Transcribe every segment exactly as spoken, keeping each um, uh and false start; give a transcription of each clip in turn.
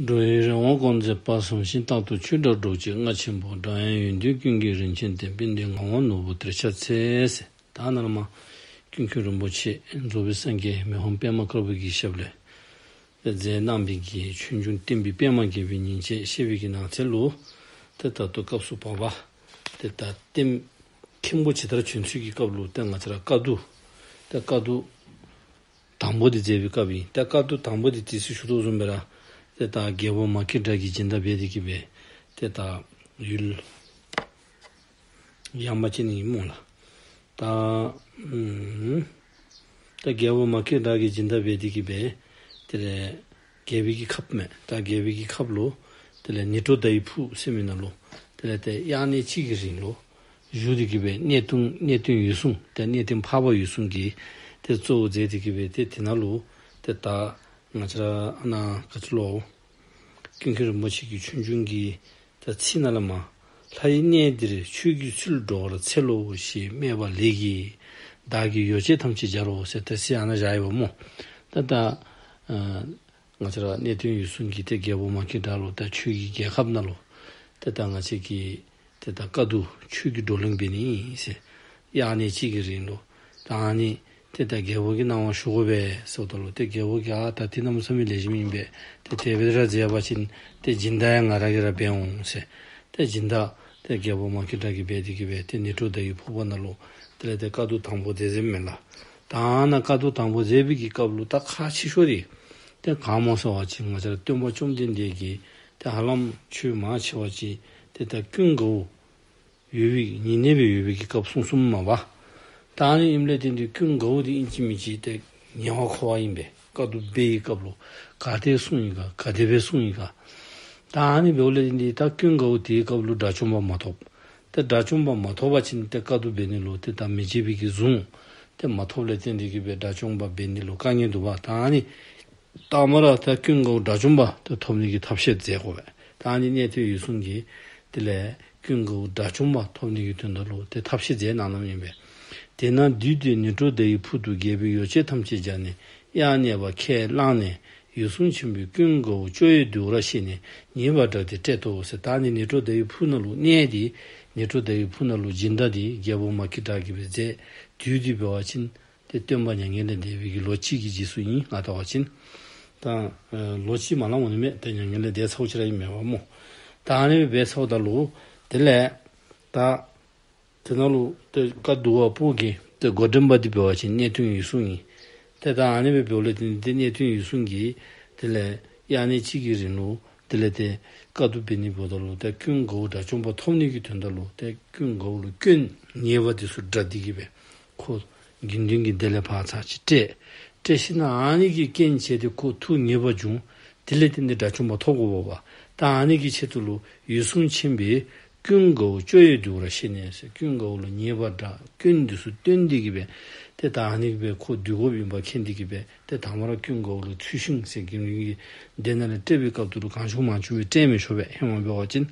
འགྲོ་བའི་རེ་བ་སྐོང་མཛད་དཔག་བསམ་ཤིང་། རྟག་ཏུ་ཆོས་སྒྲ་སྒྲོག་བྱེད་རྔ་ཆེན་པོ། སྒྲ་དབྱངས་ཡོན་ཏན་ཀུན་གྱི་རིན་ཆེན་གཏེར། དཔལ་ལྡན་ངག་དབང་ནོར་བུ་གཏེར་ཆ་འཚོལ་ཟེར། ད་ནཱ་ལས་མར་ཀུན་མཁྱེན་རིན་པོ་ཆེ་རྫོགས་པའི་སངས་རྒྱས་མི་ཕམ་པདྨ་དཀར་པོ་གི་ཞབས་ལས་མཛད་གནང་བའི་གི་ཆོས་འབྱུང་བསྟན་པའི་པདྨ་རྒྱས་པའི་ཉིན་བྱེད་ཅེས་པའི་གི་ནང་ཚན་ལུ་ཏེ་ད་ལྟོ་སྐབས་སུ་བབ་པ་ཏེ་ད་ལྟོ་མཁན་པོ་ཇི་ལྟར་བྱོན་ཚུལ་གྱི་སྐབས་ལུ་ཏེ་ང་བཅས་ར་བཀའ་བསྡུ་ཏེ་བཀའ་བསྡུ་དང་པོ་འདི་མཛད་པའི་སྐབས་ཨིན། ཏེ་བཀའ་བསྡུ་དང་པོ་འདི་ཏེ་ཟེར་ཞུ་དོ་བཟུམ་སྦེ་ར་ཏེ་ད་རྒྱལ་པོ་མ་སྐྱེས་དགྲ་གིས་སྦྱིན་བདག་འབད་དེ་གི་སྦེ་ཏེ་ད་ཡུལ་ཡངས་པ་ཅིག་ནང་ཨིན་སྨོ་ལགས། ད་ཨུམ་ད་རྒྱལ་པོ་མ་སྐྱེས་དགྲ་གིས་སྦྱིན་བདག་འབད་དེ་གི་སྦེ་དེ་ལས་རྒྱལ་པོའི་གི་ཁབ་མས། ད་རྒྱལ་པོའི་གི་ཁབ་ལུ་དེ་ལས་ནཻ་ཏྲོ་དྷ་ཡི་ཕུག་ཟེར་མི་ནང་ལུ་དེ་ལས་ཏེ་དབྱར་གནས་གཅིག་གི་རིང་ལུ་བཞུགས་ཏེ་གི་སྦེ་གནས་བརྟན་གནས་བརྟན་འོད་སྲུང་ཏེ་གནས་བརྟན་འཕགས་པ་འོད་སྲུང་གིས་ཏེ་གཙོ་བོ་མཛད་དེ་གི་སྦེ་ཏེ་དེ་ནང་ལུ་ཏེ་ད་ང་བཅས་ར་ཨ་ནཱ་ག་ཅི་ལོ་ཀུན་མཁྱེན་རིན་པོ་ཆེ་གི་ཆོས་འབྱུང་གི་ད་ཚིག་ནང་ལས་མར་ལྷ་ཡི་གནས་འདིར་ཆོས་ཀྱི་ཚུལ་འགྲོ་བར་འཚལ་ལོ་ཞེས་སྨྲས་པ་ལེགས་ཀྱིས། བདག་གིས་ཡོ་བྱད་ཐམས་ཅད་སྦྱར་རོ་ཟེར་ཏེ་ཚིག་ཨ་ནཱ་བཞག་ཡོདཔ་སྨོ། ད་ད་ཨ་ང་བཅས་ར་གནས་བརྟན་འོད་སྲུང་གིས་ཏེ་རྒྱལ་པོ་མ་སྐྱེས་དགྲ་ལུ་ད་ཆོས་ཀྱི་རྒྱལ་ཁབ་ནང་ལུ་ཏེ་ད་ང་བཅས་ཀྱི་ཏེ་ད་བཀའ་བསྡུ་ཆོས་ཀྱི་བགྲོ་གླེང་འབད་ནི་ཨིན་ཟེར། དབྱར་གནས་གཅིག་གི་རིང་ལུ་ད་ཨ་ནི་ཏེ་ད་རྒྱལ་པོ་གིས་གནང་བ་ཞུ་དགོ་པས་ཟེརཝ་ད་ལུ་ཏེ་རྒྱལ་པོ་གིས་ཨ་ད་འདི་གནམ་མེད་ས་མེད་ལེགས་ཤོམ་ཨིན་པས། ཏེ་དེ་སྦེ་ར་མཛད་པ་ཅིན་ཏེ་སྦྱིན་བདག་ཡང་ང་ར་གིས་ར་འབད་འོང་ཟེར། ཏེ་སྦྱིན་བདག་ཏེ་རྒྱལ་པོ་མ་སྐྱེས་དགྲ་གིས་འབད་དེ་གི་སྦེ་ཏེ་ནཻ་ཏྲོ་དྷ་ཡི་ཕུག་པ་ནང་ལུ་དེ་ལས་ཏེ་བཀའ་བསྡུ་དང་པོ་དེ་མཛདཔ་མས་ལགས། ད་ཨ་ནཱ་བཀའ་བསྡུ་དང་པོ་མཛད་པའི་གི་སྐབས་ལུ་ད་ཁག་ཆེ་ཤོས་འདི་ཏེ་ག་སྨོ་ཟེར་བ་ཅིན་ང་བཅས་ར་སྟོན་པ་བཅོམ་ལྡན་འདས་ཀྱིས་ཏེ་ཧ་ལམ་ཆོས་མང་ཆེ་བ་ཅིག་ཏེ་ད་ཀུན་དགའ་བོ་ཡོད་པའི་ཉེ་གནས་སྦེ་ཡོད་པའི་གི་སྐབས་གསུངས་གསུངསམ་མས་པ། ད་ཨ་ནི་ཨིནམ་ལས་བརྟེན་ཏེ་ཀུན་དགའ་བོ་འདི་ཨིན་ཅི་མིན་ཅི་ཏེ་ཉེ་བར་མཁོ་བ་ཨིན་པས། བཀའ་བསྡུ་འབད་བའི་སྐབས་ལུ་ག་ཏེ་གསུངས་ཡི་ག་ག་དེ་སྦེ་གསུངས་ཡི་ག། ད་ཨ་ནི་འབདཝ་ལས་བརྟེན་ཏེ་ད་ཀུན་དགའ་བོ་དེའི་སྐབས་ལུ་དགྲ་བཅོམ་པ་མ་ཐོབ། ཏེ་དགྲ་བཅོམ་པ་མ་ཐོབ་པ་ཅིན་ཏེ་བཀའ་བསྡུ་འབད་ནི་ལུ་ཏེ་ད་མི་བྱེད་པའི་གི་གཟུངས་ཏེ་མ་ཐོབ་ལས་བརྟེན་ཏེ་གི་སྦེ་དགྲ་བཅོམ་པ་འབད་ནི་ལུ་དཀའ་ངལ་འདུག་པ། ད་ཨ་ནི་ད་མ་ར་ད་ཀུན་དགའ་བོ་དགྲ་བཅོམ་པ་ཏེ་ཐོབ་ནི་གི་ཐབས་ཤེས་མཛད་དགོ་པས། ད་ཨ་ནི་གནས་བརྟན་འོད་སྲུང་གིས་དེ་ལས་ཀུན་དགའ་བོ་དགྲ་བཅོམ་པ་ཐོབ་ནི་གི་དོན་དག་ལུ་ཏེ་ཐབས་ཤེས་མཛད་གནང་གནངམ་ཨིན་པས། དེ་ནས་འདུས་ཏེ་ནཻ་ཏྲོ་དྷ་ཡི་ཕུག་ཏུ་རྒྱལ་པོས་ཡོ་བྱད་ཐམས་ཅད་སྦྱར་ནས་དབྱར་གནས་པ་ཁས་བླངས་ནས་འོད་སྲུང་ཆེན་པོས་ཀུན་དགའ་བོ་སྐྱོ་བས་འདུལ་བར་ཤེས་ནས་ཉེས་པ་བསྒྲགས་ཏེ་བསྐྲད་དོ་ཟེར། ད་ཨ་ནི་ནཻ་ཏྲོ་དྷ་ཡི་ཕུག་ནང་ལུ་གནས་ཏེ་ནཻ་ཏྲོ་དྷ་ཡི་ཕུག་ནང་ལུ་སྦྱིན་བདག་འདི་རྒྱལ་པོ་མ་སྐྱེས་དགྲ་གིས་སྦེ་མཛད། དུས་འདི་འབད་བ་ཅིན་ཏེ་སྟོན་པ་མྱ་ངན་ལས་འདས་པའི་གི་ལོ་གཅིག་གི་རྗེས་སུ་ཨིན། ང་བལྟ་བ་ཅིན་ད་ཨ་ལོ་གཅིག་མ་ལང་འོང་ནི་མས། ཏེ་མྱ་ངན་ལས་འདས་ཚརཝ་ཅིག་ར་ཨིན་མས་པ་སྨོ། ད་ཨ་ནི་སྦེ་འབད་ཚརཝ་ད་ལུ་དེ་ལས་ད་དེ་ནང་ལུ་ཏེ་བཀའ་བསྡུ་བ་པོ་གི་ཏེ་འགོ་འདྲེན་པ་འདི་འབད་བ་ཅིན་གནས་བརྟན་འོད་སྲུང་ཨིན། ཏེ་ད་ཨ་ནི་སྦེ་འབདཝ་ལས་བརྟེན་ཏེ་གནས་བརྟན་འོད་སྲུང་གིས་དེ་ལས་དབྱར་གནས་གཅིག་གི་རིང་ལུ་དེ་ལས་ཏེ་བཀའ་བསྡུ་འབད་ནི་འབདཝ་ད་ལུ་ཏེ་ཀུན་དགའ་བོ་དགྲ་བཅོམ་པ་ཐོབ་ནི་གི་དོན་དག་ལུ་ཏེ་ཀུན་དགའ་བོ་ལུ་སྐྱོན་ཉེས་པ་འདི་ཚུ་བསྒྲགས་ཏེ་གི་སྦེ་ཁོ་དགེ་འདུན་གྱི་སྡེ་ལས་ཕར་ཚར་གཅིག་བསྐྲད། བསྐྲད་ཞིནམ་ཨ་ནི་གི་རྐྱེན་བྱས་ཏེ་ཁོ་ཐུགས་ངེས་པར་འབྱུང་། དེ་ལས་བརྟེན་ཏེ་དགྲ་བཅོམ་པ་ཐོབ་དགོཔ་འབད་བ། ད་ཨ་ནི་གི་ཆེད་དུ་ལུ་འོད་སྲུང་ཆེན་པོས་ཀུན་དགའ་བོ་སྐྱོ་བས་འདུལ་བར་ཤེས་ནས་ཟེར། ཀུན་དགའ་བོ་ལུ་ཉེས་པ་བསྒྲགས་སྐྱོན་འདི་ཚུ་སྟོན་ཏེ་གི་སྦེ་ཏེ་ད་ཨ་ནི་གི་སྦེ་ཁོ་འདུལ་དགོཔ་ཨིནམ་མཁྱེན་ཏེ་གི་སྦེ་ཏེ་དང་པ་ར་ཀུན་དགའ་བོ་ལུ་ཚུལ་ཤིང་ཟེར་དགེ་འདུན་གྱི་སྡེ་ནང་ལས་བསྐྲད་པའི་སྐབས་དུ་ལུ་གང་བྱུང་མང་བྱུང་སྦེ་བསྐྲད་མི་ཆོག་པས། ཧེ་མ་འབད་བ་ཅིན་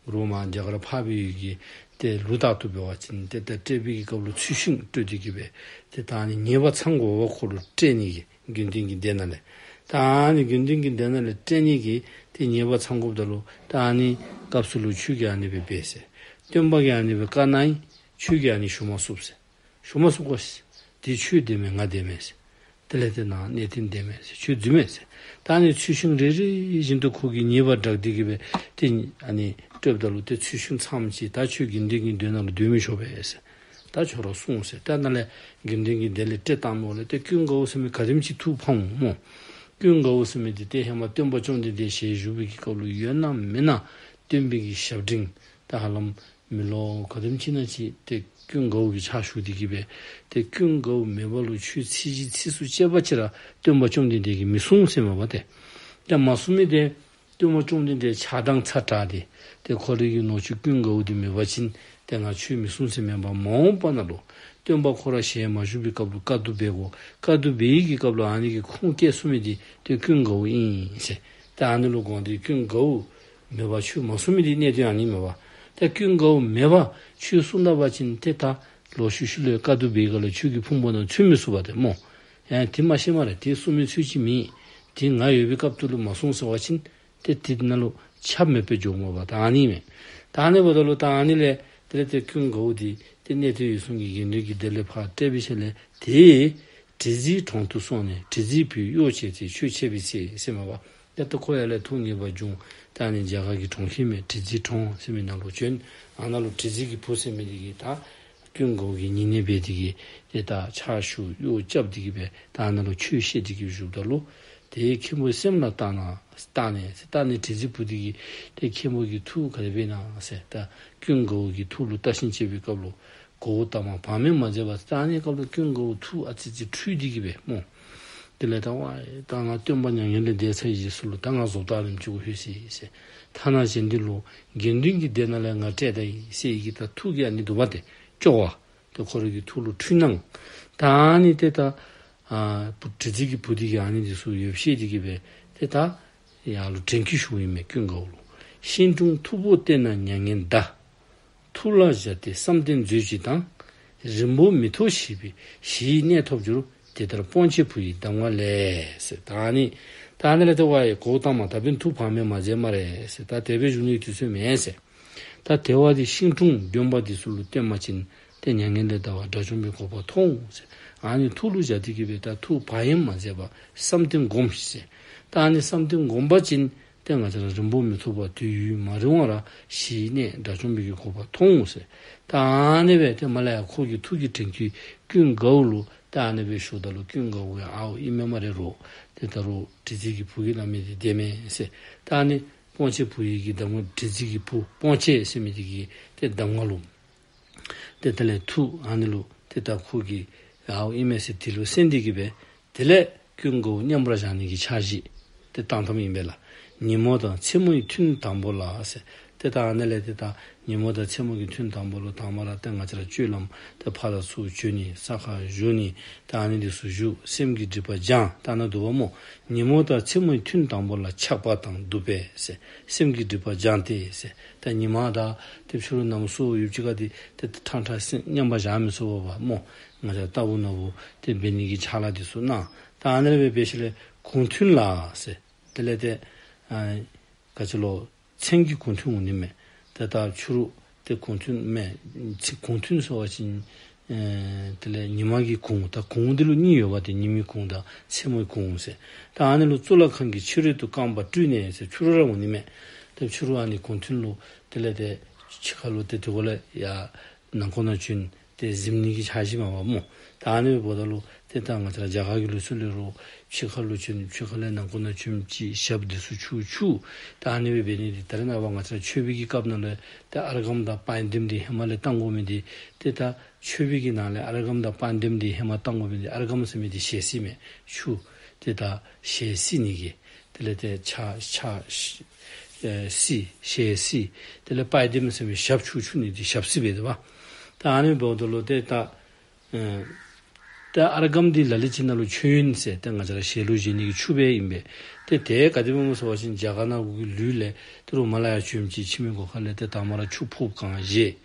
རོ་མ་རྒྱ་གར་འཕགས་པའི་ཡུལ་གྱི་ཏེ་ལུགས་ལྟར་དུ་འབད་བ་ཅིན་ཏེ་ད་བསྐྲད་པའི་གི་སྐབས་ལུ་ཚུལ་ཤིང་སྤྲོད་དེ་གི་སྦེ་ཏེ་ད་ཨ་ནི་ཉེས་པ་ཚང་དགོཔ་འབད་བ་ཁོ་ལུ་བསྐྲད་ནི་གི་དགེ་འདུན་གྱི་སྡེ་ནང་ལས། ད་ཨ་ནི་དགེ་འདུན་གྱི་སྡེ་ནང་ལས་བསྐྲད་ནི་གི་ཏེ་ཉེས་པ་ཚང་དགོཔ་ད་ལུ་ད་ཨ་ནི་སྐབས་སུ་ལུ་ཁྱོད་ཀྱིས་ཨ་ནི་སྦེ་འབད་ཟེར། སྟོན་པ་གིས་ཨ་ནི་སྦེ་བཀའ་གནང་ཡི། ཁྱོད་ཀྱིས་ཨ་ནི་ཞུ་མ་ཚུགས་ཟེར། ཞུ་མ་ཚུགས་ག་ཟེར། དེ་ཁྱོད་བདེན་མས་ང་བདེན་མས་ཟེར། དེ་ལས་ཏེ་ནཱ་གནས་བརྟན་བདེན་མས་ཟེར། ཁྱོད་རྫུན་མས་ཟེར། ད་ཨ་ནི་ཚུལ་ཤིང་རེ་རེ་བཞིན་དུ་ཁོ་གིས་ཉེས་པ་བསྒྲགས་ཏེ་གི་སྦེ་ཏེ་ཨ་ནི་སྤྲོདཔ་ད་ལུ་ཏེ་ཚུལ་ཤིང་ཚངམ་ཅིག་ད་ཁྱོད་དགེ་འདུན་གྱི་སྡེ་ནང་ལུ་སྡོད་མི་ཆོག་པས་ཟེར། ད་ཁྱོད་ར་སོང་ཟེར། ད་ནཱ་ལས་དགེ་འདུན་གྱི་སྡེ་ལས་བསྐྲད་བཏང་མི་འོང་ལས་ཏེ་ཀུན་དགའ་བོ་ཟེར་མི་ག་དེམ་ཅིག་ཐུགས་ཕམ་འོང་སྨོ། ཀུན་དགའ་བོ་ཟེར་མི་འདི་ཏེ་ཧེ་མ་སྟོན་པ་བཅོམ་ལྡན་འདས་ཞལ་བཞུགས་པའི་གི་སྐབས་ལུ་ཡོད་ན་མེད་ན་སྟོན་པའི་གི་ཞབས་འབྲིང་ད་ཧ་ལམ་མི་ལོ་ག་དེམ་ཅིག་ན་ཅིག་ཏེ་ཀུན་དགའ་བོ་གི་ཕྱག་ཞུ་སྟེ་གི་སྦེ་ཏེ་ཀུན་དགའ་བོ་མེད་པ་ལུ་ཆོས་ཚིག་གཅིག་ཚིགས་སུ་བཅད་པ་ཅིག་ར་སྟོན་པ་བཅོམ་ལྡན་འདས་ཀྱིས་མི་གསུང་ཟེར་མས་པ་ཏེ། ཏེ་མ་གསུང་མི་འདི་སྟོན་པ་བཅོམ་ལྡན་འདས་ཆགས་སྡང་ཚ་དྲགས་ཏེ་ཏེ་ཁོ་རའི་གི་ནུ་གཅུང་ཀུན་དགའ་བོ་འདི་མེད་པ་ཅིན་ཏེ་ང་ཆོས་མི་གསུང་ཟེར་མེན་པར་མ་འོངས་པ་ནང་ལུ་སྟོན་པ་ཁོ་ར་ཞལ་མ་བཞུགས་པའི་སྐབས་ལུ་བཀའ་བསྡུ་འབད་དགོ། བཀའ་བསྡུ་འབད་བའི་གི་སྐབས་ལུ་ཨ་ནི་གི་ཁུངས་སྐྱེལ་ཚུགས་མི་འདི་ཏེ་ཀུན་དགའ་བོ་ཨིན་ཟེར། ཏེ་ཨ་ནི་ལུ་དགོངས་ཏེ་ཀུན་དགའ་བོ་མེད་པར་ཆོས་མ་གསུང་མི་འདི་གནད་དོན་ཨ་ནི་མས་པ། ཏེ་ཀུན་དགའ་བོ་མེད་པར་ཆོས་གསུང་ད་པ་ཅིན་ཏེ་ད་ལོག་ཤུལ་ཤུལ་ལས་བཀའ་བསྡུ་འབད་ག་ལས་ཁྱོད་ཀྱི་ཕུང་པོ་ནང་ཚུད་མི་ཚུགས་པ་ཏེ་སྨོ། ཡང་དེ་མ་ཤེས་སྨ་རེ། དེ་གསུང་མི་ཚུགས་ཅིག་མེད། དེ་ང་ཡོད་པའི་སྐབས་དུ་ལུ་མ་གསུང་ཟེར་བ་ཅིན་ ཏེ་དེ་ནང་ལུ་ཆ་མེད་པའི་འགྱོཝ་མས་པ། ད་ཨ་ནི་མས། ད་ཨ་ནི་འབདཝ་ད་ལུ་ད་ཨ་ནི་ལས་དེ་ལས་ཏེ་ཀུན་དགའ་བོ་འདི་ཏེ་གནས་བརྟན་འོད་སྲུང་གི་དགེ་འདུན་གྱི་སྡེ་ལས་ཕར་བསྐྲད་པའི་ཤུལ་ལས་ཏེ་དྲི་ཟའི་གྲོང་དུ་སོང་ནས་དྲི་ཟའི་བུས་གཡོག་བྱས་ཏེ་ཆོས་འཆད་པའི་ཚེ་ཟེརཝ་མས་པ། ཡ་ད་ཁོ་ཡར་ལས་ཐུགས་མཉེས་པར་བྱུང་། ད་ཨ་ནི་རྒྱ་གར་གྱི་གྲོང་ཁྱེར་མས་དྲི་ཟའི་གྲོང་ཟེར་མི་ནང་ལུ་བྱོན། ཨ་ནཱ་ལུ་དྲི་ཟའི་གི་བུ་ཟེར་མི་འདི་གིས་ད་ཀུན་དགའ་བོ་གི་ཉེ་གནས་འབད་དེ་གིས་ཏེ་ད་ཕྱག་ཞུ་གཡོག་རྐྱབ་སྟེ་གིས་སྦེ་ད་ཨ་ནཱ་ལུ་ཆོས་བཤད་དེ་གིས་བཞུགསཔ་ད་ལུ་ཏེ་མཁན་པོ་སེམས་ལ་བཏགས་ན་བཏགས་ནས་ཟེར། ད་ཨ་ནི་དྲི་ཟའི་བུ་འདི་གིས་ཏེ་མཁན་པོ་གི་ཐུགས་ག་དེ་སྦེ་ཨིན་ན་ཟེར། ད་ཀུན་དགའ་བོ་གི་ཐུགས་ལུ་བལྟ་ཞིནམ་དཔྱད་པའི་སྐབས་ལུ་གོའུ་ཏ་མ་བག་མེད་མ་མཛད་པར་ད་ཨ་ནི་སྐབས་ལུ་ཀུན་དགའ་བོ་ཐུགས་ཨ་ཙི་ཙི་འཁྲུལ་ཏེ་གིས་སྦེ་སྨོ། དེ་ལས་ད་ཝའི་ད་ང་སྟོན་པ་མྱ་ངན་ལས་འདས་ཚར་བའི་རྗེས་སུ་ལུ་ད་ང་བཟོ་ལྟ་རིམ་གཅིག་གུ་ལྷོད་ཅི་ཟེར། ཐ་ན་གཞན་འདི་ལུ་དགེ་འདུན་གྱི་སྡེ་ནང་ལས་ང་བསྐྲད་ད་ཡི་ཟེར་ཡི་གི་ད་ཐུགས་ཀྱི་ཨ་ནི་འདུག་པ་ཏེ་སྐྱོ་བ། ཏེ་ཁོ་རའི་གི་ཐུགས་ལུ་འཁྲུལ་སྣང་། ད་ཨ་ནི་ཏེ་ད་ཨ་བུ་དྲི་ཟའི་གི་བུ་འདི་གིས་ཨ་ནི་འདི་ཚུ་ཡོདཔ་ཤེས་ཏེ་གིས་སྦེ་ཏེ་ད་ཡར་ལུ་དྲན་སྐུལ་ཞུཝ་ཨིན་མས་ཀུན་དགའ་བོ་ལུ། ཤིང་དྲུང་མཐུག་པོ་བསྟེན་ན་མྱ་ངན་འདའ། ཐུགས་ལ་བཞག་སྟེ་བསམ་གཏན་མཛོད་ཅིག་དང་། རིང་པོ་མི་ཐོགས་ཞི་བའི་ཞི་བའི་གནས་ཐོབ་འགྱུར། དེ་ལྟར་སྤོང་བྱེད་བུ་ཡི་གདམས་ངག་ལས་ཟེར། ད་ཨ་ནི་ད་ཨ་ནི་ལས་ཏེ་ཝའི་གོའུ་ཏ་མ་ད་འབདན་ཐུགས་བག་མེད་མ་མཛད་སྨ་རེ་ཟེར། ད་དེ་སྦེ་བཞུགས་ནིའི་དུས་ཚོད་མེན་ཟེར། ད་དེ་བ་འདི་ཤིང་དྲུང་དྲོན་པ་འདི་ཚུ་ལུ་བསྟེན་པ་ཅིན་ཏེ་མྱ་ངན་ལས་འདའ་བ་དགྲ་བཅོམ་པའི་གོ་འཕང་ཐོབ་འོང་ཟེར། ཨ་ནི་ཐུགས་ལུ་བཞག་སྟེ་གིས་སྦེ་ད་ཐུགས་བག་ཡངས་མ་མཛད་པར་བསམ་གཏན་སྒོམ་ཤིག་ཟེར། ད་ཨ་ནི་བསམ་གཏན་སྒོམ་པ་ཅིན་ཏེ་ང་བཅས་ར་རིང་པོ་མི་ཐོགས་པར་དུས་ཡུན་མ་རིང་བར་ར་ཞི་བའི་གནས་དགྲ་བཅོམ་པའི་གི་གོ་འཕང་ཐོབ་འོང་ཟེར། ད་ཨ་ནི་སྦེ་ཏེ་མར་ལས་ཡར་ཁོ་གི་ཐུགས་ཀྱི་དྲན་སྐུལ་ཀུན་དགའ་བོ་ལུ་ད་ཨ་ནི་སྦེ་ཞུཝ་ད་ལུ་ཀུན་དགའ་བོ་གིས་ཨའོ་ཨིན་མས་སྨ་རེ་རོ། ཏེ་ད་རུང་དྲི་ཟའི་གི་བུ་གིས་སླབ་མི་འདི་བདེན་མས་ཟེར། ད་ཨ་ནི་སྤོང་བྱེད་བུ་ཡི་གི་གདམས་ངག་དྲི་ཟའི་གི་བུ་སྤོང་བྱེད་ཟེར་མི་འདི་གི་ཏེ་གདམས་ངག་ལུ་ཏེ་དེ་ལས་ཐུགས་ཨ་ནི་ལུ་ཏེ་ད་ཁོ་གིས་ཨའོ་ཨིན་མས་ཟེར་དེ་ལུ་གསན་ཏེ་གིས་སྦེ་དེ་ལས་ཀུན་དགའ་བོ་མཉམ་པར་བཞག་ནི་གི་འཆར་གཞི་ཏེ་བཏང་བཏངམ་ཨིན་པས་ལགས། ཉིན་མོ་དང་མཚན་མོའི་ཐུན་དང་པོ་ལ་ཟེར། ཏེ་ད་ཨ་ནི་ལས་ཏེ་ད་ཉིན་མོ་དང་མཚན་མོ་གི་ཐུན་དང་པོ་ལུ་དང་པ་ར་ཏེ་ང་བཅས་ར་སྤྱོད་ལམ་ཏེ་ཕར་དང་ཚུར་བྱོན་ནི་ས་ཁར་བཞུགས་ནི་ད་ཨ་ནི་འདི་ཚུ་བཞུགས། སེམས་ཀྱི་སྒྲིབ་པ་སྦྱང་། ད་ཨ་ནཱ་འདུག་པ་སྨོ། ཉིན་མོ་དང་མཚན་མོའི་ཐུན་དང་པོ་ལ་འཆག་པ་དང་འདུག་པས་ཟེར། སེམས་ཀྱི་སྒྲིབ་པ་སྦྱང་སྟེ་ཟེར། ད་ཉིན་མ་དང་ཏེ་ཕྱི་རུ་གནམ་སྲོ་ཡུདཔ་ཅིག་ཁར་འདི་ཏེ་ཏེ་ཁྲང་ཁྲང་སེམས་མཉམ་པར་བཞག་མི་ཚུགས་པས་པ་སྨོ། ང་བཅས་ར་ལྟ་བུ་ན་བུ་ཏེ་འབད་ནི་གི་ཕྱག་ལཱ་འདི་ཚུ་གནང་། ད་ཨ་ནི་སྦེ་འབད་ཞིནམ་ལས་གུང་ཐུན་ལ་ཟེར། དེ་ལས་ཏེ་ཨ་ག་ཅི་ལོ་མཚན་གྱི་གུང་ཐུན་འོང་ནི་མས། ཏེ་ད་ཕྱི་རུ་ཏེ་གུང་ཐུན་མས། ཚེ་གུང་ཐུན་ཟེར་བ་ཅིན་ཨེ་དེ་ལས་ཉི་མ་གི་གུང་། ད་གུང་འདི་ལུ་གཉིས་ཡོད་པ་ཏེ་ཉི་མའི་གུང་དང་མཚན་མོའི་གུང་ཟེར། ད་ཨ་ནི་ལུ་གཙུག་ལག་ཁང་གི་ཕྱི་རོལ་དུ་རྐང་པ་བཀྲུས་ནས་ཟེར་ཕྱི་རུ་ར་འོང་ནི་མས། ཏེ་ཕྱི་རུ་ཨ་ནི་གུང་ཐུན་ལུ་དེ་ལས་ཏེ་ཕྱི་ཁ་ལུ་ཏེ་དེ་གུ་ལས་ཡར་ནང་ཁོག་ནང་བྱོན་ཏེ་གཟིམ་ནི་གི་འཆར་གཞི་མས་པ་སྨོ། ད་ཨ་ནི་འབདཝ་ད་ལུ་ཏེ་ད་ང་བཅས་ར་རྒྱ་གར་གྱི་ལུགས་སྲོལ་ལས་རུང་ཕྱི་ཁ་ལུ་བྱོན། ཕྱི་ཁ་ལས་ནང་ཁོག་ནང་བྱོནམ་ཅིག་ཞབས་འདི་ཚུ་འཁྱུ་འཁྱུ། ད་ཨ་ནི་སྦེ་འབད་ནི་འདི་ད་རེས་ནངས་པ་ང་བཅས་ར་མཆོད་པའི་གི་སྐབས་ནང་ལུ་ཏེ་ཨརྒྷཾ་དང་པཱདྱཾ་འདི་ཧེ་མ་ལས་བཏང་དགོ་མི་འདི་ཏེ་ད་མཆོད་པའི་གི་ནང་ལས་ཨརྒྷཾ་དང་པཱདྱཾ་འདི་ཧེ་མ་བཏང་དགོ་མི་འདི་ཨརྒྷཾ་ཟེར་མི་འདི་ཞལ་བསིལ་མས། ཆུ་ཏེ་ད་ཞལ་བསིལ་ནི་གི། དེ་ལས་ཏེ་ཕྱག་ཕྱག་ཨེ་བསིལ་ཞལ་བསིལ། དེ་ལས་པཱདྱཾ་ཟེར་མི་ཞབས་འཁྱུ་འཁྱུ་ནི་འདི་ཞབས་བསིལ་འབད་དེ་པ། ད་ཨ་ནི་འབདཝ་ད་ལུ་ཏེ་ད་ཨེ་ཏེ་ཨརྒྷཾ་འདི་ལ་ལུ་ཅིག་ནང་ལུ་མཆོད་ཡོན་ཟེར་ཏེ་ང་བཅས་ར་ཞལ་ལུ་བཞེས་ནི་གི་ཆུ་སྦེ་ཨིན་པས། ཏེ་དེ་ག་དེ་སྦེ་སྨོ་ཟེར་བ་ཅིན་རྒྱ་གར་ནང་གི་ལུགས་ལས་ཏེ་རུང་མར་ལས་ཡར་བྱོནམ་ཅིག་ཁྱིམ་གྱི་སྒོ་ཁ་ལས་ཏེ་དང་པ་ར་ཆུ་ཕོརཔ་གང་བཞེས།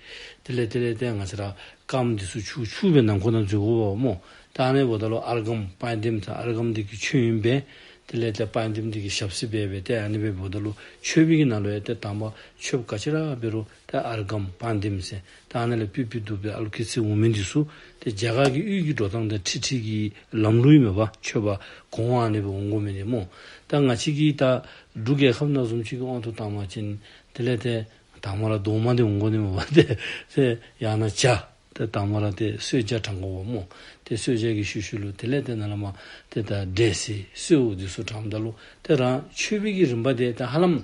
དེ་ལས་དེ་ལས་ཏེ་ང་བཅས་ར་རྐངམ་འདི་ཚུ་འཁྱུ་འཁྱུ་སྦེ་ནང་ཁོག་ནང་འཛུལ་དགོ་པས་སྨོ། ད་ཨ་ནི་འབདཝ་ད་ལུ་ཨརྒྷཾ་པཱདྱཾ་ཟེར་ཨརྒྷཾ་འདི་གིས་མཆོད་ཡོན་འབད། དེ་ལས་ཏེ་པཱདྱཾ་འདི་གིས་ཞབས་བསིལ་འབད་འབད་ཏེ་ཨ་ནི་སྦེ་འབདཝ་ད་ལུ་མཆོད་པའི་གི་ནང་ལུ་ཡང་ཏེ་དང་པ་མཆོདཔ་ག་ཅི་ར་འབད་རུང་ཏེ་ཨརྒྷཾ་པཱདྱཾ་ཟེར། ད་ཨ་ནཱ་ལས་པི་པི་ཏུ་པི་ཨ་ལོ་ཀི་སི་འོང་མི་འདི་ཚུ་ཏེ་རྒྱ་གར་གྱི་དབུས་ཀྱི་འགྲོ་སྟངས་དང་འཁྲིལ་འཁྲིལ་གྱི་ལམ་ལུགས་ཨིན་མས་པ། མཆོད་པ་གོང་ཨ་ནི་སྦེ་འོང་དགོ་མི་འདི་སྨོ། ད་ང་བཅས་ཀྱི་ད་འབྲུག་རྒྱལ་ཁབ་ནང་བཟུམ་ཅིག་གི་དབང་དུ་བཏང་བ་ཅིན་དེ་ལས་ཏེ་དང་པ་ར་རྡོག་མ་འདི་འོང་དགོ་ནི་མས་པ། ཏེ་ཏེ་ཡང་ན་ཇ། ཏེ་དང་པ་ར་ཏེ་གསོལ་ཇ་དྲང་དགོ་པས་སྨོ། ཏེ་གསོལ་ཇ་གི་ཤུལ་ཤུལ་ལུ་དེ་ལས་ཏེ་ནཱ་ལས་མར་ཏེ་ད་འབྲས་སིལ་སེའུ་འདི་ཚུ་དྲངམ་ད་ལུ་ཏེ་རང་མཆོད་པའི་གི་རིམ་པ་འདི་ད་ཧ་ལམ་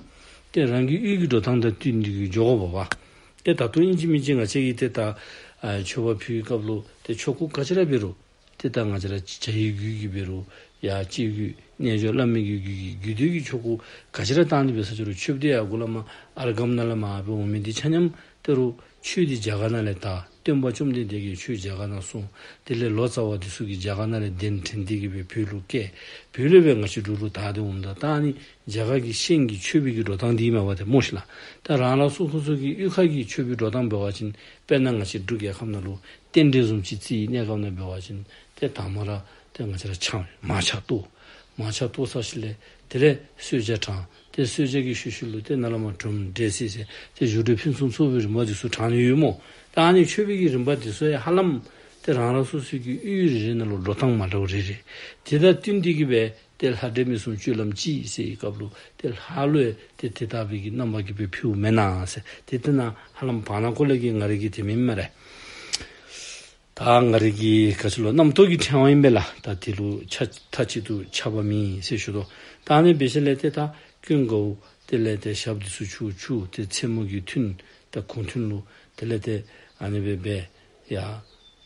ཏེ་རང་གི་དབུས་ཀྱི་འགྲོ་སྟངས་དང་བསྟུན་ཏེ་གིས་འགྱོ་དགོ་པས་པ། ཏེ་ད་ལྟོ་ཨིན་ཅི་མིན་ཅི་ང་བཅས་ཀྱིས་ཏེ་ད་ཨ་མཆོད་པ་ཕུལ་བའི་སྐབས་ལུ་ཏེ་ཆོ་ག་ག་ཅི་ར་འབད་རུང་ཏེ་ད་ང་བཅས་ར་ཇ་ཡི་རྒྱུད་ཀྱི་འབད་རུང་ཡ་སྤྱི་རྒྱུད་རྣལ་འབྱོར་བླ་མེད་ཀྱི་རྒྱུད་ཀྱི་རྒྱུད་སྡེ་གི་ཆོ་ག་ག་ཅི་ར་བཏང་སྟེ་འབད་ས་ཅི་རུང་མཆོདཔ་འདི་ཡར་མགུ་ལས་མར་ཨརྒྷཾ་ནང་ལས་མར་སྦེ་འོང་མི་འདི་ཆ་མཉམ་ཏེ་རུང་ཆོས་འདི་རྒྱ་གར་ནང་ལས་དར། སྟོན་པ་བཅོམ་ལྡན་འདས་ཀྱིས་ཆོས་རྒྱ་གར་ནང་གསུངས། དེ་ལས་ལོ་ཙཱ་བ་འདི་ཚུ་གིས་རྒྱ་གར་ནང་ལས་གདན་འདྲེན་ཏེ་གིས་སྦེ་བོད་ལུ་བསྐྱལ། བོད་ལས་སྦེ་ང་བཅས་འབྲུག་ལུ་དར་ཏེ་འོངམ་ད་ད་ཨ་ནི་རྒྱ་གར་གྱི་ཤིང་གི་མཆོད་པའི་གི་འགྲོ་སྟངས་འདི་མས་པ་ཏེ་སྨོ་ཤིག་ལགས། ད་རང་རང་སོ་སོ་སོ་གི་གཡུས་ཁ་གི་མཆོད་པའི་འགྲོ་སྟངས་འབད་བ་ཅིན་དཔེར་ན་ང་བཅས་འབྲུག་རྒྱལ་ཁབ་ནང་ལུ་རྟེན་འབྲེལ་བཟུམ་ཅིག་བརྩི་བའི་གནས་སྐབས་ནང་འབད་བ་ཅིན་ཏེ་དང་པ་ར་ཏེ་ང་བཅས་ར་ཆང་མར་ཆང་གཏོར། མར་ཆང་གཏོར་ཚར་ཞིནམ་ལས་དེ་ལས་གསོལ་ཇ་དྲངས། ཏེ་གསོལ་ཇ་གི་ཤུལ་ཤུལ་ལུ་ཏེ་ནཱ་ལས་མར་གྲུམ་འདྲེས་སི་ཟེར་ཏེ་བཞུགས་གྲལ་ཕུན་སུམ་ཚོགས་པའི་རིམ་པ་འདི་ཚུ་དྲངས་ནི་ཡོད་སྨོ། ད་ཨ་ནི་མཆོད་པའི་གི་རིམ་པ་འདི་ཚུ་ཡང་ཧ་ལམ་ཏེ་རང་རང་སོ་སོའི་གི་གཡུས་རེ་རེ་ནང་ལུ་འགྲོ་སྟངས་མ་འདྲཝ་རེ་རེ། དེ་དང་བསྟུན་ཏེ་གི་སྦེ་ཏེ་ལྷ་འདྲེ་མི་གསུམ་སྤྱོད་ལམ་གཅིག་ཟེར་བའི་སྐབས་ལུ་ཏེ་ལྷ་ལུ་ཡང་ཏེ་དེ་ལྟ་བུའི་གི་རྣམ་པ་གིས་སྦེ་ཕུལཝ་མེན་ན་ཟེར། ཏེ་དེ་ནང་ཧ་ལམ་བར་ན་ཀོ་ལས་ཀྱི་ང་རའི་གི་དེ་མེན་སྨ་རེ། ད་ང་རའི་གི་ག་ཅི་ལོ་རྣམ་རྟོག་གི་ཕྲེང་བ་ཨིན་པས་ལགས། ད་དེ་ལུ་ཆ་མཐའ་གཅིག་ཏུ་ཁྱབ་པ་མེད་ཟེར་ཞུ་དོ། ད་ཨ་ནི་འབད་ཞིནམ་ལས་ཏེ་ད་ཀུན་དགའ་བོ་དེ་ལས་ཏེ་ཞབས་འདི་ཚུ་འཁྱུ་འཁྱུ་ཏེ་མཚན་མོ་གི་ཐུན་ད་གུང་ཐུན་ལུ་དེ་ལས་ཏེ་ཨ་ནི་སྦེ་སྦེ་ཡར་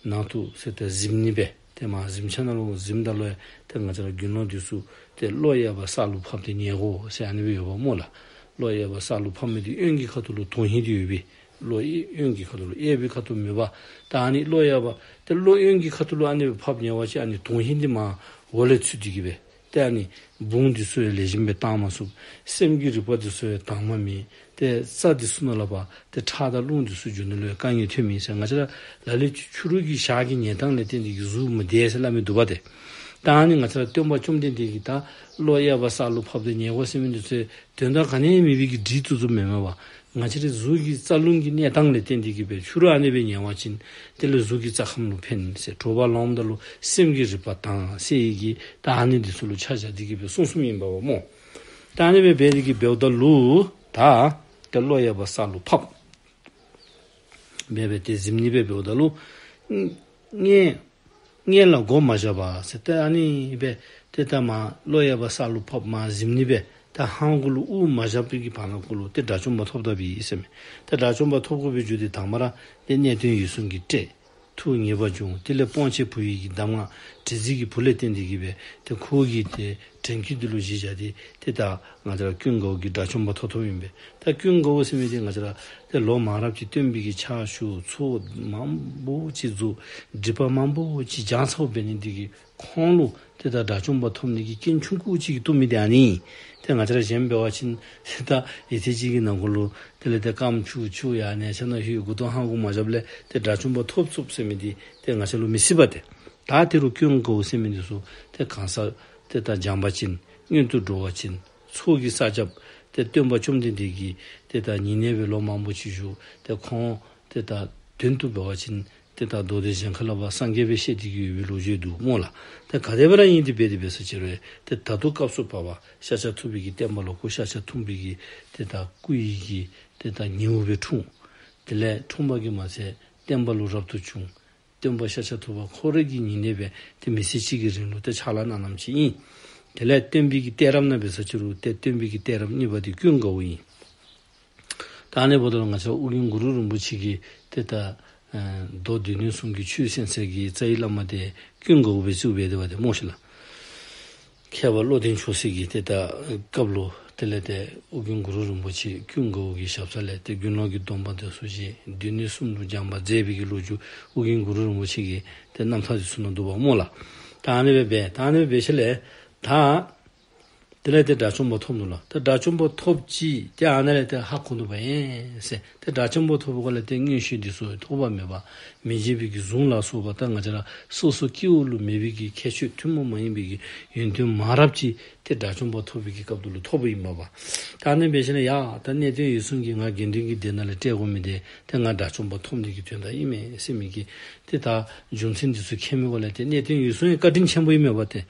ནང་དུ་ཟེར་ཏེ་གཟིམ་ནི་སྦེ་ཏེ་མར་གཟིམ་ཆ་ནང་ལུ་གཟིམ་ད་ལུ་ཡང་ཏེ་ང་བཅས་ར་དགེ་སློང་འདི་ཚུ་ཏེ་གློ་ཡལ་བ་ས་ལུ་ཕབ་སྟེ་ཉལ་དགོ་ཟེར་ཨ་ནི་སྦེ་ཡོདཔ་སྨོ་ལགས། གློ་ཡལ་བ་ས་ལུ་ཕབ་མི་འདི་གཡོན་གྱི་ཁ་ཐུག་ལུ་དོན་ཧིང་འདི་ཡོད་པས། གློ་གཡོན་གྱི་ཁ་ཐུག་ལུ་གཡས་པའི་ཁ་ཐུག་མེད་པ། ད་ཨ་ནི་གློ་ཡལ་བ་ཏེ་གློ་གཡོན་གྱི་ཁ་ཐུག་ལུ་ཨ་ནི་སྦེ་ཕབ་ཉལ་བ་ཅིན་ཨ་ནི་དོན་ཧིང་འདི་མར་འོག་ལས་ཚུད་དེ་གི་སྦེ་ཏེ་ཨ་ནི་བུང་འདི་ཚུ་ཡང་ལེགས་ཤོམ་སྦེ་བཏང་མ་ཚུགས། སེམས་ཀྱི་རིག་པ་འདི་ཚུ་ཡང་དྭངས་མ་མེད། ཏེ་རྩྭ་འདི་ཚུ་ནང་ལས་ཕར་ཏེ་ཁྲག་དང་རླུང་འདི་ཚུ་འགྱོ་ནི་ལུ་ཡང་དཀའ་ངལ་ཐོན་མི་ཟེར། ང་བཅས་ར་ལ་ལུ་ཅིག་ཕྱི་རུ་གི་ཞག་གི་ཉལ་སྟངས་ལས་བརྟེན་ཏེ་གི་གཟུགས་མི་བདེ་ཟེར་སླབ་མི་འདུག་པ་ཏེ། ད་ཨ་ནི་ང་བཅས་ར་སྟོན་པ་བཅོམ་ལྡན་འདས་ཀྱིས་ད་གློ་ཡལ་བ་ས་ལུ་ཕབ་སྟེ་ཉལ་དགོ་ཟེར་མི་འདི་ཚུ་དོན་དག་ག་ནི་ཡང་མེད་པའི་གི་སྒྲིག་བཙུགས་བཙུགསཔ་མེན་མས་པ། ང་བཅས་རའི་གཟུགས་ཀྱི་རྩ་རླུང་གི་གནས་སྟངས་ལས་བརྟེན་ཏེ་གི་སྦེ་ཕྱི་རུ་ཨ་ནི་སྦེ་ཉལ་བ་ཅིན་དེ་ལས་གཟུགས་ཀྱི་རྩ་ཁམས་ལུ་ཕན་ཟེར། དྲོ་པ་ལངམ་ད་ལུ་སེམས་ཀྱི་རིག་པ་དྭངས་ཟེར་བའི་གི་ད་ཨ་ནི་འདི་ཚུ་ལུ་ཆ་བཞག་སྟེ་གི་སྦེ་གསུངས་གསུངསམ་ཨིན་པས་སྨོ། ད་ཨ་ནི་སྦེ་འབད་དེ་གི་འབདཝ་ད་ལུ་ད་ཏེ་གློ་ཡལ་བ་ས་ལུ་ཕབ་སྦེ་སྦེ་ཏེ་གཟིམ་ནི་སྦེ་འབདཝ་ད་ལུ་ཨ་ནི་སྔོན་ལ་མགོ་མ་བཞག་པར་ཟེར་ཏེ་ཨ་ནི་སྦེ་ཏེ་ད་མར་གློ་ཡལ་བ་ས་ལུ་ཕབ་མར་གཟིམ་ནི་སྦེ་ད་ཧང་གུ་ལུ་དབུ་མ་བཞག་པའི་གི་བར་ན་གུ་ལུ་ཏེ་དགྲ་བཅོམ་པ་ཐོབ་ད་པས་ཟེར་མས། ཏེ་དགྲ་བཅོམ་པ་ཐོབ་དགོ་པའི་རྒྱུ་དེ་དང་པ་ར་ཏེ་གནས་བརྟན་འོད་སྲུང་གིས་བསྐྲད་ཐུགས་ངེས་པར་འབྱུང་། དེ་ལས་སྤང་བྱའི་བུ་ཡི་གི་གདམས་ངག་དྲི་ཟའི་གི་བུ་ལས་བརྟེན་ཏེ་གི་སྦེ་ཏེ་ཁོ་གིས་ཏེ་དྲན་སྐུལ་འདི་ལུ་གཞི་བཞག་སྟེ་ཏེ་ད་ང་བཅས་ར་ཀུན་དགའ་བོ་གིས་དགྲ་བཅོམ་པ་ཐོབ་ཐོབཔ་ཨིན་པས། ད་ཀུན་དགའ་བོ་ཟེར་མི་འདི་ང་བཅས་ར་ཏེ་ལོ་མང་རབས་ཅིག་སྟོན་པའི་གི་ཕྱག་ཞུ་ཚོགས་མང་པོ་ཅིག་རྫོགས་སྒྲིབ་པ་མང་པོ་ཅིག་སྦྱང་ཚརཝ་འབད་ནི་འདི་གིས་ཁོང་ལུ་ཏེ་ད་དགྲ་བཅོམ་པ་ཐོབ་ནི་གི་རྐྱེན་ཆུང་ཀུ་ཅིག་གིས་བཏུབ་མི་འདི་ཨ་ནི། ཏེ་ང་བཅས་ར་གཞན་འབད་བ་ཅིན་ཏེ་ད་ཡུད་ཙམ་ཅིག་གི་ནང་འཁོད་ལུ་དེ་ལས་ཏེ་རྐངམ་འཁྱུ་འཁྱུ་ཡར་གནས་ཆ་ནང་ལྷོད་མགུ་ཏོ་ཧང་གུ་མ་བཞགཔ་ལས་ཏེ་དགྲ་བཅོམ་པ་ཐོབ་ཚུགས་ཟེར་མི་འདི་ཏེ་ང་བཅས་ལུ་མི་སྲིད་པ་ཏེ། ད་དེ་རུང་ཀུན་དགའ་བོ་ཟེར་མི་འདི་ཚུ་ཏེ་གང་ཟག་ཏེ་ད་སྦྱངས་པ་ཅིན་སྔོན་དུ་འགྲོ་བ་ཅིན་ཚོགས་ཀྱི་ས་སྐྱ་ཏེ་སྟོན་པ་བཅོམ་ལྡན་འདས་ཀྱིས་ཏེ་ད་ཉེ་གནས་སྦེ་ལོ་མང་པོ་ཅིག་བཞུགས། ཏེ་ཁོང་ཏེ་ད་དོན་དུ་འབད་བ་ཅིན་ཏེ་ད་མདོ་སྡེ་གཞན་ཁ་ལས་ཕར་སངས་རྒྱས་སྦེ་བཤད་དེ་གི་ཡོད་པའི་ལོ་རྒྱུས་འདུག་སྨོ་ལགས། ཏེ་ག་དེ་སྦེ་ར་ཨིན་ཏེ་འབད་དེ་འབད་ས་ཅིག་རུང་ཏེ་ད་ལྟོ་སྐབས་སུ་བབ་པ་ཤཱཀྱ་ཐུབ་པའི་གི་བསྟན་པ་ལུ་ཁོ་ཤཱཀྱ་ཐུབ་པའི་གི་ཏེ་ད་སྐུ་ཡི་གི་ཏེ་ད་ཉེ་བོ་སྦེ་འཁྲུངས། དེ་ལས་འཁྲུངས་པ་གིས་མ་ཚད་བསྟན་པ་ལུ་རབ་ཏུ་བྱུང་། སྟོན་པ་ཤཱཀྱ་ཐུབ་པ་ཁོ་རའི་གི་ཉེ་གནས་སྦེ་ཏེ་མི་ཚེ་གཅིག་གི་རིང་ལུ་ཏེ་ཕྱག་ལཱ་གནང་གནངམ་ཅིག་ཨིན། དེ་ལས་སྟོན་པའི་གི་གཏད་རབས་ནང་འབད་ས་ཅིག་རུང་ཏེ་སྟོན་པའི་གི་གཏད་རབས་གཉིས་པ་འདི་ཀུན་དགའ་བོ་ཨིན། ད་ཨ་ནི་འབདཝ་ད་ལུ་ང་བཅས་ཨོ་རྒྱན་གུ་རུ་རིན་པོ་ཆེ་གིས་ཏེ་ད་ཨེ་མདོ་སྡེ་སྣོད་གསུམ་གྱི་ཆོས་གསན་སའི་གི་རྩ་བའི་བླ་མ་འདི་ཀུན་དགའ་བོ་སྦེ་བཙུགས་སྦེ་སྡོད་པ་ཏེ་སྨོ་ཤིག་ལགས། མཁས་པ་བློ་ལྡན་མཆོག་སྲེད་ཀྱི་ཏེ་ད་སྐབས་ལུ་དེ་ལས་ཏེ་ཨོ་རྒྱན་གུ་རུ་རིན་པོ་ཆེ་ཀུན་དགའ་བོ་གི་ཞབས་ས་ལས་ཏེ་དགེ་སློང་གི་སྡོམ་པ་འདི་ཚུ་བཞེས། སྡེ་སྣོད་གསུམ་ལུ་སྦྱངས་པ་མཛད་པའི་གི་ལོ་རྒྱུས་ཨོ་རྒྱན་གུ་རུ་རིན་པོ་ཆེ་གི་ཏེ་རྣམ་ཐར་འདི་ཚུ་ནང་འདུག་པ་སྨོ་ལགས། ད་ཨ་ནི་སྦེ་འབད་ད་ཨ་ནི་སྦེ་འབད་ཞིནམ་ལས་ད་དེ་ལས་ཏེ་དགྲ་བཅོམ་པ་ཐོབ་ནུག་ལགས། ད་དགྲ་བཅོམ་པ་ཐོབ་ཅི། ཏེ་ཨ་ནཱ་ལས་ཏེ་ཧ་གོ་ནུག་པ་ཨིན་ཟེར། ཏེ་དགྲ་བཅོམ་པ་ཐོབ་པའི་སྐབས་ལས་ཏེ་མངོན་ཤེས་འདི་ཚུ་ཐོགས་པ་མེད་པ་མི་བརྗེད་པའི་གི་གཟུངས་ལ་སོགས་པ་ད་ང་བཅས་ར་སོ་སོ་སྐྱེ་བོ་ལུ་མེད་པའི་གི་ཁྱད་ཆོས་ཐུན་མོང་མ་ཡིན་པའི་གི་ཡོན་ཏན་མང་རབས་ཅིག་ཏེ་དགྲ་བཅོམ་པ་ཐོབ་པའི་གི་སྐབས་དེ་ལུ་ཐོབ་པ་ཨིན་པས། ད་ཨ་ནི་འབད་ཞིནམ་ལས་ཡ་ད་གནས་བརྟན་འོད་སྲུང་གིས་ང་དགེ་འདུན་གྱི་སྡེ་ནང་ལས་བསྐྲད་དགོ་མི་འདི་ཏེ་ང་དགྲ་བཅོམ་པ་ཐོབ་ནི་གི་དོན་དག་ཨིན་མས་ཟེར་མི་གི་ཏེ་ད་རྒྱུ་མཚན་འདི་ཚུ་མཁྱེན་མི་སྐབས་ལས་ཏེ་གནས་བརྟན་འོད་སྲུང་ཡང་བཀའ་དྲིན་ཆེན་པོ་ཨིན་མས་པ་ཏེ།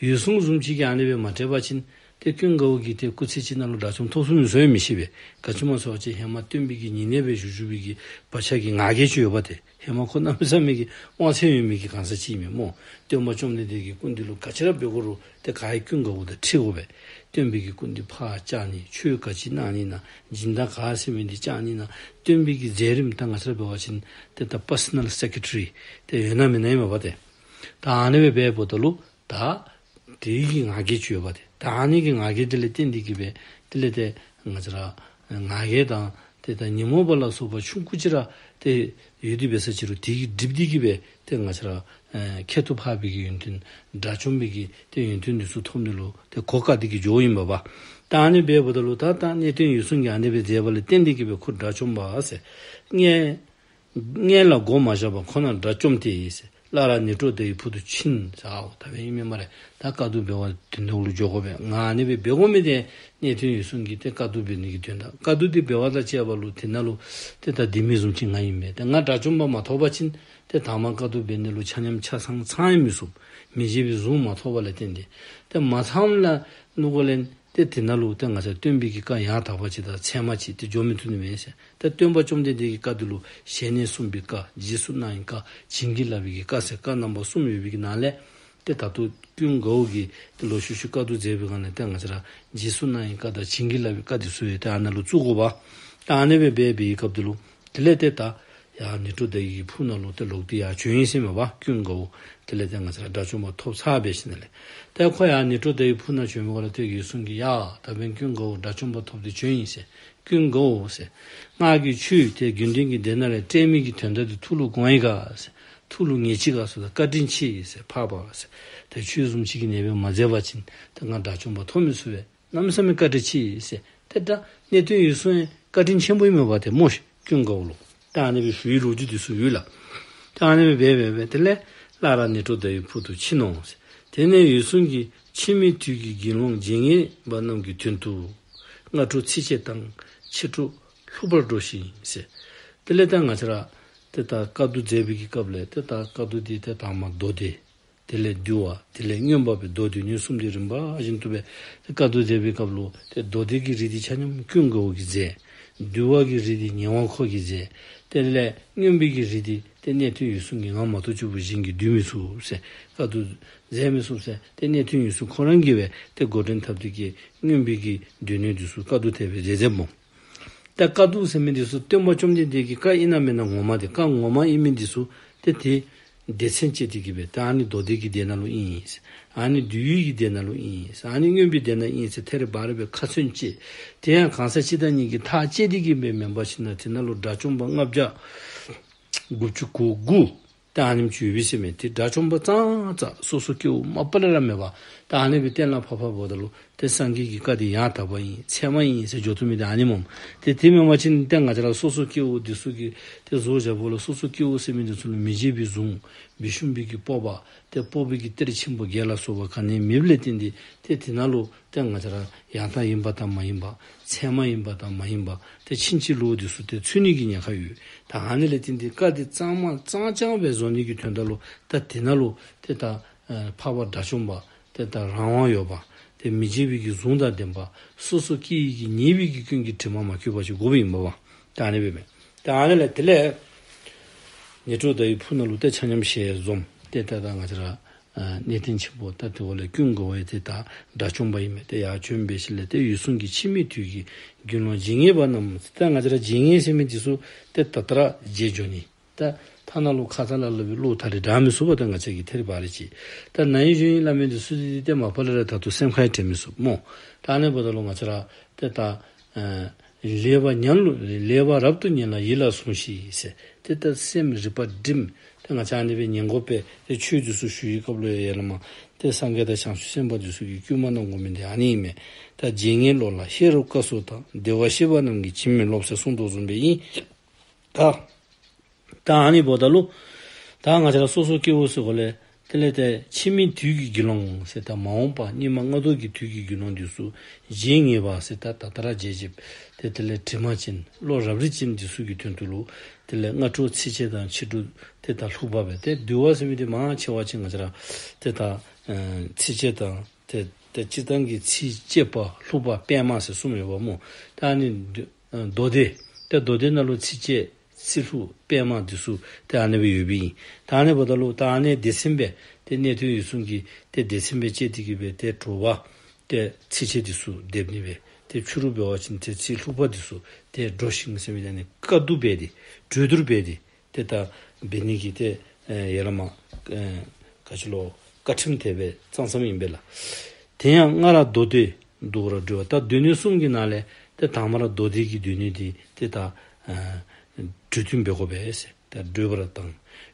འོད་སྲུང་བཟུམ་ཅིག་གིས་ཨ་ནི་སྦེ་མ་བསྐྲད་པ་ཅིན་ཏེ་ཀུན་དགའ་བོ་གིས་ཏེ་སྐུ་ཚེ་གཅིག་ནང་ལུ་དགྲ་བཅོམ་ཐོབ་ཚུགས་མི་ཚུགས་ཡང་མི་ཤེས་པས། ག་ཅི་སྨོ་ཟེར་བ་ཅིན་ཧེ་མ་སྟོན་པའི་གི་ཉེ་གནས་སྦེ་བཞུགས་བཞུགས་པའི་གི་བག་ཆགས་ཀྱི་ང་རྒྱལ་ཅིག་ཡོདཔ་ཏེ། ཧེ་མ་ཁོ་གནམ་མེད་ས་མེད་ཀྱི་དབང་ཚད་ཡོད་མི་གི་གང་ཟག་ཅིག་ཨིན་མས་སྨོ། སྟོན་པ་བཅོམ་ལྡན་འདས་ཀྱི་སྐུ་མདུན་ལུ་ག་ཅི་ར་འབད་དགོ་རུང་ཏེ་ག་ཡང་ཀུན་དགའ་བོ་དང་འཁྲིལ་དགོ་པས། སྟོན་པའི་གི་སྐུ་མདུན་ཕར་བཅར་ནི་ཆོས་ག་ཅི་གནང་ནི་ན་སྦྱིན་བདག་ག་ཟེར་མི་འདི་བཅར་ནི་ན་སྟོན་པའི་གི་མཛད་རིམ་ད་ང་བཅས་ར་འབད་བ་ཅིན་ཏེ་ད་པར་སོ་ནལ་སེཀ་རེ་ཊ་རི་ཏེ་ཡོད་ན་མེད་ན་ཨིན་མས་པ་ཏེ། ད་ཨ་ནི་སྦེ་འབདཝ་ད་ལུ་ད་དེ་གི་ང་རྒྱལ་ཅིག་ཡོདཔ་ཏེ། ད་ཨ་ནི་གི་ང་རྒྱལ་དེ་ལས་བརྟེན་ཏེ་གི་སྦེ་དེ་ལས་ཏེ་ང་བཅས་ར་ང་རྒྱལ་དང་ཏེ་ད་ཉོན་མོངས་པ་ལ་སོགས་པ་ཆུང་ཀུ་ཅིག་ར་ཏེ་ཡོད་དེ་འབད་ས་ཅིག་རུང་དེ་གིས་བསྒྲིབས་ཏེ་གི་སྦེ་ཏེ་ང་བཅས་ར་ཨེ་ཁྱད་དུ་འཕགས་པའི་གི་ཡོན་ཏན་དགྲ་བཅོམ་པའི་གི་ཏེ་ཡོན་ཏན་འདི་ཚུ་ཐོབ་ནི་ལུ་ཏེ་གོ་བཀག་སྟེ་གི་འགྱོཝ་ཨིན་པས། ད་ཨ་ནི་འབདཝ་ད་ལུ་ད་ད་གནས་བརྟན་འོད་སྲུང་གིས་ཨ་ནི་སྦེ་མཛད་པ་ལས་བརྟེན་ཏེ་གི་སྦེ་ཁོ་དགྲ་བཅོམ་པ་ཟེར་སྔོན་སྔོན་ལ་མགོ་མ་བཞག་པར་ཁོ་ན་དགྲ་བཅོམ་སྟེ་ཟེར། སླར་ནཻ་ཏྲོ་དྷའི་ཕུག་ཏུ་ཕྱིན་ཟེར། ཨའོ་ད་འབདན་ཨིན་མས་སྨ་རེ། ད་བཀའ་བསྡུ་འབད་བར་དོན་དག་ལུ་འགྱོ་དགོ་པས། ང་ཨ་ནི་སྦེ་འབད་དགོ་མི་འདི་གནས་བརྟན་འོད་སྲུང་གིས་ཏེ་བཀའ་བསྡུ་འབད་ནི་གི་དོན་དག། བཀའ་བསྡུ་འདི་འབད་བ་དང་བཅས་པ་ལུ་དེ་ནང་ལུ་ཏེ་ད་ལྡེ་མིག་བཟུམ་ཅིག་ང་ཨིན་པས། ཏེ་ང་དགྲ་བཅོམ་པ་མ་ཐོབ་པ་ཅིན་ཏེ་དང་པ་བཀའ་བསྡུ་འབད་ནི་ལུ་ཆ་མཉམ་ཆ་ཚང་ཚང་ཡང་མི་ཚུགས། མི་བརྗེད་པའི་གཟུངས་མ་ཐོབ་པ་ལ་བརྟེན་ཏེ། ཏེ་མ་ཚངམ་ལུ་གོ་ལེན་ཏེ་དེ་ནང་ལུ་ཏེ་ང་བཅས་སྟོན་པའི་གི་བཀའ་ཡང་དག་པ་ཅིག་དང་ཚད་མ་ཅིག་ཏེ་འགྱོ་མི་བཏུབ་ནི་མས་ཟེར། ཏེ་སྟོན་པ་བཅོམ་ལྡན་འདས་ཀྱི་བཀའ་འདི་ལུ་ཞལ་ནས་གསུངས་པའི་བཀའ། རྗེས་སུ་གནང་བའི་བཀའ། བྱིན་གྱིས་བརླབས་པའི་གི་བཀའ་ཟེར་བཀའ་རྣམ་པ་གསུམ་ཡོད་པའི་གི་ནང་ལས་ཏེ་ད་ལྟོ་ཀུན་དགའ་བོ་གིས་ཏེ་ལོག་ཤུལ་ཤུལ་བཀའ་བསྡུ་མཛད་པའི་སྒང་ལས་ཏེ་ང་བཅས་ར་རྗེས་སུ་གནང་བའི་བཀའ་དང་བྱིན་གྱིས་བརླབས་པའི་བཀའ་འདི་ཚུ་ཡང་ཏེ་ཨ་ནཱ་ལུ་བཙུགས་དགོ་པས། ད་ཨ་ནི་སྦེ་འབད་བའི་སྐབས་འདི་ལུ་དེ་ལས་ཏེ་ད་ཡར་ནཻ་ཏྲོ་དྷའི་ཕུག་ནང་ལུ་ཏེ་ལོག་སྟེ་ཡར་བྱོན་ཡི་ཟེར་མས་པ་ཀུན་དགའ་བོ། དེ་ལས་ཏེ་ང་བཅས་ར་དགྲ་བཅོམ་པ་ཐོབ་ཚར་བའི་ཤུལ་ལས་ཏེ་ཁོ་ཡར་ནཻ་ཏྲོ་དྷའི་ཕུག་ནང་བྱོན་པའི་སྐབས་ལུ་ཏེ་འོད་སྲུང་གིས་ཡ་ད་འབདན་ཀུན་དགའ་བོ་དགྲ་བཅོམ་པ་ཐོབ་སྟེ་བྱོན་ཡི་ཟེར། ཀུན་དགའ་བོ་ཟེར། ང་གིས་ཁྱོད་ཏེ་དགེ་འདུན་གྱི་སྡེ་ནང་ལས་བསྐྲད་མི་གི་དོན་དག་འདི་ཐུགས་ལུ་དགོངས་ཡི་ག་ཟེར། ཐུགས་ལུ་ངེས་ཅི་ག་ཟེར། ད་བཀའ་དྲིན་ཆེ་ཟེར། འཕགས་པ་ཟེར། ཏེ་ཁྱོད་བཟུམ་ཅིག་གིས་ཨ་ནི་སྦེ་མ་མཛད་པ་ཅིན་ཏེ་ང་དགྲ་བཅོམ་པ་ཐོབ་མི་ཚུགས་པས། གནམ་མེད་ས་མེད་བཀའ་དྲིན་ཆེ་ཟེར། ཏེ་ད་གནས་བརྟན་འོད་སྲུང་ཡང་བཀའ་དྲིན་ཆེན་པོ་ཨིན་མས་པ་ཏེ་སྨོ་ཤིག་ཀུན་དགའ་བོ་ལུ། ད་ཨ་ནི་སྦེ་ཞུ་བའི་ལོ་རྒྱུས་འདི་ཚུ་ཡོད་ལགས། ད་ཨ་ནི་སྦེ་འབད་འབད་འབད་དེ་ལས་སླར་ནཻ་ཏྲོ་དྷའི་ཕུག་ཏུ་ཕྱིན་ནུག་ཟེར། དེ་ནས་འོད་སྲུང་གིས་འཆི་མེད་དུས་ཀྱི་དགེ་སློང་བརྗེད་ངས་པ་རྣམས་ཀྱི་དོན་དུ་སྔ་དྲོ་ཚིགས་བཅད་དང་ཕྱི་དྲོ་ལྷུག་པར་སྒྲོགས་ཤིང་ཟེར། དེ་ལས་ད་ང་བཅས་ར་ཏེ་ད་བཀའ་བསྡུ་མཛད་པའི་གི་སྐབས་ལས་ཏེ་ད་བཀའ་བསྡུ་འདི་ཏེ་དང་པ་མདོ་སྡེ། དེ་ལས་འདུལ་བ། དེ་ལས་མངོན་པ་སྦེ་མདོ་སྡེ་སྣོད་གསུམ་འདི་རིམ་པ་བཞིན་དུ་སྦེ་ཏེ་བཀའ་བསྡུ་མཛད་པའི་སྐབས་ལུ་ཏེ་མདོ་སྡེ་གི་རིགས་འདི་ཆ་མཉམ་ཀུན་དགའ་བོ་གིས་མཛད། འདུལ་བ་གི་རིགས་འདི་ཉེ་བར་འཁོར་གྱིས་མཛད། དེ་ལས་མངོན་པའི་གི་རིགས་འདི་ཏེ་གནས་བརྟན་འོད་སྲུང་གིས་ང་མ་གཏོགས་ཆོས་པོ་གཞན་གྱིས་འདུལ་མི་ཚུགས་ཟེར། བཀའ་བསྡུ་མཛད་མི་ཚུགས་ཟེར། ཏེ་གནས་བརྟན་འོད་སྲུང་ཁོ་རང་གིས་སྦེ་ཏེ་འགོ་འདྲེན་འཐབ་སྟེ་གིས་མངོན་པའི་གི་སྡེ་སྣོད་འདི་ཚུ་བཀའ་བསྡུ་དེ་སྦེ་མཛད་མཛདཔ་སྨོ། ད་བཀའ་བསྡུ་ཟེར་མི་འདི་ཚུ་སྟོན་པ་བཅོམ་ལྡན་འདས་ཀྱི་བཀའ་ཨིན་ན་མེན་ན་ངོ་མ་འདི་བཀའ་ངོ་མ་ཨིན་མི་འདི་ཚུ་ཏེ་ཏེ་སྡེ་ཚན་བཅད་དེ་གིས་སྦེ་ད་ཨ་ནི་མདོ་སྡེ་གི་སྡེ་ནང་ལུ་ཨིན་ཟེར། ཨ་ནི་འདུལ་བའི་གི་སྡེ་ནང་ལུ་ཨིན་ཟེར། ཨ་ནི་མངོན་པའི་སྡེ་ནང་ཨིན་ཟེར་ཐད་རི་བ་རི་སྦེ་ཁ་ཚོན་བཅད། དེ་ཡང་གང་ཟག་གཅིག་དང་གཉིས་ཀྱིས་ཐག་བཅད་དེ་གིས་སྦེ་མེན་པ་ཅིན་ཏེ་ནཱ་ལུ་དགྲ་བཅོམ་པ་ལྔ་བརྒྱ་དགུ་བཅུ་གོ་དགུ་ཏེ་ཨ་ནེམ་ཅིག་ཡོད་པས་ཟེར་མས། ཏེ་དགྲ་བཅོམ་པ་ཙང་ཙང་སོ་སོ་སྐྱེ་བོ་མ་པ་ལས་ར་མེད་པ། ད་ཨ་ནི་སྦེ་གཏན་ལ་ཕབ་ཕབ་འབདཝ་ད་ལུ་ཏེ་སངས་རྒྱས་ཀྱི་བཀའ་འདི་ཡང་དག་པ་ཨིན་ཚད་མ་ཨིན་ཟེར་འགྱོ་བཏུབ་མི་འདི་ཨ་ནི་སྨོ། ཏེ་དེ་མེན་པ་ཅིན་ཏེ་ང་བཅས་ར་སོ་སོ་སྐྱེ་བོ་འདི་ཚུ་གིས་ཏེ་བཟོ་བཞགཔ་ལུ་སོ་སོ་སྐྱེ་བོ་ཟེར་མི་འདི་ཚུ་ལུ་མི་བརྗེད་པའི་གཟུངས་བི་ཤུམ་པའི་གི་སྤོབས་པ་ཏེ་སྤོབས་པའི་གི་གཏེར་ཆེན་པོ་བརྒྱད་ལ་སོགས་པ་ག་ནི་མེདཔ་ལས་བརྟེན་ཏེ་ཏེ་དེ་ནང་ལུ་ཏེ་ང་བཅས་ར་ཡང་དག་ཨིན་པ་དང་མ་ཨིན་པ་ཚད་མ་ཨིན་པ་དང་མ་ཨིན་པ་ཏེ་ཕྱིན་ཅི་ལོག་འདི་ཚུ་ཏེ་ཚུད་ནི་གི་ཉེན་ཁ་ཡོད། ད་ཨ་ནི་ལས་བརྟེན་ཏེ་བཀའ་འདི་གཙང་མ་གཙང་རྐྱང་སྦེ་བཟོ་ནི་གི་དོན་དག་ལུ་ད་དེ་ནང་ལུ་ཏེ་ད་ཨ་འཕགས་པ་དགྲ་བཅོམ་པ་ཏེ་ད་རང་དབང་ཡོད་པ་ཏེ་མི་བརྗེད་པའི་གི་གཟུངས་དང་ལྡན་པ་སོ་སོ་སྐྱེ་བོའི་གི་ཉེས་པའི་གི་སྐྱོན་གྱིས་དྲི་མ་མ་གོས་པ་ཅིག་དགོཔ་ཨིན་པས་པ། ད་ཨ་ནི་སྦེ་མས། ད་ཨ་ནི་ལས་དེ་ལས་ནཻ་ཏྲོ་དྷའི་ཕུག་ནང་ལུ་ཏེ་ཆ་མཉམ་ཞལ་འཛོམས། ཏེ་ད་ད་ང་བཅས་ར་ཨ་གནས་བརྟན་ཆེན་པོ་ད་དེ་འོག་ལས་ཀུན་དགའ་བོ་ཡང་ཏེ་ད་དགྲ་བཅོམ་པ་ཨིན་མས། ཏེ་ཡར་བྱོན་པའི་ཤུལ་ལས་ཏེ་འོད་སྲུང་གིས་འཆི་མེད་དུས་ཀྱི་དགེ་སློང་བརྗེད་ངས་པ་རྣམས། ད་ང་བཅས་ར་བརྗེད་ངས་ཟེར་མི་འདི་ཚུ་ཏེ་ད་ལྟོ་ར་བརྗེད་འགྱོ་ནི། ད་ཐ་ན་ལུ་ཁ་ཙ་ལ་ལུ་སྦེ་བློ་ཐ་རི་དྲག་མི་ཚུགས་པ། ད་ང་བཅས་ཀྱིས་ཐད་རི་བ་རི་ཅིག་ད་ན་ཧིང་གཞེས་ཧིང་སླབ་མི་འདི་ཚུ་ཏེ་མ་པ་ལས་ར་ད་ལྟོ་སེམས་ཁར་ཡང་དྲན་མི་ཚུགས་སྨོ། ད་ཨ་ནི་འབདཝ་ད་ལུ་ང་བཅས་ར་ཏེ་ད་ཨ་ལེགས་པར་ཉོན་ལ་ལེགས་པར་རབ་ཏུ་ཉོན་ལ་ཡིད་ལ་ཟུངས་ཤིག་ཟེར། ཏེ་ད་སེམས་རིག་པ་སྒྲིམ། ཏེ་ང་བཅས་ཨ་ནི་སྦེ་ཉན་དགོ་པས། ཏེ་ཆོས་འདི་ཚུ་ཞུ་བའི་སྐབས་ལུ་ཡང་ཡར་ལས་མར་ཏེ་སངས་རྒྱས་དང་བྱང་ཆུབ་སེམས་དཔའ་འདི་ཚུ་གིས་བསྐུལ་མ་གནང་དགོ་མི་འདི་ཨ་ནི་ཨིན་མས། ད་བརྗེད་ངས་བློ་ལ་ཤེས་རབ་བཀའ་སྲོལ་དང་། བདེ་བར་གཤེགས་པ་རྣམས་ཀྱིས་འཆི་མེད་སློབ་ཟེར་གསུངས་དོ་བཟུམ་སྦེ་ཨིན། ད་ད་ཨ་ནི་འབདཝ་ད་ལུ་ད་ང་བཅས་ར་སོ་སོ་སྐྱེ་བོ་ཟེར་གོ་ལས་དེ་ལས་ཏེ་འཆི་མེད་དུས་ཀྱི་དགེ་སློང་ཟེར་ད་མ་འོངས་པ་སྙིགས་མ་ལྔ་བདོ་གི་དུས་ཀྱི་དགེ་སློང་འདི་ཚུ་བརྗེད་ངས་པ་ཟེར་ད་ད་ལྟོ་ར་བརྗེད་བརྗེདཔ་ཏེ་དེ་ལས་དྲི་མ་ཅན་བློ་རབ་རིབ་ཅན་འདི་ཚུ་གི་དོན་དུ་ལུ་དེ་ལས་སྔ་དྲོ་ཚིགས་བཅད་དང་ཕྱི་དྲོ་ཏེ་ད་ལྷུག་པ་སྦེ་ཏེ་འདུལ་བ་ཟེར་མི་འདི་མང་ཆེ་བ་ཅིག་ང་བཅས་ར་ཏེ་ད་ཨ་ཚིགས་བཅད་དང་ཏེ་ཏེ་སྤྱིར་བཏང་གི་ཚིགས་བཅད་པ་ལྷུག་པ་སྤེལ་མ་ཟེར་གསུམ་ཡོདཔ་སྨོ། ད་ཨ་ནི་མདོ་སྡེ་ཏེ་མདོ་སྡེ་ནང་ལུ་ཚིགས་བཅད་ཚིག་ལྷུག་སྤེལ་མ་འདི་ཚུ་ཏེ་ཨ་ནི་སྦེ་ཡོདཔ་ཨིན། ད་ཨ་ནི་འབདཝ་ད་ལུ་ད་ཨ་ནི་སྡེ་ཚན་སྦེ་ཏེ་གནས་བརྟན་འོད་སྲུང་གིས་ཏེ་སྡེ་ཚན་སྦེ་བཅད་དེ་གིས་སྦེ་ཏེ་དྲོ་པ་ཏེ་ཚིགས་བཅད་འདི་ཚུ་སྡེབ་ནི་སྦེ་ཏེ་ཕྱི་རུ་འབད་བ་ཅིན་ཏེ་ཚིག་ལྷུག་པ་འདི་ཚུ་ཏེ་སྒྲོགས་ཤིང་ཟེར་མི་ཨ་ནི་བཀའ་བསྡུ་འབད་དེ་གྲོས་བསྡུར་འབད་དེ་ཏེ་ད་འབད་ནི་གི་ཏེ་ཨེ་ཡར་ལས་མར་ཨེ་ག་ཅི་ལོ་བཀའ་ཁྲིམས་དེ་སྦེ་བརྩམས་བརྩམསམ་ཨིན་པས་ལགས། དེ་ཡང་སྔར་མདོ་སྡེ་འདུག་ར་འགྲོ་བ་ད་སྡེ་སྣོད་གསུམ་གྱི་ནང་ལས་ཏེ་དང་པ་ར་མདོ་སྡེ་གི་སྡེ་སྣོད་འདི་ཏེ་ད་ཨ་གྲོས་བསྟུན་འབད་དགོ་པས་ཟེར། ད་བགྲོད་པ་ར་དང་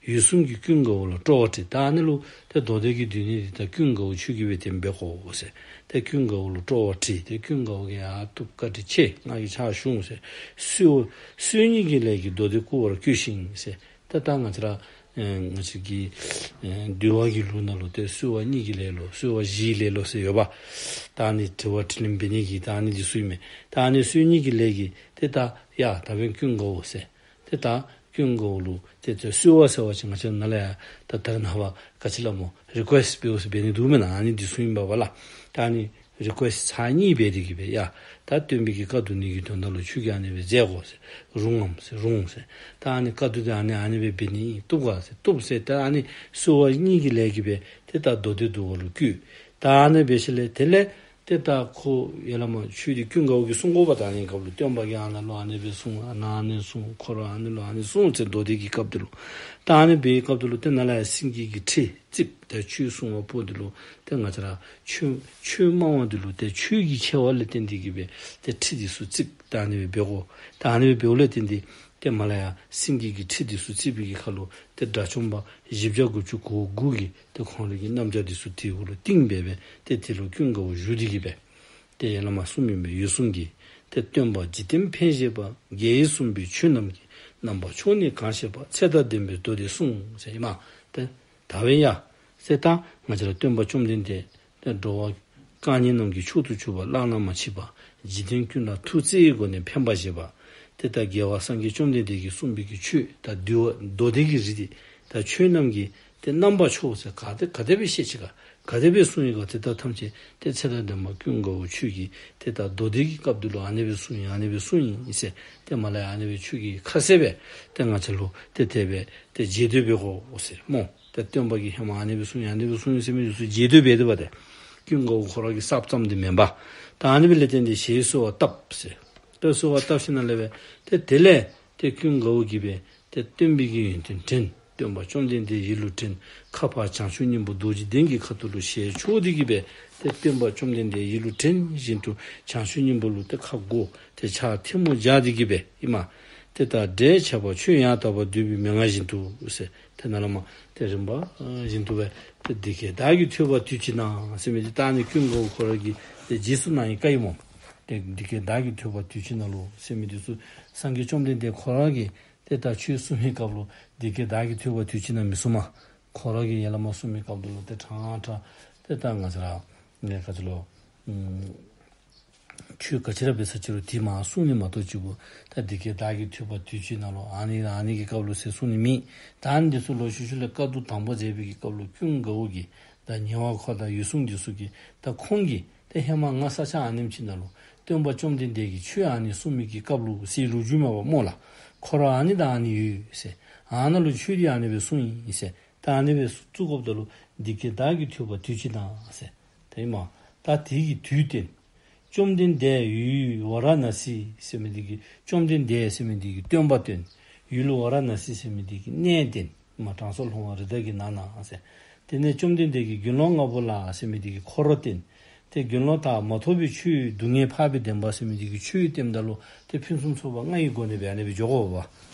འོད་སྲུང་གིས་ཀུན་དགའ་བོ་ལ་སྤྲོ་བ་དྲིས། ད་ཨ་ནི་ལུ་ཏེ་མདོ་སྡེ་གི་སྡེ་སྣོད་འདི་ད་ཀུན་དགའ་བོ་ཁྱོད་ཀྱིས་སྦེ་ཏེ་འབད་དགོ་ཟེར། ཏེ་ཀུན་དགའ་བོ་ལུ་སྤྲོ་བ་དྲིས། ཏེ་ཀུན་དགའ་བོ་གིས་ཡ་བཏུབ་བཀའ་དྲིན་ཆེ་ང་གིས་ཕྱག་ཞུ་འོང་ཟེར། གསོལ་གསོལ་ནི་གི་ལས་ཀྱིས་མདོ་སྡེ་བསྐུལ་བར་བསྐུལ་ཞིང་ཟེར། ཏེ་ད་ང་བཅས་ར་ ཨེ་ང་བཅས་ཀྱི་ཨེ་འདུལ་བ་གི་ལུགས་ནང་ལུ་ཏེ་གསོལ་བ་གཉིས་ཀྱི་ལེ་ལོ་གསོལ་བ་བཞིའི་ལེ་ལོ་ཟེར་ཡོདཔ། ད་ཨ་ནི་དྲི་བ་དྲིས་ལན་འབད་ནི་གི་ད་ཨ་ནི་འདི་ཚུ་ཨིན་མས། ད་ཨ་ནི་གསོལ་བ་གཉིས་ཀྱི་ལེ་གི་ཏེ་ད་ཡ་ད་འབདན་ཀུན་དགའ་བོ་ཟེར། ཏེ་ད་ཀུན་དགའ་བོ་ལུ་ཏེ་ཏེ་གསོལ་བ་ཟེར་བ་ཅིན་ང་བཅས་ནཱ་ལས་ཡར་ད་ད་རེས་ནངས་པ་ག་ཅི་སླབ་སྨོ། རི་ཀུ་ཨེསཊ་འབདཝ་ཟེར་འབད་ནི་འདུག་མེན་ན། ཨ་ནི་འདི་ཚུ་ཨིན་པས་ལགས། ད་ཨ་ནི་རི་ཀུ་ཨེསཊ་ཚར་གཉིས་འབད་དེ་གི་སྦེ་ཡ་ད་སྟོན་པའི་གི་བཀའ་བསྡུ་ནི་གི་དོན་དག་ལུ་ཁྱོད་ཀྱིས་ཨ་ནི་སྦེ་མཛད་དགོ་ཟེར། རུང་ངམ་ཟེར། རུང་ཟེར། ད་ཨ་ནི་བཀའ་བསྡུ་འདི་ཨ་ནི་ཨ་ནི་སྦེ་འབད་ནི་ཨིན། བཏུབ་ག་ཟེར། བཏུབ་ཟེར། ད་ཨ་ནི་གསོལ་བ་གཉིས་ཀྱི་ལེ་གི་སྦེ་ཏེ་ད་མདོ་སྡེ་འདུལ་བ་ལུ་བཀོད། ད་ཨ་ནི་སྦེ་ཞིནམ་ལས་དེ་ལས་ཏེ་ད་ཁོ་ཡ་ལ་མ་ཆོས་འདི་ཀུན་དགའ་བོ་གིས་གསུང་དགོ་པ། ད་ཨ་ནི་སྐབས་ལུ་སྟོན་པ་གིས་ཨ་ནཱ་ལུ་ཨ་ནི་སྦེ་གསུངས། ཨ་ནཱ་ཨ་ནི་གསུངས། ཁོ་ར་ཨ་ནི་ལུ་ཨ་ནི་གསུངས་ཟེར། མདོ་སྡེ་གི་སྐབས་འདི་ལུ། ད་ཨ་ནི་སྦེ་སྐབས་འདི་ལུ་ཏེ་ནཱ་ལས་ཡར་སེང་གེ་གི་ཁྲི་བརྩིགས། ད་ཆོས་གསུང་བ་པོ་འདི་ལུ་ཏེ་ང་བཅས་ར་ཆོས་ཆོས་སྨྲ་བ་འདི་ལུ་ཏེ་ཆོས་ཀྱི་ཆེ་བ་ལས་བརྟེན་ཏེ་གི་སྦེ་ཏེ་ཁྲི་འདི་ཚུ་བརྩིགས། ད་ཨ་ནི་སྦེ་འབད་དགོ། ད་ཨ་ནི་སྦེ་འབདཝ་ལས་བརྟེན་ཏེ་ཏེ་མར་ལས་ཡར་སེང་གེ་གི་ཁྲི་འདི་ཚུ་བརྩིགས་པའི་གི་ཁར་ལུ་ཏེ་དགྲ་བཅོམ་པ་བཞི་བརྒྱ་དགུ་བཅུ་གོ་དགུ་གིས་ཏེ་ཁོང་རའི་གི་རྣམ་རྒྱལ་འདི་ཚུ་དེ་གུ་ལུ་བཏིང་སྦེ་སྦེ་ཏེ་དེ་ལུ་ཀུན་དགའ་བོ་བཞུགས་ཏེ་གི་སྦེ་ཏེ་ཡ་ལ་མ་གསུངམ་ཨིན་པས། འོད་སྲུང་གིས། ཏེ་སྟོན་པ་འཇིག་རྟེན་ཕན་བཞེད་པ། རྒྱལ་བའི་གསུངས་པའི་ཆོས་རྣམས་ཀྱི། རྣམ་པ་མཆོག་ནི་གང་བཞེད་པ། ཚེ་དང་ལྡན་པའི་མདོ་སྡེ་གསུངས་ཟེར་ཨིན་མས། ཏེ་ད་འབདན་ཡ་ཟེར། ད་ང་བཅས་ར་སྟོན་པ་བཅོམ་ལྡན་འདས་ཏེ་འགྲོ་བ་གང་ཉིད་རྣམས་ཀྱི་མཆོག་ཏུ་གྱུར་པ་བླ་ན་མ་མཆིས་པ། འཇིག་རྟེན་ཀུན་ལ་ཐུགས་བརྩེ་བའི་སྒོ་ནས་ཕན་པར་བཞེད་པ། ཏེ་ད་རྒྱལ་བ་སངས་རྒྱས་བཅོམ་ལྡན་འདས་ཀྱིས་གསུངས་པའི་གི་ཆོས་ད་འདུལ་བ་མདོ་སྡེ་གི་རིགས་འདི་ད་ཆོས་རྣམས་ཀྱི་ཏེ་རྣམ་པ་མཆོག་ཟེར་ག་ཏེ་ག་དེ་སྦེ་བཤད་ཅི་ག་ག་དེ་སྦེ་གསུངས་ཡི་ག་ཏེ་ད་ཐམས་ཅད་ཏེ་ཚེ་དང་ལྡན་པ་ཀུན་དགའ་བོ་ཁྱོད་ཀྱིས་ཏེ་ད་མདོ་སྡེ་གི་སྐབས་འདི་ལུ་ཨ་ནི་སྦེ་གསུངས་ཡི། ཨ་ནི་སྦེ་གསུངས་ཡི་ཟེར། ཏེ་མར་ལས་ཨ་ནི་སྦེ་ཁྱོད་ཀྱིས་ཁ་གསལ་སྦེ་ཏེ་ང་བཅས་ལུ་ཏེ་དེ་སྦེ་ཏེ་རྗེས་ཟློས་འབད་དགོ་ཟེར་སྨོ། ཏེ་སྟོན་པ་གིས་ཧེ་མ་ཨ་ནི་སྦེ་གསུངས་ཡི་ཨ་ནི་སྦེ་གསུངས་ཡི་ཟེར་མི་འདི་ཚུ་རྗེས་ཟློས་འབད་དེ་འབད་དེ་ཀུན་དགའ་བོ་ཁོ་ར་གིས་གསར་བརྩམས་འདི་མེན་པས། ད་ཨ་ནི་སྦེ་ལས་བརྟེན་ཏེ་ཞེས་གསོལ་བ་བཏབ་ཟེར། ཏེ་གསོལ་བ་བཏབ་ཞིནམ་ལས་སྦེ་ཏེ་དེ་ལས་ཏེ་ཀུན་དགའ་བོ་གིས་སྦེ་ཏེ་སྟོན་པའི་གི་ཡོན་ཏན་དྲན། སྟོན་པ་བཅོམ་ལྡན་འདས་ཡིད་ལུ་དྲན། ཁ་ཕར་བྱང་ཆུབ་སྙིང་པོ་རྡོ་རྗེ་གདན་གྱི་ཁ་ཐུག་ལུ་ཞལ་ཕྱོགས་ཏེ་གི་སྦེ་ཏེ་སྟོན་པ་བཅོམ་ལྡན་འདས་ཡིད་ལུ་དྲན་བཞིན་དུ་བྱང་ཆུབ་སྙིང་པོ་ལུ་ཏེ་ཁ་བསྒོར་ཏེ་ཕྱག་ཐལ་མོ་སྦྱར་ཏེ་གི་སྦེ་ཨིན་མས། ཏེ་ད་འབྲས་ཆགས་པ་ཆོས་ཡང་དག་པར་བསྡུས་པའི་མན་ངག་བཞིན་དུ་ཟེར། ཏེ་ནཱ་ལས་མར་ཏེ་རིམ་པ་བཞིན་དུ་སྦེ་ཏེ་འདི་སྐད་བདག་གིས་ཐོས་པ་དུས་གཅིག་ན་ཟེར་མི་འདི་ད་ཨ་ནི་ཀུན་དགའ་བོ་ཁོ་ར་གིས་ཏེ་རྗེས་སུ་གནང་ཡི་ག་ཨིན་སྨོ། ཏེ་འདི་སྐད་བདག་གིས་ཐོས་པ་དུས་གཅིག་ན་ལུ་ཟེར་མི་འདི་ཚུ་སངས་རྒྱས་བཅོམ་ལྡན་འདས་ཁོ་ར་གིས་ཏེ་ད་ཆོས་གསུང་བའི་སྐབས་ལུ་འདི་སྐད་བདག་གིས་ཐོས་པ་དུས་གཅིག་ན་མི་གསུང་མས། ཁོ་ར་གིས་ཡ་ལ་མ་གསུང་མི་སྐབས་འདི་ལུ་ཏེ་ཕྲང་ཕྲང་ཏེ་ད་ང་བཅས་ར་ནི་ག་ཅི་ལོ། ཨམ་ཆོས་ག་ཅི་ར་འབད་ས་ཅི་རུང་དེ་མ་གསུང་ནི་མ་གཏོགས་ཅིག་གུ་ད་འདི་སྐད་བདག་གིས་ཐོས་པ་དུས་གཅིག་ན་ལུ་ཨ་ནི་ཨ་ནི་གི་སྐབས་ལུ་ཟེར་གསུང་ནི་མེད། ད་ཨ་ནི་འདི་ཚུ་ལོག་ཤུལ་ཤུལ་ལས་བཀའ་བསྡུ་དང་པོ་མཛད་པའི་གི་སྐབས་ལུ་ཀུན་དགའ་བོ་གིས་ད་ཉེ་བར་མཁོ་དང་འོད་སྲུང་འདི་ཚུ་གིས་ད་ཁོང་གིས་ཏེ་ཧེ་མ་ང་ས་ཆ་ཨ་ནེམ་ཅིག་ན་ལུ་སྟོན་པ་བཅོམ་ལྡན་འདས་ཀྱིས་ཆོས་ཨ་ནི་གསུང་མི་གི་སྐབས་ལུ་ཟེར་ལོ་རྒྱུས་མེད་པ་སྨོ་ལགས། ཁོ་ར་ཨ་ནི་དང་ཨ་ནི་ཡོད་ཟེར། ཨ་ནཱ་ལུ་ཆོས་འདི་ཨ་ནི་སྦེ་གསུངས་ཡི་ཟེར། ད་ཨ་ནི་སྦེ་བཙུགས་དགོཔ་ད་ལུ་འདི་སྐད་བདག་གིས་ཐོས་པ་དུས་གཅིག་ན་ཟེར། ད་ཨིན་མས། ད་དེ་གི་དུས་བསྟན། བཅོམ་ལྡན་འདས་ཡུལ་ཝཱ་ར་ཎ་སི་ཟེར་མི་འདི་གིས་བཅོམ་ལྡན་འདས་ཟེར་མི་འདི་གིས་སྟོན་པ་བསྟན། ཡུལ་ཝཱ་ར་ཎ་སི་ཟེར་མི་འདི་གིས་གནས་བསྟན། མ་དྲང་སྲོང་ལྷུང་བ་རི་དྭགས་ཀྱི་ནགས་ན་ཟེར། དེ་ནས་བཅོམ་ལྡན་འདས་ཀྱིས་དགེ་སློང་ལྔ་པོ་ལ་ཟེར་མི་འདི་གིས་འཁོར་བསྟན། ཏེ་དགེ་སློང་དག་མ་ཐོབ་པའི་ཆོས་སྡུག་བསྔལ་འཕགས་པའི་བདེན་པ་ཟེར་མི་འདི་གིས་ཆོས་བསྟནམ་ད་ལུ་ཏེ་ཕུན་སུམ་ཚོགས་པ་ལྔ་ཡི་སྒོ་ནས་སྦེ་ཨ་ནི་སྦེ་འགྱོ་དགོ་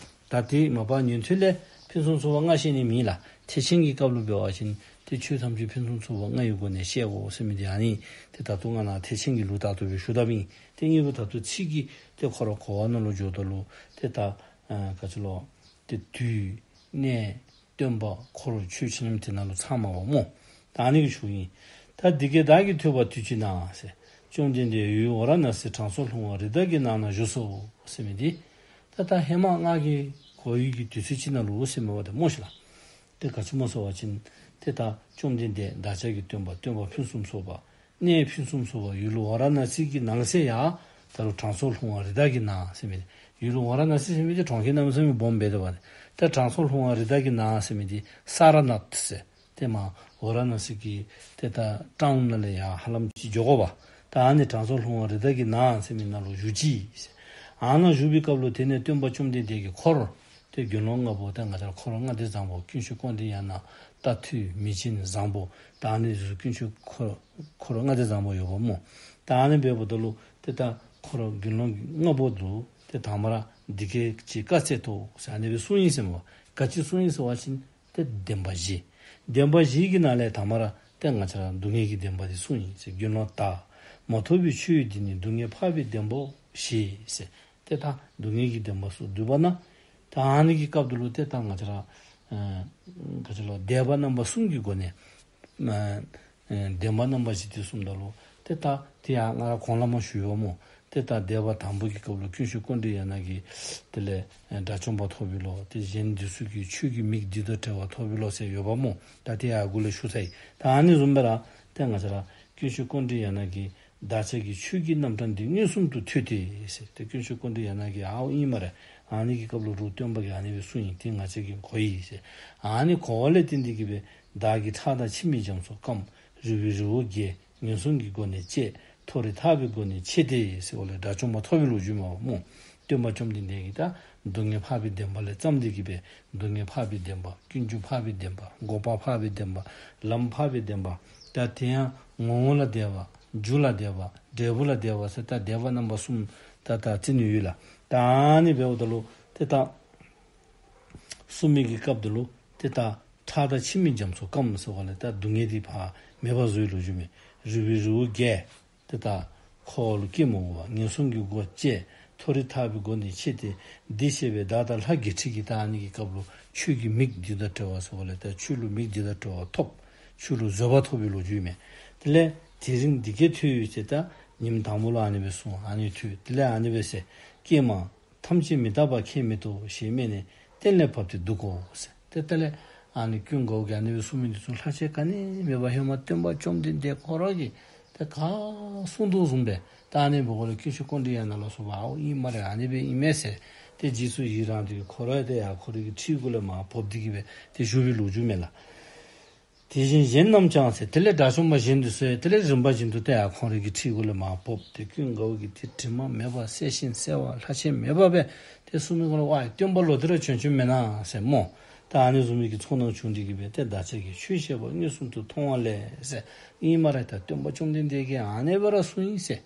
པས། ད་དེ་མ་པ་ཉན་ཐོས་ལས་ཕུན་སུམ་ཚོགས་པ་ལྔ་བཤད་ནི་མེད་ལགས། ཐེག་ཆེན་གྱི་སྐབས་ལུ་འབད་བ་ཅིན་ཏེ་ཆོས་ཐམས་ཅད་ཕུན་སུམ་ཚོགས་པ་ལྔ་ཡི་སྒོ་ནས་བཤད་དགོ་ཟེར་མི་འདི་ཨ་ནི་ཏེ་ད་ལྟོ་ང་ནཱ་ཐེག་ཆེན་གྱི་ལུགས་ལྟར་དུ་སྦེ་ཞུ་དོ་མེན། ཏེ་ངེས་པར་ད་ལྟོ་ཚིག་གི་ཏེ་ཁོ་ར་གོ་བ་ནང་ལུ་འགྱོཝ་ད་ལུ་ཏེ་ད་ཨ་ག་ཅི་ལོ། ཏེ་དུས་གནས་སྟོན་པ་འཁོར་ཆོས་ཆེ་འབྲིང་དེ་ནང་ལུ་ཚང་མ་འོང་སྨོ། ད་ཨ་ནི་གི་ཞུཝ་ཨིན། ད་འདི་སྐད་བདག་གིས་ཐོས་པ་དུས་གཅིག་ན་ཟེར། བཅོམ་ལྡན་འདས་ཡུལ་ཝཱ་ར་ཎ་སི་དྲང་སྲོང་ལྷུང་བ་རི་དྭགས་ཀྱི་ནགས་ན་བཞུགས་སོ་ཟེར་མི་འདི། ད་ད་ཧེ་མ་ང་གིས་གོ་ཡི་གི་དུས་ཚོད་ཅིག་ནང་ལུ་ཟེར་མི་འབདཝ་ད་སྨོ་ཤིག་ལགས། ཏེ་ག་ཅི་སྨོ་ཟེར་བ་ཅིན་ཏེ་ད་བཅོམ་ལྡན་འདས་བདག་ཅག་གི་སྟོན་པ་སྟོན་པ་ཕུན་སུམ་ཚོགས་པ་གནས་ཕུན་སུམ་ཚོགས་པ་ཡུལ་ཝཱ་ར་ཎ་སི་གི་ནང་གསེས་ཡ་ད་རུང་དྲང་སྲོང་ལྷུང་བ་རི་དྭགས་ཀྱི་ནགས་ཟེར་མི་ཡུལ་ཝཱ་ར་ཎ་སི་ཟེར་མི་འདི་གྲོང་ཁྱེར་གནམ་མེད་ས་མེད་སྦོམ་སྦེ་འདུག་པ། ཏེ་དྲང་སྲོང་ལྷུང་བ་རི་དྭགས་ཀྱི་ནགས་ཟེར་མི་འདི་སཱ་ར་ནཱཐ་ཟེར། ཏེ་མར་ཝཱ་ར་ཎ་སི་གི་ཏེ་ད་ཊའུན་ནང་ལས་ཡར་ཧ་ལམ་ཅིག་འགྱོ་དགོ་པས། ད་ཨ་ནི་དྲང་སྲོང་ལྷུང་བ་རི་དྭགས་ཀྱི་ནགས་ཟེར་མི་ནང་ལུ་བཞུགས་ཅི་ཟེར། ཨ་ནཱ་བཞུགས་པའི་སྐབས་ལུ་དེ་ནས་སྟོན་པ་བཅོམ་ལྡན་འདས་ཀྱིས་འཁོར་ཏེ་དགེ་སློང་ལྔ་པོ་ཏེ་ང་བཅས་འཁོར་ལྔ་སྡེ་བཟང་པོ་དཀོན་མཆོག་དཀོན་ལྡན་ཡང་ན་རྟ་ཐུལ་མི་ཆེན་བཟང་པོ་ད་ཨ་ནི་ཚུ་དཀོན་མཆོག་འཁོར་འཁོར་ལྔ་སྡེ་བཟང་པོ་ཡོདཔ་སྨོ། ད་ཨ་ནི་འབདཝ་ད་ལུ་ཏེ་ད་འཁོར་དགེ་སློང་ལྔ་པོ་ལུ་ཏེ་དང་པ་ར་འདི་སྐད་ཅེས་བཀའ་སྩལ་ཏོ་ཟེར་ཨ་ནི་སྦེ་གསུངས་ཡི་ཟེར་སྨོ། ག་ཅི་གསུངས་ཡི་ཟེར་བ་ཅིན་ཏེ་བདེན་པ་བཞི། བདེན་པ་བཞི་གི་ནང་ལས་དང་པ་ར་ཏེ་ང་བཅས་ར་སྡུག་བསྔལ་གྱི་བདེན་པ་འདི་གསུངས་ཡི་ཟེར། དགེ་སློང་དག་མ་ཐོབ་པའི་ཆོས་འདི་ནི་སྡུག་བསྔལ་འཕགས་པའི་བདེན་པའོ་ཞེས་ཟེར། ཏེ་ད་སྡུག་བསྔལ་གྱི་བདེན་པ་ཚུ་བསྡུ་བ་ན་ད་ཨ་ནི་གི་སྐབས་འདི་ལུ་ཏེ་ད་ང་བཅས་ར་ ཨ་ག་ཅི་ལོ། སྡེ་པ་རྣམ་པ་གསུམ་གྱི་སྒོ་ནས་ཨ་ཨ་བདེན་པ་རྣམ་པ་བཞི་དེ་གསུངམ་ད་ལུ་ཏེ་ད་དེ་ཡང་ང་ར་གོང་ལས་མར་ཞུ་ཡོད་སྨོ། ཏེ་ད་སྡེ་པ་དང་པོ་གི་སྐབས་ལུ་དཀོན་མཆོག་ཀཽཎྜི་ནྱ་གིས་དེ་ལས་ཨ་དགྲ་བཅོམ་པ་ཐོབ་ཡི་ལོ། ཏེ་གཞན་འདི་ཚུ་གིས་ཆོས་ཀྱི་མིག་འདི་དང་བྲལ་བ་ཐོབ་ཡི་ལོ་ཟེར་ཡོདཔ་སྨོ། ད་དེ་ཡང་གོང་ལས་ཞུ་ཚར་ཡི། ད་ཨ་ནི་བཟུམ་སྦེ་ར་ཏེ་ང་བཅས་ར་དཀོན་མཆོག་ཀཽཎྜི་ནྱ་གིས་བདག་ཅག་གི་ཆོས་ཀྱི་རྣམ་གྲངས་འདི་མངོན་སུམ་དུ་ཐོས་ཏེ་ཟེར། ཏེ་དཀོན་མཆོག་ཀཽཎྜི་ནྱ་གིས་ཨའོ་ཨིན་སྨ་རེ། ཨ་ནི་གི་སྐབས་ལུ་རུང་སྟོན་པ་གིས་ཨ་ནི་སྦེ་གསུངས་ཡི། ཏེ་ང་བཅས་ཀྱིས་གོ་ཡི་ཟེར། ཨ་ནི་གོ་བ་ལས་བརྟེན་ཏེ་གིས་སྦེ་བདག་གིས་ཁྲག་དང་མཆིན་པའི་རྒྱ་མཚོ་སྐམ། རུས་པའི་རི་བོ་བརྒལ། ངན་སོང་གི་སྒོ་ནས་བཅད། མཐོ་རིས་ཐར་པའི་སྒོ་ནས་ཕྱེ་སྟེ་ཟེར་བ་ལས་དགྲ་བཅོམ་པ་ཐོབ་པའི་ལོ་རྒྱུས་མས་སྨོ། སྟོན་པ་བཅོམ་ལྡན་འདས་ཀྱིས་ད་སྡུག་བསྔལ་འཕགས་པའི་བདེན་པ་ལས་བརྩམས་ཏེ་གིས་སྦེ་སྡུག་བསྔལ་འཕགས་པའི་བདེན་པ། ཀུན་འབྱུང་འཕགས་པའི་བདེན་པ། འགོག་པ་འཕགས་པའི་བདེན་པ། ལམ་འཕགས་པའི་བདེན་པ། ད་དེ་ཡང་ངོ་བོ་ལ་བདེ་བ། རྒྱུ་ལ་བདེ་བ། འབྲས་བུ་ལ་བདེ་བ་ཟེར་ད་སྡེ་པ་རྣམ་པ་གསུམ་ད་ད་བརྩི་ནི་ཡོད་ལགས། ད་ཨ་ནི་འབདཝ་ད་ལུ་ཏེ་ད་གསུངས་མི་གི་སྐབས་ད་ལུ་ཏེ་ད་ཁྲག་དང་མཆིན་པའི་རྒྱ་མཚོ་སྐམ་ཟེར་བ་ལས་ད་སྡུག་བསྔལ་འདི་ཕར་མེདཔ་བཟོ་བའི་ལོ་རྒྱུས་མས། རུས་པའི་རི་བོ་བརྒལ། ཏེ་ད་འཁོར་བ་ལུ་སྐྱེ་མི་དགོ་པར་ངན་སོང་གི་སྒོ་བཅད། མཐོ་རིས་ཐར་པའི་སྒོ་ནས་ཕྱེ་སྟེ། འདི་ཤེས་པས་བདག་དང་ལྷ་བརྒྱད་ཁྲི་གིས། ད་ཨ་ནི་གི་སྐབས་ལུ་ཆོས་ཀྱི་མིག་འདི་དང་བྲལ་བ་ཟེར་བ་ལས་ད་ཆོས་ལུ་མིག་འདི་དང་བྲལ་བ་ཐོབ། ཆོས་ལུ་བཟོད་པ་ཐོབ་པའི་ལོ་རྒྱུས་མས། དེ་ལས་དེ་རིང་འདི་སྐད་ཐོས་ཟེར། ད་ཉིནམ་དང་པོ་ལུ་ཨ་ནི་སྦེ་གསུངས། ཨ་ནི་ཐོས། དེ་ལས་ཨ་ནི་སྦེ་ཟེར། ཀྱེ་མ། ཐམས་ཅད་མི་རྟག་པ་ཁས་མི་བླངས་ཞེས་སྨྲས་ནས། གཏན་ལས་བབས་ཏེ་འདུག་གོ་ཟེར། ཏེ་དེ་ལས་ཨ་ནི་ཀུན་དགའ་བོ་གིས་ཨ་ནི་སྦེ་གསུངས་མི་འདི་ཚུ་ལྷག་ཆད་ག་ནི་མེད་པར་ཧེ་མ་སྟོན་པ་བཅོམ་ལྡན་འདས་ཁོ་ར་གིས་ཏེ་ག་གསུངས་དོ་བཟུམ་སྦེ་ད་ཨ་ནི་འབདཝ་ལས་དཀོན་མཆོག་ཀཽཎྜི་ནྱ་ལ་སོགས་པ་ཨའོ་ཨིན་སྨ་རེ། ཨ་ནི་སྦེ་ཨིན་མས་ཟེར། ཏེ་རྗེས་སུ་ཡི་རང་སྟེ་ཁོ་ར་ཏེ་ཡར་ཁོ་རའི་གི་ཁྲི་གུ་ལས་མར་བབས་ཏེ་གིས་སྦེ་ཏེ་བཞུགས་པའི་ལོ་རྒྱུས་མས་ལགས། དེ་བཞིན་གཞན་རྣམས་ཀྱང་ཟེར། དེ་ལས་དགྲ་བཅོམ་པ་གཞན་དེ་ཚུ་ཡང་དེ་ལས་རིམ་པ་བཞིན་དུ་ཏེ་ཡར་ཁོང་རའི་གི་ཁྲི་གུ་ལས་མར་བབས་ཏེ་ཀུན་དགའ་བོ་གིས་ཏེ་དྲི་མ་མེད་པར་གསལ་ཞིང་གསལ་བ་ལྷག་ཆད་མེད་པ་སྦེ་ཏེ་གསུངས་མི་གུ་ལུ་ཝའི་སྟོན་པ་ལོག་སྟེ་ར་བྱོན་བྱོནམ་མེན་ན་ཟེར་སྨོ། ད་ཨ་ནི་བཟུམ་མའི་གི་ཚོར་སྣང་བྱུང་སྟེ་གིས་སྦེ་ཏེ་བདག་ཅག་གིས་ཆོས་བཤད་པ་མངོན་སུམ་དུ་མཐོང་བ་ལས་ཟེར་ཨིན་སྨ་རེ། ད་སྟོན་པ་བཅོམ་ལྡན་འདས་ཀྱིས་ཨ་ནི་སྦེ་ར་གསུངས་ཡི་ཟེར།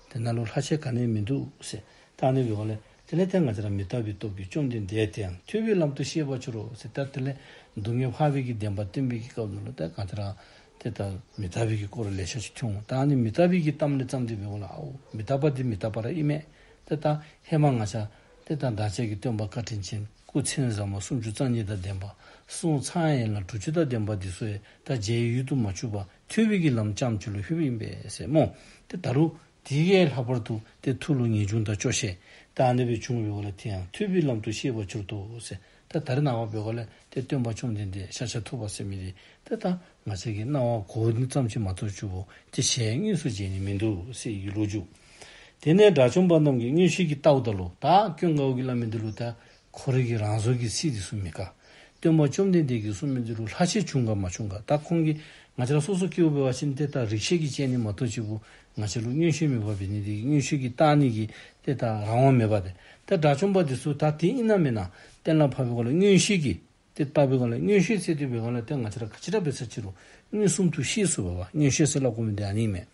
དེ་ནང་ལུ་ལྷག་ཆད་ག་ནི་མིན་འདུག་ཟེར། ད་ཨ་ནི་འབདཝ་ལས་དེ་ལས་ཏེ་ང་བཅས་ར་མི་རྟག་པའི་སྟོབས་ཀྱིས་བཅོམ་ལྡན་འདས་དེ་ཡང་ཐོས་པའི་ལམ་དུ་ཤེས་པར་འགྱུར་རོ་ཟེར། ད་དེ་ལས་སྡུག་བསྔལ་འཕགས་པའི་གི་བདེན་པ་བསྟན་པའི་གི་སྐབས་ནང་ལུ་ད་ང་བཅས་ར་ཏེ་ད་མི་རྟག་པའི་གི་སྐོར་ལེ་ཤ་ཅིག་ཐོན་འོང་། ད་ཨ་ནི་མི་རྟག་པའི་གི་གཏམ་ལས་བརྩམས་ཏེ་འབདཝ་ལས་ཨའོ་མི་རྟག་པ་འདི་མི་རྟག་པ་ར་ཨིན་མས། ཏེ་ད་ཧེ་མ་ང་བཅས་ཏེ་ད་བདག་ཅག་གི་སྟོན་པ་བཀའ་དྲིན་ཅན་སྐུ་མཚན་བཟང་པོ་སུམ་ཅུ་རྩ་གཉིས་དང་ལྡན་པ། གསུང་ཚངས་དབྱངས་ལ་དྲུག་ཅུ་དང་ལྡན་པ་འདི་ཚུ་ཡང་ད་རྗེའི་ཡུལ་དུ་མ་བཅུག་པར་ཐོས་པའི་གི་ལམ་རྐྱངམ་གཅིག་ལུ་ལྷོདཔ་ཨིན་པས་ཟེར་སྨོ། ཏེ་ད་རུང་དེ་གི་ལྷག་པར་དུ་ཏེ་ཐུགས་ལུ་ངེས་འབྱུང་དང་སྐྱོ་ཤས་ད་ཨ་ནི་སྦེ་བྱུང་བའི་འོག་ལས་དེ་ཡང་ཐོས་པའི་ལམ་དུ་ཤེས་པར་གྱུར་ཏོ་ཟེར། ད་ད་རེས་ནངས་པ་འབདཝ་ལས་ཏེ་སྟོན་པ་བཅོམ་ལྡན་འདས་ཤཱཀྱ་ཐུབ་པ་ཟེར་མི་འདི་ཏེ་ད་ང་བཅས་ཀྱིས་རྣ་བར་གོ་ནི་ཙམ་ཅིག་མ་གཏོགས་ཅིག་པོ་ཏེ་ཞལ་དངོས་སུ་མཇལ་ནི་མིན་འདུག་ཟེར་བའི་ལོ་རྒྱུས། དེ་ནས་དགྲ་བཅོམ་པ་རྣམས་ཀྱིས་མངོན་ཤེས་ཀྱིས་བལྟཝ་ད་ལུ་ད་ཀུན་དགའ་བོ་གིས་སླབ་མི་འདི་ལུ་ད་ཁོ་རའི་གི་རང་བཟོ་གི་ཚིག་འདི་ཚུ་མི་དགའ། སྟོན་པ་བཅོམ་ལྡན་འདས་ཀྱིས་གསུངས་མི་འདི་ལུ་ལྷག་ཆད་བྱུང་ག་མ་བྱུང་ག། ད་ཁོང་གིས་ང་བཅས་ར་སོ་སོ་སྐྱེ་བོ་འབད་བ་ཅིན་ཏེ་ད་རིགས་ཤེས་ཀྱིས་དཔྱད་ནི་མ་གཏོགས་ཅིག་པོ་ང་བཅས་ལུ་མངོན་ཤེས་མེད་པ་འབད་ནི་འདི་གིས་མངོན་ཤེས་ཀྱིས་བལྟ་ནི་གི་ཏེ་ད་རང་དབང་མེད་པ་ཏེ། ད་དགྲ་བཅོམ་པ་འདི་ཚུ་ད་དེ་ཨིན་ན་མེན་ན་གཏན་ལ་ཕབ་པའི་སྒང་ལས་མངོན་ཤེས་ཀྱིས་ཏེ་བལྟ་བའི་སྒང་ལས་མངོན་ཤེས་ཟེར་དེ་འབད་སྒང་ལས་ཏེ་ང་བཅས་ར་ག་ཅི་ར་འབད་ས་ཅིག་རུང་མངོན་སུམ་དུ་ཤེས་ཚུགས་པ་མངོན་ཤེས་ཟེར་སླབ་དགོ་མི་འདི་ཨ་ནི་མས།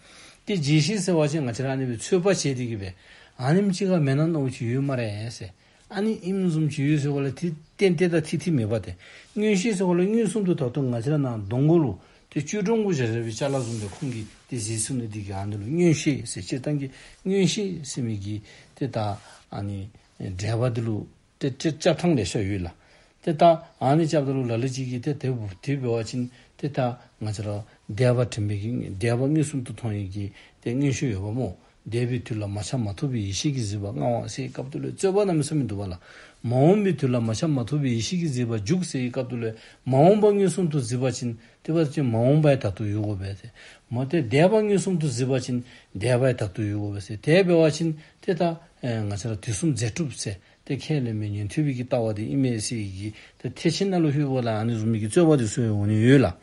ཏེ་རྗེས་ཤེས་ཟེར་བ་ཅིན་ང་བཅས་ར་ཨ་ནི་སྦེ་ཚོད་དཔག་བྱས་ཏེ་གིས་སྦེ་ཨ་ནེམ་ཅིག་ཁར་མེན་ན་མནོཝ་ཅིག་ཡོད་སྨ་རེ་ཟེར། ཨ་ནི་ཨིནམ་བཟུམ་ཅིག་ཡོད་ཟེར་བ་ལས་ཏེ་གཏན་གཏན་དང་ཐིག་ཐིག་མེད་པ་ཏེ། མངོན་ཤེས་ཟེར་བ་ལས་མངོན་སུམ་དུ་ད་ལྟོ་ང་བཅས་ར་ནཱ་གདོང་ཁ་ལུ་ཏེ་ཅོལ་ཀྲུང་གུ་བཞག་བཞག་པའི་ཅ་ལ་བཟུམ་སྦེ་ཁོང་གིས་ཏེ་གཟིགས་ཚུགས་ནི་འདི་གིས་ཨ་ནི་ལུ་མངོན་ཤེས་ཟེར། སྤྱིར་བཏང་གི་མངོན་ཤེས་ཟེར་མི་གི་ཏེ་ད་ཨ་ནི་འགྲེལ་པ་འདི་ལུ་ཏེ་ཏེ་རྐྱབ་ཐངས་ལེ་ཤ་ཡོད་ལགས། ཏེ་ད་ཨ་ནི་རྐྱབ་ད་ལུ་ལ་ལུ་ཅིག་གིས་ཏེ་དེ་དེ་འབད་བ་ཅིན་ཏེ་ད་ང་བཅས་ར་འདས་པ་དྲན་པའི་གི་འདས་པ་མངོན་སུམ་དུ་མཐོང་ཡི་གི་ཏེ་མངོན་ཤེས་ཡོདཔ་སྨོ། འདས་པའི་དུས་ལ་མ་ཆགས་མ་ཐོགས་པའི་ཡེ་ཤེས་ཀྱིས་གཟིགས་པ་མངའ་བ་ཟེར་བའི་སྐབས་དེ་ལུ་རྩོད་པ་གནམ་མེད་ས་མེད་འདུག་པ་ལགས། མ་འོངས་པའི་དུས་ལ་མ་ཆགས་མ་ཐོགས་པའི་ཡེ་ཤེས་ཀྱིས་གཟིགས་པ་འཇུག་ཟེར་བའི་སྐབས་དེ་ལུ་མ་འོངས་པ་མངོན་སུམ་དུ་གཟིགས་པ་ཅིན་ཏེ་འབད་བ་ཅིན་མ་འོངས་པ་ཡང་ད་ལྟོ་ཡོད་དགོ་པས་ཟེར། མ་ཏེ་འདས་པ་མངོན་སུམ་དུ་གཟིགས་པ་ཅིན་འདས་པ་ཡང་ད་ལྟོ་ཡོད་དགོ་པས་ཟེར། དེ་འབད་བ་ཅིན་ཏེ་ད་ཨེ་ང་བཅས་ར་དུས་གསུམ་རྫས་གྲུབ་ཟེར་ཏེ་ཁས་ལེན་མི་ཉན་ཐོས་པའི་གི་ལྟ་བ་འདི་ཨིན་མས་ཟེར་གྱི་ཏེ་ཐེག་ཆེན་ནང་ལུ་ལྷོད་པ་ལ་ཨ་ནི་བཟུམ་མའི་གི་རྩོད་པ་འདི་ཚུ་ཡང་འོང་ནི་ཡོད་ལགས།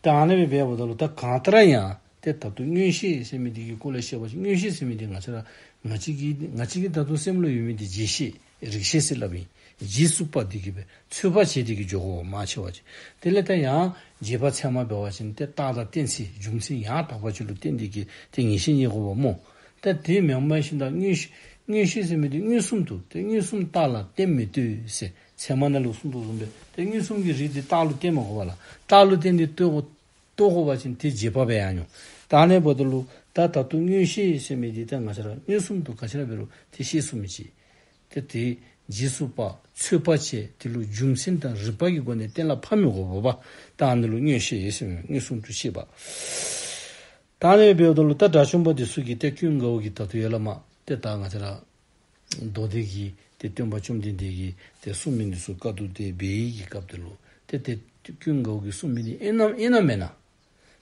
ད་ཨ་ནི་སྦེ་འབདཝ་ད་ལུ་ད་གང་ལྟར་ཡང་ཏེ་ད་ལྟོ་མངོན་ཤེས་ཟེར་མི་འདི་གི་སྐོར་ལས་བཤད་པ་ཅིན་མངོན་ཤེས་ཟེར་མི་འདི་ང་བཅས་ར་ང་བཅས་ཀྱི་ང་བཅས་ཀྱི་ད་ལྟོ་སེམས་ལུ་ཡོད་མི་འདི་རྗེས་ཤེས་རིགས་ཤེས་ཟེར་སླབ་ཨིན། རྗེས་སུ་དཔག་སྟེ་གིས་སྦེ་ཚོད་དཔག་བྱས་ཏེ་གིས་འགྱོ་དགོ་མང་ཆེ་བ་ཅིག། དེ་ལས་ད་ཡང་རྗེས་དཔག་ཚད་མ་འབད་བ་ཅིན་ཏེ་རྟགས་དང་གཏན་ཚིགས་རྒྱུ་མཚན་ཡང་དག་པ་ཅིག་ལུ་བརྟེན་ཏེ་གིས་ཏེ་ངེས་ཤེས་རྙེད་དགོཔ་སྨོ། ད་དེ་མེན་པར་ཤིན་ཏུ་མངོན་ཤེས་མངོན་ཤེས་ཟེར་མི་འདི་མངོན་སུམ་དུ་ཏེ་མངོན་སུམ་རྟགས་ལ་བརྟེན་མི་ལྟོས་ཟེར་ཚད་མ་ནང་ལུ་གསུངས་དོ་བཟུམ་སྦེ་ཏེ་མངོན་སུམ་གྱི་རིགས་འདི་རྟགས་ལུ་བརྟེན་མི་དགོ་པ་ལགས། རྟགས་ལུ་བརྟེན་ཏེ་ལྟོས་དགོ་ལྟོ་དགོ་པ་ཅིན་ཏེ་རྗེས་དཔག་འབད་ཡར་འོང་། ད་ཨ་ནི་འབདཝ་ད་ལུ་ད་ད་ལྟོ་མངོན་ཤེས་ཟེར་མི་འདི་ད་ང་བཅས་ར་མངོན་སུམ་དུ་ག་ཅི་ར་འབད་རུང་ཏེ་ཤེས་ཚུགས་མི་ཅིག། ཏེ་དེ་ རྗེས་སུ་དཔག་ཚོད་དཔག་བྱས། དེ་ལུ་རྒྱུ་མཚན་དང་རིགས་པ་གི་སྒོ་ནས་གཏན་ལ་ཕབ་མི་དགོ་པས། ད་ཨ་ནི་ལུ་མངོན་ཤེས་ཟེར་མི་མངོན་སུམ་དུ་ཤེས་པ། ད་ཨ་ནི་འབདཝ་ད་ལུ་ད་དགྲ་བཅོམ་པ་འདི་ཚུ་གིས་ཏེ་ཀུན་དགའ་བོ་གིས་ད་ལྟོ་ཡར་ལས་མར་ཏེ་ད་ང་བཅས་ར་མདོ་སྡེ་གི་ཏེ་སྟོན་པ་བཅོམ་ལྡན་འདས་ཀྱིས་ཏེ་གསུངས་མི་འདི་ཚུ་བཀའ་བསྡུ་སྟེ་འབད་བའི་གི་སྐབས་དེ་ལུ་ཏེ་ཏེ་ཀུན་དགའ་བོ་གིས་གསུངས་མི་འདི་ཨིན་ནམ་ཨིན་ན་མེན་ན།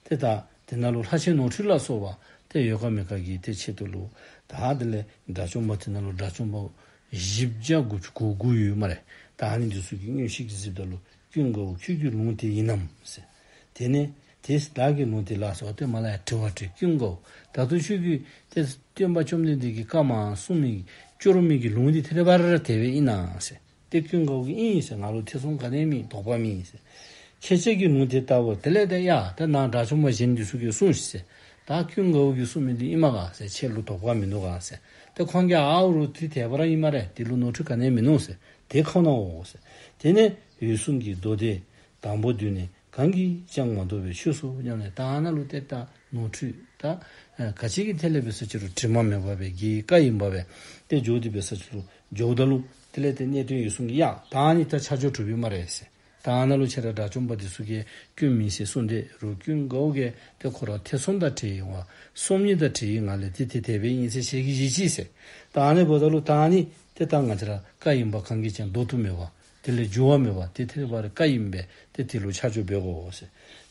ཏེ་ད་དེ་ནང་ལུ་ལྷ་ཆེན་ནོར་འཁྲུལ་ལ་སོགས་པ་ཏེ་ཡོད་ག་མེད་ག་གི་ཏེ་ཆེད་དུ་ལུ་ད་དེ་ལས་དགྲ་བཅོམ་པ་དེ་ནང་ལུ་དགྲ་བཅོམ་པ་བཞི་བརྒྱ་དགུ་བཅུ་གོ་དགུ་ཡོད་སྨ་རེ། ད་ཨ་ནི་འདི་ཚུ་གིས་མངོན་ཤེས་ཀྱིས་གཟིགསཔ་ད་ལུ་ཀུན་དགའ་བོ་ཁྱོད་ཀྱི་ལུང་དེ་ཨིན་ནམ་ཟེར། དེ་ནས་དེ་བདག་གི་ལུང་དེ་ལགས་ཟེར་བ་ཏེ་མར་ལས་ཡར་དྲི་བ་དྲིས། ཀུན་དགའ་བོ་ད་ལྟོ་ཁྱོད་ཀྱིས་ཏེ་སྟོན་པ་བཅོམ་ལྡན་འདས་ཀྱིས་བཀའ་མར་གསུངས་མི་སྐྱོར་མི་གི་ལུང་འདི་ཐད་རི་བ་རི་ར་དེ་སྦེ་ཨིན་ན་ཟེར། ཏེ་ཀུན་དགའ་བོ་གིས་ཨིན་ཟེར། ང་ལུ་ཐེ་ཚོམ་ག་ནི་ཡང་མེད། དོགས་པ་མེད་ཟེར། ཁྱེད་ཅག་གི་ལུང་དེ་ལྟ་བུར། དེ་ལས་ཏེ་ཡ་ད་ནཱ་དགྲ་བཅོམ་པ་གཞན་འདི་ཚུ་གིས་གསུངས་ཤིག་ཟེར། ད་ཀུན་དགའ་བོ་གིས་གསུངས་མི་འདི་ཨིན་མས་ག་ཟེར། ཁྱེད་ལུ་དོགས་པ་མིན་འདུག་ག་ཟེར། ཏེ་ཁོང་གིས་ཨའུ་རུ་དེ་དེ་སྦེ་ར་ཨིན་སྨ་རེ། དེ་ལུ་ནོར་འཁྲུལ་ག་ནི་ཡང་མིན་ནུག་ཟེར། དེ་ཁོ་ནའོ་ཟེར། དེ་ནས་འོད་སྲུང་གིས་མདོ་སྡེ་དང་པོ་བསྡུས་ནས། གང་གིས་ཀྱང་མ་དོགས་པའི་ཆོས་སོ་སྙམ་ནས། ད་ཨ་ནཱ་ལུ་ཏེ་ད་ནོར་འཁྲུལ་ད་ཨ་ག་ཅི་གི་ཐད་ལས་འབད་ས་ཅི་རུང་དྲི་མ་མེད་པ་སྦེ་དགེ་བའི་བཀའ་ཡིན་པ་སྦེ་ཏེ་འགྱོ་སྟེ་འབད་ས་ཅི་རུང་འགྱོཝ་ད་ལུ་དེ་ལས་ཏེ་གནད་དོན་འོད་སྲུང་གིས་ཡ་ད་ཨ་ནི་ད་ཆ་འཇོག་གྲུབ་པས་སྨ་རེ་ཟེར། ད་ཨ་ནཱ་ལུ་ཁྱེད་ར་དགྲ་བཅོམ་པ་འདི་ཚུ་གིས་སྐྱོན་མེད་ཟེར་གསུངས་ཏེ་རུང་ཀུན་དགའ་བོ་གིས་ཏེ་ཁོ་ར་ཐེ་ཚོམ་དང་བྲལ་ཡི་བ། སོམ་ཉི་དང་བྲལ་ཡི། ང་ལས་ཏེ་དེ་དེ་སྦེ་ཨིན་ཟེར་ཤེས་ཀྱི་ཡོད་ཅི་ཟེར། ད་ཨ་ནི་འབདཝ་ད་ལུ་ད་ཨ་ནི་ཏེ་ད་ང་བཅས་ར་བཀའ་ཡིན་པ་གང་གིས་ཀྱང་བཟློག་ཏུ་མེད་པ། དེ་ལས་འགྱུར་བ་མེད་པ། དེ་ཐད་རི་བ་རི་བཀའ་ཡིན་པས། ཏེ་དེ་ལུ་ཆ་འཇོག་འབད་དགོ་ཟེར།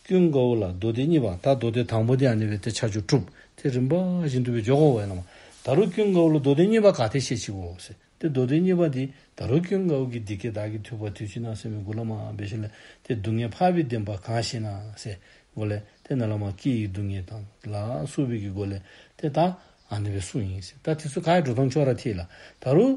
ཀུན་དགའ་བོ་ལ་མདོ་སྡེ་གཉིས་པ། ད་མདོ་སྡེ་དང་པོ་དེ་ཨ་ནི་སྦེ་ཏེ་ཆ་འཇོག་གྲུབ། ཏེ་རིམ་པ་བཞིན་དུ་སྦེ་འགྱོ་དགོ་པས་ལགས། ད་རུང་ཀུན་དགའ་བོ་ལུ་མདོ་སྡེ་གཉིས་པ་ག་ཏེ་བཤད་ཅི་གོ་ཟེར། ཏེ་མདོ་སྡེ་གཉིས་པ་འདི་ད་རུང་ཀུན་དགའ་བོ་གིས་འདི་སྐད་བདག་གིས་ཐོས་པ་དུས་གཅིག་ན་ཟེར་མི་གུ་ལས་མར་འབད་ཞིནམ་ལས་ཏེ་སྡུག་བསྔལ་འཕགས་པའི་བདེན་པ་གང་ཞེ་ན་ཟེར་གུ་ལས་ཏེ་ནཱ་ལས་མར་སྐྱེ་བའི་སྡུག་བསྔལ་དང་ལ་སོགས་པའི་གི་སྒོ་ལས་ཏེ་ད་ཨ་ནི་སྦེ་གསུངས་ཡི་ཟེར། ད་དེ་ཚུ་ག་ར་འགྲོ་སྟངས་ཅོག་ར་འཐད་ལགས། ད་རུང་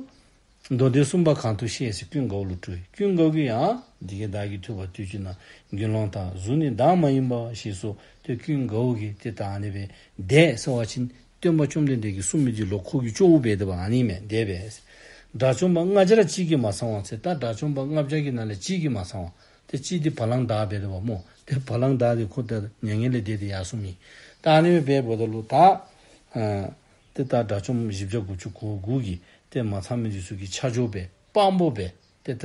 མདོ་སྡེ་གསུམ་པ་གང་དུ་བཤད་ཟེར་ཀུན་དགའ་བོ་ལུ་དྲིས། ཀུན་དགའ་བོ་གིས་ཡང་འདི་སྐད་བདག་གིས་ཐོས་པ་དུས་གཅིག་ན། དགེ་སློང་དག་གཟུགས་ནི་བདག་མ་ཡིན་པ་ཞེས་སོགས། ཏེ་ཀུན་དགའ་བོ་གིས་ཏེ་ད་ཨ་ནི་སྦེ་དེ་ཟེར་བ་ཅིན་སྟོན་པ་བཅོམ་ལྡན་འདས་ཀྱིས་གསུངས་མི་འདི་ལུ་ཁོ་གིས་ཅོག་འུ་འབད་དེ་འབད་ཨ་ནི་མས། དེ་སྦེ་དགྲ་བཅོམ་པ་ལྔ་བརྒྱར་གཅིག་གིས་མ་ཚང་བ་ཟེར། ད་དགྲ་བཅོམ་པ་ལྔ་བརྒྱ་གི་ནང་ལས་གཅིག་གིས་མ་ཚང་བ། ཏེ་གཅིག་འདི་བ་ལང་བདའ་འབད་དེ་འབད་སྨོ། ཏེ་བ་ལང་བདའ་སྟེ་ཁོ་ད་མྱ་ངན་ལས་འདས་ཏེ་ཡར་སོང་མི། ད་ཨ་ནི་སྦེ་འབདཝ་ད་ལུ་ད་ཨ་ཏེ་ད་དགྲ་བཅོམ་བཞི་བརྒྱ་དགུ་བཅུ་གོ་དགུ་གིས་ཏེ་མ་ཚང་མི་འདི་ཚུ་གི་ཆ་འཇོག་འབད་དཔང་པོ་འབད་ཏེ་ད་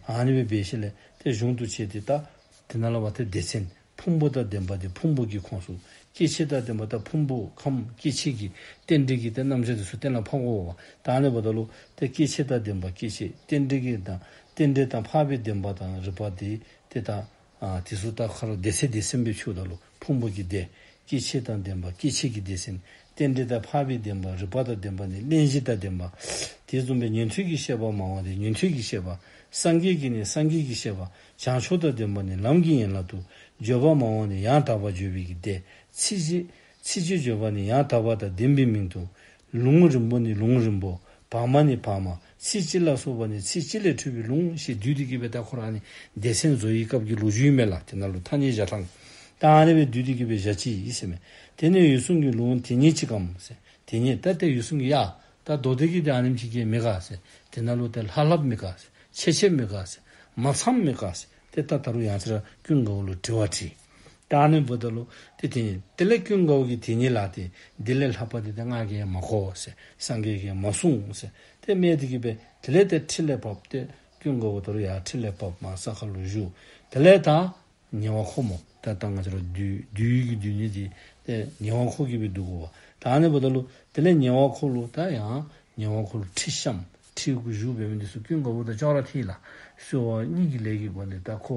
ཨ་ནི་སྦེ་འབད་ཞིནམ་ལས་ཏེ་གཞུང་དུ་བྱས་ཏེ་ད་དེ་ནང་ལས་འབད་ཏེ་སྡེ་ཚན་ཕུང་པོ་དང་ལྡན་པ་འདི་ཕུང་པོ་གི་ཁོངས་སུ། སྐྱེ་མཆེད་དང་ལྡན་པ་ད་ཕུང་པོ་ཁམས་སྐྱེ་མཆེད་ཀྱི་རྟེན་འབྲེལ་གྱི་ཏེ་རྣམ་གཞག་འདི་ཚུ་གཏན་ལ་ཕབ་དགོ་པས། ད་ཨ་ནི་འབདཝ་ད་ལུ་ཏེ་སྐྱེ་མཆེད་དང་ལྡན་པ་སྐྱེ་མཆེད་རྟེན་འབྲེལ་གྱི་དང་རྟེན་འབྲེལ་དང་འཕགས་པའི་བདེན་པ་དང་རིགས་པ་འདི་ཏེ་ད་ཨ་དེ་ཚུ་ད་ཁ་ར་སྡེ་ཚན་སྡེ་ཚན་སྦེ་ཕྱེཝ་ད་ལུ་ཕུང་པོ་གི་སྡེ། སྐྱེ་མཆེད་དང་ལྡན་པ་སྐྱེ་མཆེད་ཀྱི་སྡེ་ཚན། རྟེན་འབྲེལ་དང་འཕགས་པའི་བདེན་པ་རིགས་པ་དང་ལྡན་པ་ནི་གླེང་གཞི་དང་ལྡན་པ། དེ་བཟུམ་སྦེ་ཉན་ཐོས་ཀྱི་བཤད་པ་མང་བ་དེ་ཉན་ཐོས་ཀྱི་བཤད་པ། སངས་རྒྱས་ཀྱི་ནི་སངས་རྒྱས་ཀྱི་བཤད་པ། བྱང་ཕྱོགས་དང་ལྡན་པ་ནི་ལམ་གྱི་ཡན་ལག་ཏུ། བརྗོད་པ་མང་བ་ནི་ཡང་དག་པར་བརྗོད་པའི་གི་སྡེ། ཚིག་རྗེས་ཚིག་རྗེས་བརྗོད་པ་ནི་ཡང་དག་པ་དང་ལྡན་པའི་མིང་དུ། ལུང་རིང་པོ་ནི་ལུང་རིང་པོ། བར་མ་ནི་བར་མ། ཚིག་གཅིག་ལ་སོགས་པ་ནི་ཚིག་གཅིག་ལས་འཕྲོས་པའི་ལུང་ཞེས་བསྡུས་ཏེ་གི་སྦེ་ད་ཁོ་ར་ཨ་ནི་སྡེ་ཚན་བཟོ་བའི་སྐབས་ཀྱི་ལོ་རྒྱུས་ཨིན་མས་ལགས། དེ་ནང་ལུ་ཐ་སྙད་བཞག་ཐངས་ད་ཨ་ནི་སྦེ་བསྡུས་ཏེ་གི་སྦེ་བཞག་ཅི་ཨིན་ཟེར་མས། དེ་ནས་འོད་སྲུང་གིས་ལུང་དེ་ཉིད་ཅི་གམ་ཟེར། དེ་ཉིད་ད་ཏེ་འོད་སྲུང་གིས་ཡ་ད་མདོ་སྡེ་གི་ཏེ་ཨ་ནེམ་ཅིག་གིས་མེད་ག་ཟེར། དེ་ནང་ལུ་ཏེ་ལྷག་ལྷགཔ་མེད་ག་ཟེར། ཆད་ཆདཔ་མེད་ག་ཟེར། མ་ཚངམ་མེད་ག་ཟེར། ཏེ་ད་ད་རུང་ཡང་ཚུར་ཀུན་དགའ་བོ་ལུ་དྲི་བ་དྲིས། ད་ཨ་ནི་འབདཝ་ད་ལུ་ཏེ་དེ་ཉིད་དེ་ལས་ཀུན་དགའ་བོ་གིས་དེ་ཉིད་ལ་ཏེ་འདི་ལས་ལྷག་པ་འདི་ཏེ་ང་གིས་མ་གོ་ཟེར། སངས་རྒྱས་ཀྱིས་མ་གསུངས་ཟེར། ཏེ་སྨྲས་ཏེ་གི་སྦེ་དེ་ལས་ཏེ་ཁྲི་ལས་བབས་ཏེ་ཀུན་དགའ་བོ་ད་རུང་ཡར་ཁྲི་ལས་བབས་མར་ས་ཁར་ལུ་བཞུགས། དེ་ལས་ད་ཉེ་བ་འཁོར་སྨོ། ད་ད་ང་བཅས་ར་བསྡུ་བསྡུ་བའི་གི་བསྡུ་ནི་འདི་ཏེ་ཉེ་བ་འཁོར་གྱིས་སྦེ་བསྡུ་དགོ་པས། ད་ཨ་ནི་འབདཝ་ད་ལུ་དེ་ལས་ཉེ་བ་འཁོར་ལུ་ད་ཡང་ཉེ་བ་འཁོར་ལུ་ཁྲི་བཤམས། ཁྲི་གུ་བཞུགས་འབད་མི་འདི་ཚུ་ཀུན་དགའ་བོ་དང་ཅོག་ར་འཐད་ལགས། གསོལ་བ་གཉིས་ཀྱི་ལས་ཀྱི་སྒོ་ནས་ད་ཁོ་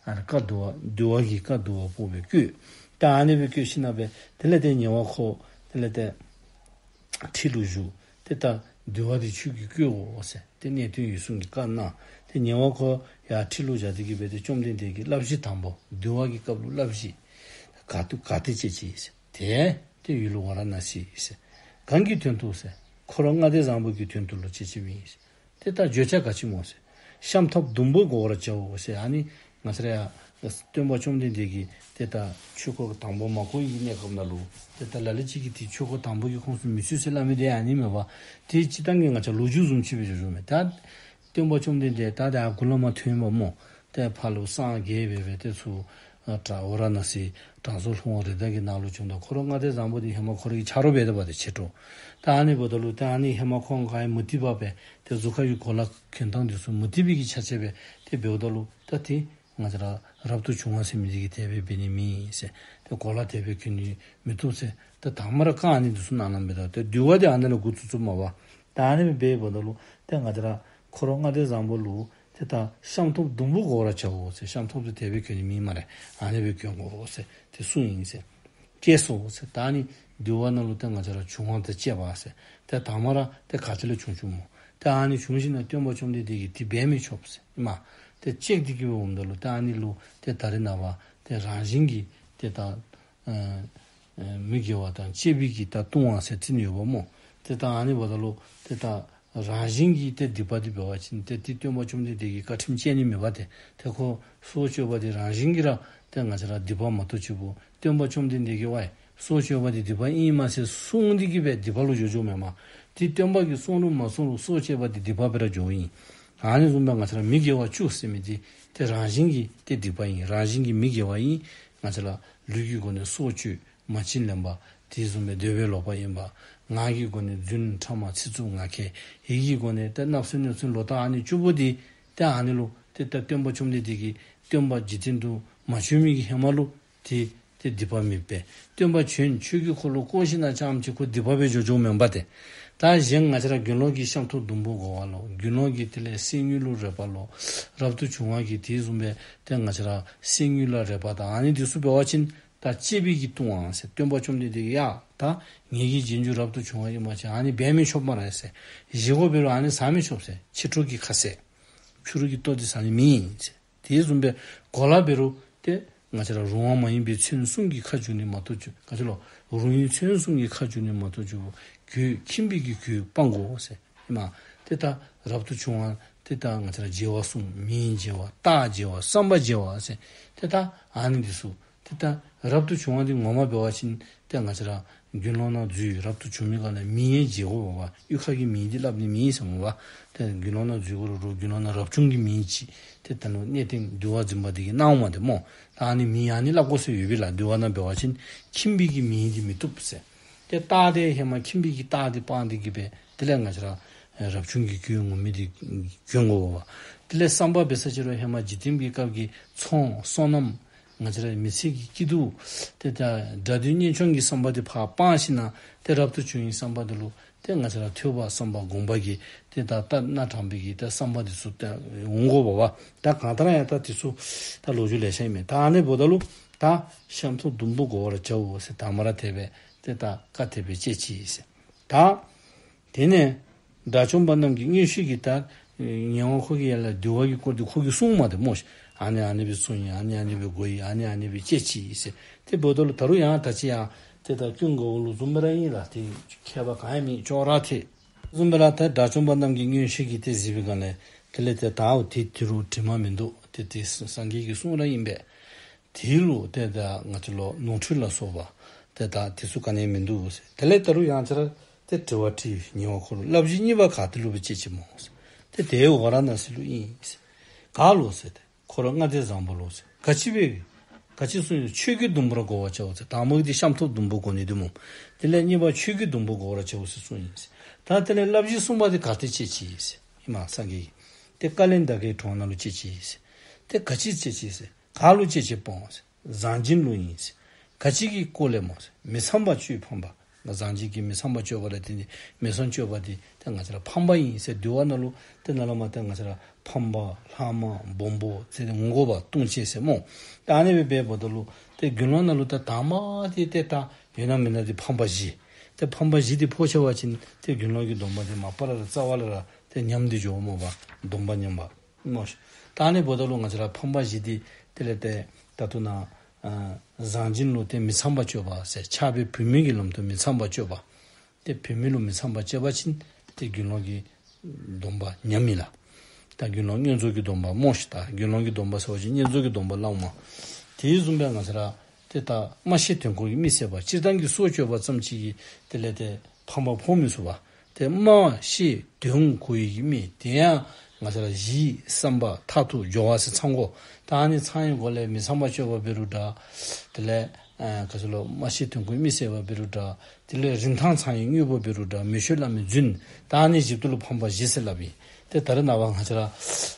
ཨ་ནི་བཀའ་བསྡུ་བ་བསྡུ་བ་གི་བཀའ་བསྡུ་བ་པོ་སྦེ་བསྐོས། ད་ཨ་ནི་སྦེ་བསྐོས་ཞིནམ་ལས་དེ་ལས་ཏེ་ཉེ་བ་འཁོར་དེ་ལས་ཏེ་ཁྲི་ལུ་བཞུགས། ཏེ་ད་འདུལ་བ་འདི་ཁྱོད་ཀྱིས་བསྐོ་དགོ་ཟེར། ཏེ་གནས་བརྟན་འོད་སྲུང་གིས་བཀའ་གནང་། ཏེ་ཉེ་བ་འཁོར་ཡར་ཁྲི་ལུ་བཞག་སྟེ་གི་སྦེ་ཏེ་བཅོམ་ལྡན་འདས་ཀྱིས་བསླབ་གཞི་དང་པོ་འདུལ་བ་གི་སྐབས་ལུ་བསླབ་གཞི་ག་ཏེ་ག་ཏེ་སྤྱད་ཅི་ཟེར། ཏེ་ཏེ་ཡུལ་ཝཱ་ར་ཎ་སི་ཟེར། གང་གི་དོན་དུ་ཟེར། འཁོར་ལྔ་སྡེ་བཟང་པོ་གི་དོན་དུ་ལུ་སྤྱད་ཅི་མས་ཟེར། ཏེ་ད་བརྗོད་བྱ་ག་ཅི་སྨོ་ཟེར། ཤམ་ཐབས་ཟླུམ་པོ་བགོ་བར་བྱའོ་ཟེར། ཨ་ནི་ང་བཅས་ར་ཡ་སྟོན་པ་བཅོམ་ལྡན་འདས་ཀྱིས་ཏེ་ད་ཆོས་འཁོར་དང་པོ་མ་བསྐོར་བའི་གནས་སྐབས་ནང་ལུ་ཏེ་ད་ལ་ལུ་ཅིག་གིས་ཏེ་ཆོས་འཁོར་དང་པོ་གི་ཁོངས་སུ་མི་ཚུད་ཟེར་སླབ་མི་དེ་ཨ་ནི་མས་པ། ཏེ་སྤྱིར་བཏང་གི་ང་བཅས་ལོ་རྒྱུས་བཟུམ་ཅིག་སྦེ་བརྗོད་བརྗོདཔ་མས། ད་སྟོན་པ་བཅོམ་ལྡན་འདས་ད་ད་མགུ་ལས་མར་ཐོན་པ་སྨོ། ཏེ་ཕར་ལུ་སངས་རྒྱས་སྦེ་སྦེ་ཏེ་ཚུར་ ཨ་དྲག་ཝཱ་ར་ཎ་སི་དྲང་སྲོང་ལྷུང་བ་རི་དྭགས་ཀྱི་ནགས་ལུ་བྱོནམ་ད་འཁོར་ལྔ་སྡེ་བཟང་པོ་འདི་ཧེ་མ་ཁོ་རའི་ཆ་རོགས་འབད་དེ་འབད་དེ་ཕྱི་དྲོ། ད་ཨ་ནི་འབདཝ་ད་ལུ་ད་ཨ་ནི་ཧེ་མ་ཁོང་ག་ཡང་མུ་སྟེགས་པ་སྦེ་ཏེ་གཟུགས་ཁ་གི་གོ་ལ་གྱོན་ཐངས་འདི་ཚུ་མུ་སྟེགས་པའི་གི་ཆ་བྱད་སྦེ་ཏེ་འབདཝ་ད་ལུ་ད་ཏེ་ང་བཅས་ར་རབ་ཏུ་བྱུང་བ་ཟེར་མི་འདི་གིས་དེ་སྦེ་འབད་ནི་མེད་ཟེར། ཏེ་གོ་ལ་དེ་སྦེ་གྱོན་ནི་མི་བཏུབ་ཟེར། ཏེ་དང་པ་ར་བཀའ་ཨ་ནི་འདི་ཚུ་གནང་གནངམ་སྦེ་ད་ཏེ་འདུལ་བ་འདི་ཨ་ནི་ལས་འགོ་བཙུགས་བཙུགསཔ་མས་པ། ད་ཨ་ནི་སྦེ་འབདཝ་ད་ལུ་ཏེ་ང་བཅས་ར་འཁོར་ལྔ་སྡེ་བཟང་པོ་ལུ་ཏེ་ད་ཤམ་ཐབས་ཟླུམ་པོ་གོ་བར་བྱའོ་ཟེར། ཤམ་ཐབས་འདི་དེ་སྦེ་གྱོན་ནི་མེད་སྨ་རེ། ཨ་ནི་སྦེ་གྱོན་དགོ་ཟེར་ཏེ་གསུངས་ཡི་ཟེར། བཅས་སོ་ཟེར། ད་ཨ་ནི་འདུལ་བ་ནང་ལུ་ཏེ་ང་བཅས་ར་བྱུང་བ་དང་བཅས་པ་ཟེར། ཏེ་དང་པ་ར་ཏེ་ག་ཏེ་ལས་བྱུང་བྱུངམ་སྨོ། ཏེ་ཨ་ནི་བྱུང་ཞིནམ་ལས་སྟོན་པ་བཅོམ་ལྡན་འདས་ཀྱིས་དེ་འབད་མི་ཆོག་ཟེར་ཨིན་མས། ཏེ་བཅས་ཏེ་གི་འབདཝ་ད་ལུ་ཏེ་ཨ་ནི་ལུ་ཏེ་ད་རེས་ནངས་པ་ཏེ་རང་བཞིན་གྱིས་ཏེ་ད་ཨ་ཨ་མི་དགེ་བ་དང་བཅས་པའི་གི་ད་ལྟུང་བ་ཟེར་བརྩི་ནི་ཡོདཔ་སྨོ། ཏེ་ད་ཨ་ནི་འབདཝ་ད་ལུ་ཏེ་ད་རང་བཞིན་གྱིས་ཏེ་སྡིག་པ་འདི་འབད་བ་ཅིན་ཏེ་དེ་སྟོན་པ་བཅོམ་ལྡན་འདས་ཀྱིས་བཀའ་ཁྲིམས་བཅད་ནི་མེད་པ་ཏེ། ཏེ་ཁོ་སྲོག་གཅོད་པ་འདི་རང་བཞིན་གྱིས་ར་ཏེ་ང་བཅས་ར་སྡིག་པ་མ་གཏོགས་ཅིག་པོ་སྟོན་པ་བཅོམ་ལྡན་འདས་ཀྱིས་ཝའེ་སྲོག་གཅོད་པ་འདི་སྡིག་པ་ཨིན་མས་ཟེར་གསུངས་ཏེ་གི་སྦེ་སྡིག་པ་ལུ་འགྱོ་འགྱོཝ་མེན་མས། ཏེ་སྟོན་པ་གིས་གསུངས་རུང་མ་གསུངས་རུང་སྲོག་གཅོད་པ་འདི་སྡིག་པ་སྦེ་ར་འགྱོཝ་ཨིན། ཨ་ནི་བཟུམ་སྦེ་ང་བཅས་ར་མི་དགེ་བ་བཅུ་ཟེར་མི་འདི་ཏེ་རང་བཞིན་གྱིས་ཏེ་སྡིག་པ་ཨིན། རང་བཞིན་གྱིས་མི་དགེ་བ་ཨིན། ང་བཅས་ར་ལུས་ཀྱི་སྒོ་ནས་སྲོག་གཅོད། མ་བྱིན་ལེན་པ། དེ་བཟུམ་སྦེ་འདོད་པས་ལོག་པར་གཡེམ་པ། ངག་གི་སྒོ་ནས་རྫུན་ཕྲ་མ་ཚིག་རྩུབ་ངག་འཁྱལ། ཡིད་ཀྱི་སྒོ་ནས་ཏེ་བརྣབ་སེམས་གནོད་སེམས་ལོག་ལྟ། ཨ་ནི་བཅུ་པོ་འདི་ཏེ་ཨ་ནི་ལུ་ཏེ་ད་སྟོན་པ་བཅོམ་ལྡན་འདས་ཀྱིས་སྟོན་པ་འཇིག་རྟེན་དུ་མ་བྱོན་མི་གི་ཧེ་མ་ལུ་ཏེ་ཏེ་སྡིག་པ་མེདཔ་སྦེ། སྟོན་པ་བྱོན་ཆོས་ཀྱི་འཁོར་ལོ་བསྐོར་ཞིནམ་ལས་རྐྱངམ་ཅིག་ཁོ་སྡིག་པ་སྦེ་འགྱོ་འགྱོཝ་མེན་པ་ཏེ། ད་གཞན་ང་བཅས་ར་དགེ་སློང་གི་ཤམ་ཐབས་ཟླུམ་པོ་གོ་བ་ལོ། དགེ་སློང་གི་དེ་ལས་གསེར་དངུལ་ལུ་རེག་པ་ལོ། རབ་ཏུ་བྱུང་བ་གིས་དེ་བཟུམ་སྦེ་ཏེ་ང་བཅས་ར་གསེར་དངུལ་ལུ་རེག་པ་དང་ཨ་ནི་འདི་ཚུ་འབད་བ་ཅིན་ད་བཅས་པའི་གི་ལྟུང་བ་ཟེར། སྟོན་པ་བཅོམ་ལྡན་འདས་ཀྱིས་ཡ་ད་ངེ་གི་རྗེས་འཇུག་རབ་ཏུ་བྱུང་བ་ཨིན་པ་ཅིན་ཨ་ནི་འབད་མི་ཆོག་སྨ་རེ་ཟེར། བཞེས་སྒོ་འབད་རུང་ཨ་ནི་བཟའ་མི་ཆོག་ཟེར། ཕྱི་དྲོ་གི་ཁ་ཟས་ཕྱི་རུ་གི་ལྟོ་འདི་བཟའ་ནི་མེད་ཟེར། དེ་བཟུམ་སྦེ་གོ་ལ་འབད་རུང་ཏེ་ང་བཅས་ར་རུང་བ་མ་ཡིན་པའི་ཚོན་གསུམ་གྱི་ཁ་བྱུག་ནི་མ་གཏོགས་ཅིག་ག་ཅི་ལོ། རུང་བའི་ཚོན་གསུམ་གྱི་ཁ་བྱུག་ནི་མ་གཏོགས་ཅིག་གོས་ཁྱིམ་པའི་གི་གོས་སྤང་དགོ་ཟེར་ཨིན་མས། ཏེ་ད་རབ་ཏུ་བྱུང་བ་ཏེ་ད་ང་བཅས་ར་བརྗེ་བ་གསུམ། མིང་བརྗེ་བ། རྟགས་བརྗེ་བ། བསམ་པ་བརྗེ་བ་ཟེར། ཏེ་ད་ཨ་ནི་འདི་ཚུ་ཏེ་ད་རབ་ཏུ་བྱུང་བ་འདི་ངོ་མ་འབད་བ་ཅིན་ཏེ་ང་བཅས་ར་དགེ་སློང་ནང་འཛུལ་རབ་ཏུ་བྱུང་མི་ག་ལས་མིང་ཡང་བརྗེ་དགོ་པ། གཡུས་ཁ་གི་མིང་འདི་སླབ་ནི་མེད་ཟེར་སྨོ་པ། ཏེ་དགེ་སློང་ནང་འཛུལ་དགོ་རུང་དགེ་སློང་ནང་རབ་བྱུང་གི་མིང་ཅིག་ཏེ་ད་ནི་གནས་བརྟན་འདུལ་བ་འཛིན་པ་འདི་གིས་གནང་མ་སྟེ་སྨོ། ད་ཨ་ནི་མིང་ཨ་ནི་སླབ་དགོ་ཟེར་ཡོད་པས་ལགས། འདུལ་བ་ནང་འབད་བ་ཅིན་ཁྱིམ་པའི་གི་མིང་འདི་མི་བཏུབ་ཟེར། ཏེ་རྟགས་འདི་ཧེ་མ་ཁྱིམ་པའི་གི་རྟགས་འདི་སྤང་སྟེ་གི་སྦེ་དེ་ལས་ང་བཅས་ར་རབ་བྱུང་གི་གོས་ངུར་སྨྲིག་འདི་གྱོན་དགོ་པ། དེ་ལས་བསམ་པ་འབད་ས་ཅིག་རུང་ཧེ་མ་འཇིག་རྟེན་གྱི་སྐབས་ཀྱི་ཚོང་བསོད་ནམས་ང་བཅས་ར་མི་ཚེ་གི་སྐྱིད་སྡུག་ཏེ་ད་དགྲ་འདུལ་གཉེན་སྐྱོང་གི་བསམ་པ་འདི་ཕར་སྤང་ཞིནམ་ལས་ཏེ་རབ་ཏུ་བྱུང་བའི་བསམ་པ་འདི་ལུ་ཏེ་ང་བཅས་ར་ཐོས་པ་བསམ་པ་སྒོམ་པ་གི་ཏེ་ད་ལྟ་སྣ་དྲངས་པའི་གི་ཏེ་བསམ་པ་འདི་ཚུ་ཏེ་འོང་དགོ་པ། ད་གང་ལྟར་ཡང་ད་འདི་ཚུ་ད་ལོ་རྒྱུས་ལེ་ཤ་ཨིན་མས། ད་ཨ་ནི་འབདཝ་ད་ལུ་ད་ཤམ་ཐབས་ཟླུམ་པོ་གོ་བར་བྱའོ་ཟེར། དང་པ་ར་དེ་སྦེ་ཏེ་ད་བཀའ་དེ་སྦེ་བཅས་ཅི་ཟེར། ད་དེ་ནས་དགྲ་བཅོམ་པ་རྣམས་ཀྱིས་མངོན་ཤེས་ཀྱིས་ད་ཉེ་བ་ཁོ་གིས་ཡར་ལས་འདུལ་བ་གི་སྐོར་འདི་ཁོ་གིས་གསུངམ་མས་ཏེ་སྨོ་ཤིག། ཨ་ནི་ཨ་ནི་སྦེ་གསུངས་ཡི། ཨ་ནི་ཨ་ནི་སྦེ་གོ་ཡི། ཨ་ནི་ཨ་ནི་སྦེ་བཅས་ཅི་ཟེར། དེ་འབདཝ་ད་ལུ་ད་རུང་ཡང་ད་ཅི་ཡང་ཏེ་ད་ཀུན་དགའ་བོ་ལུ་བཟུམ་སྦེ་ར་ཨིན་ལགས། ཏེ་ཁྱད་པར་གང་ཡང་མེད། ཅོག་ར་འཐད། བཟུམ་སྦེ་ར་ད་དགྲ་བཅོམ་པ་རྣམས་ཀྱིས་མངོན་ཤེས་ཀྱིས་དེ་གཟིགས་པའི་སྒང་ལས་དེ་ལས་ཏེ་ད་འོ་དེ་དེ་རུང་དྲི་མ་མིན་འདུག། ཏེ་དེ་སངས་རྒྱས་ཀྱི་གསུང་ར་ཨིན་པས། དེ་ལུ་ཏེ་ད་ང་བཅས་ལུ་ནོར་འཁྲུལ་ལ་སོགས་པ་ཏེ་ད་དེ་ཚུ་ག་ནི་ཡང་མིན་འདུག་ཟེར། དེ་ལས་ད་རུང་ཡང་ཅིག་ར་ཏེ་དྲི་བ་དྲིས་ཉེ་བ་ཁོ་ལུ། བསླབ་གཞི་གཉིས་པ་ག་ཏེ་ལུ་སྦེ་བཅས་ཅི་སྨོ་ཟེར། ཏེ་དེ་ཝཱ་ར་ཎ་སི་ལུ་ཨིན་ཟེར། ག་ལུ་ཟེར་ཏེ། འཁོར་ལྔ་སྡེ་བཟང་པོ་ལུ་ཟེར། ག་ཅི་སྦེ་ག་ཅི་གསུངས་ཡོད། ཆོས་ཀྱི་ཟླུམ་པོར་གོ་བར་བྱའོ་ཟེར། དང་པོ་འདི་ཤམ་ཐབས་ཟླུམ་པོ་གོ་ནི་འདི་སྨོ། དེ་ལས་གཉིས་པ་ཆོས་ཀྱི་ཟླུམ་པོར་གོ་བར་བྱའོ་ཟེར་གསུངས་ཡི་ཟེར། ད་དེ་ལས་བསླབ་གཞི་གསུམ་པ་འདི་ག་ཏེ་བཅས་ཅི་ཟེར། ཨིན་མས་སངས་རྒྱས་ཀྱིས། ཏེ་ཀ་ལན་ད་ཀའི་གྲོང་ནང་ལུ་བཅས་ཅི་ཟེར། ཏེ་ག་ཅི་བཅས་ཅི་ཟེར། ག་ལུ་བཅས་ཅི་སྨོ་ཟེར། བཟང་སྦྱིན་ལུ་ཨིན་ཟེར། ག་ཅི་གི་སྐོར་ལས་སྨོ་ཟེར། མི་ཚངས་པ་སྤྱོད་ཕམ་པ། བཟང་སྦྱིན་གྱི་མི་ཚངས་པ་སྤྱོད་པ་ལས་ཏེ་མི་ཚངས་སྤྱོད་པ་འདི་ཏེ་ང་བཅས་ར་ཕམ་པ་ཨིན་ཟེར། འདུལ་བ་ནང་ལུ་ཏེ་ནཱ་ལས་མར་ཏེ་ང་བཅས་ར་ཕམ་པ་ལྷག་མ་སྦོམ་པོ་ཟེར་ཏེ་འོང་དགོ་པ། ལྟུང་བྱེད་ཟེར་སྨོ། ཏེ་ཨ་ནི་སྦེ་འབདཝ་ད་ལུ་ཏེ་དགེ་སློང་ནང་ལུ་ཏེ་དང་པ་འདི་ཏེ་ད་ཡོད་ན་མེད་ན་འདི་ཕམ་པ་བཞི། ཏེ་ཕམ་པ་བཞི་འདི་ཕོག་ཆེ་བ་ཅིན་ཏེ་དགེ་སློང་གི་སྡོམ་པ་འདི་མ་པ་ལས་ར་རྩ་བ་ལས་ར་ཏེ་ཉམས་ཏེ་འགྱོཝ་སྨོ་པ། སྡོམ་པ་ཉམས་པ་སྨོ་ཤིག། ད་ཨ་ནི་འབདཝ་ད་ལུ་ང་བཅས་ར་ཕམ་པ་བཞི་འདི་དེ་ལས་ཏེ་ད་ལྟོ་ནཱ་ཨ་བཟང་སྦྱིན་ལུ་ཏེ་མི་ཚངས་པ་སྤྱོད་པ་ཟེར། ཕྱག་དཔེ་བུད་མེད་ཀྱི་ལམ་དུ་མི་ཚངས་པ་སྤྱོད་པ། ཏེ་བུད་མེད་ལུ་མི་ཚངས་པ་སྤྱོད་པ་ཅིན་ཏེ་དགེ་སློང་གི་སྡོམ་པ་ཉམས་མི་ལགས། ད་དགེ་སློང་བསྙེན་རྫོགས་ཀྱི་སྡོམ་པ་སྨོ་ཤིག། ད་དགེ་སློང་གི་སྡོམ་པ་ཟེར་བ་ཅིན་བསྙེན་རྫོགས་ཀྱི་སྡོམ་པ་ལགས་སྨོ། དེ་བཟུམ་སྦེ་ང་བཅས་ར་ཏེ་ད་སྨྲ་ཤེས་དོན་གོ་གི་མི་བསད་པ། སྤྱིར་བཏང་གི་སྲོག་གཅོད་པ་ཙམ་ཅིག་གིས་དེ་ལས་ཏེ་ཕམ་པ་ཕོག་མི་ཚུགས་པ། ཏེ་སྨྲ་ཤེས་དོན་གོ་ཡི་གི་མི་དེ་ཡང་ ང་བཅས་ར་གཞི་བསམ་པ་མཐར་ཐུག་སྦྱོར་བ་ཟེར་ཚང་དགོ། ད་ཨ་ནི་ཚང་ཡི་སྒོ་ལས་མི་ཚངས་པ་སྤྱོད་པ་འབད་རུང་འདྲ། དེ་ལས་ཨ་ག་ཅི་ལོ་སྨྲ་ཤེས་དོན་ཀུན་མི་ཟད་པ་འབད་རུང་འདྲ། དེ་ལས་རིན་ཐང་ཚང་ཡི་དངོས་པོ་འབད་རུང་འདྲ། མི་ཆོས་བླ་མའི་རྫུན། ད་ཨ་ནི་བཞི་པོ་ལུ་ཕམ་པ་བཞི་ཟེར་སླབ་ཨིན། ཏེ་ད་རེས་ནངས་པ་ང་བཅས་ར་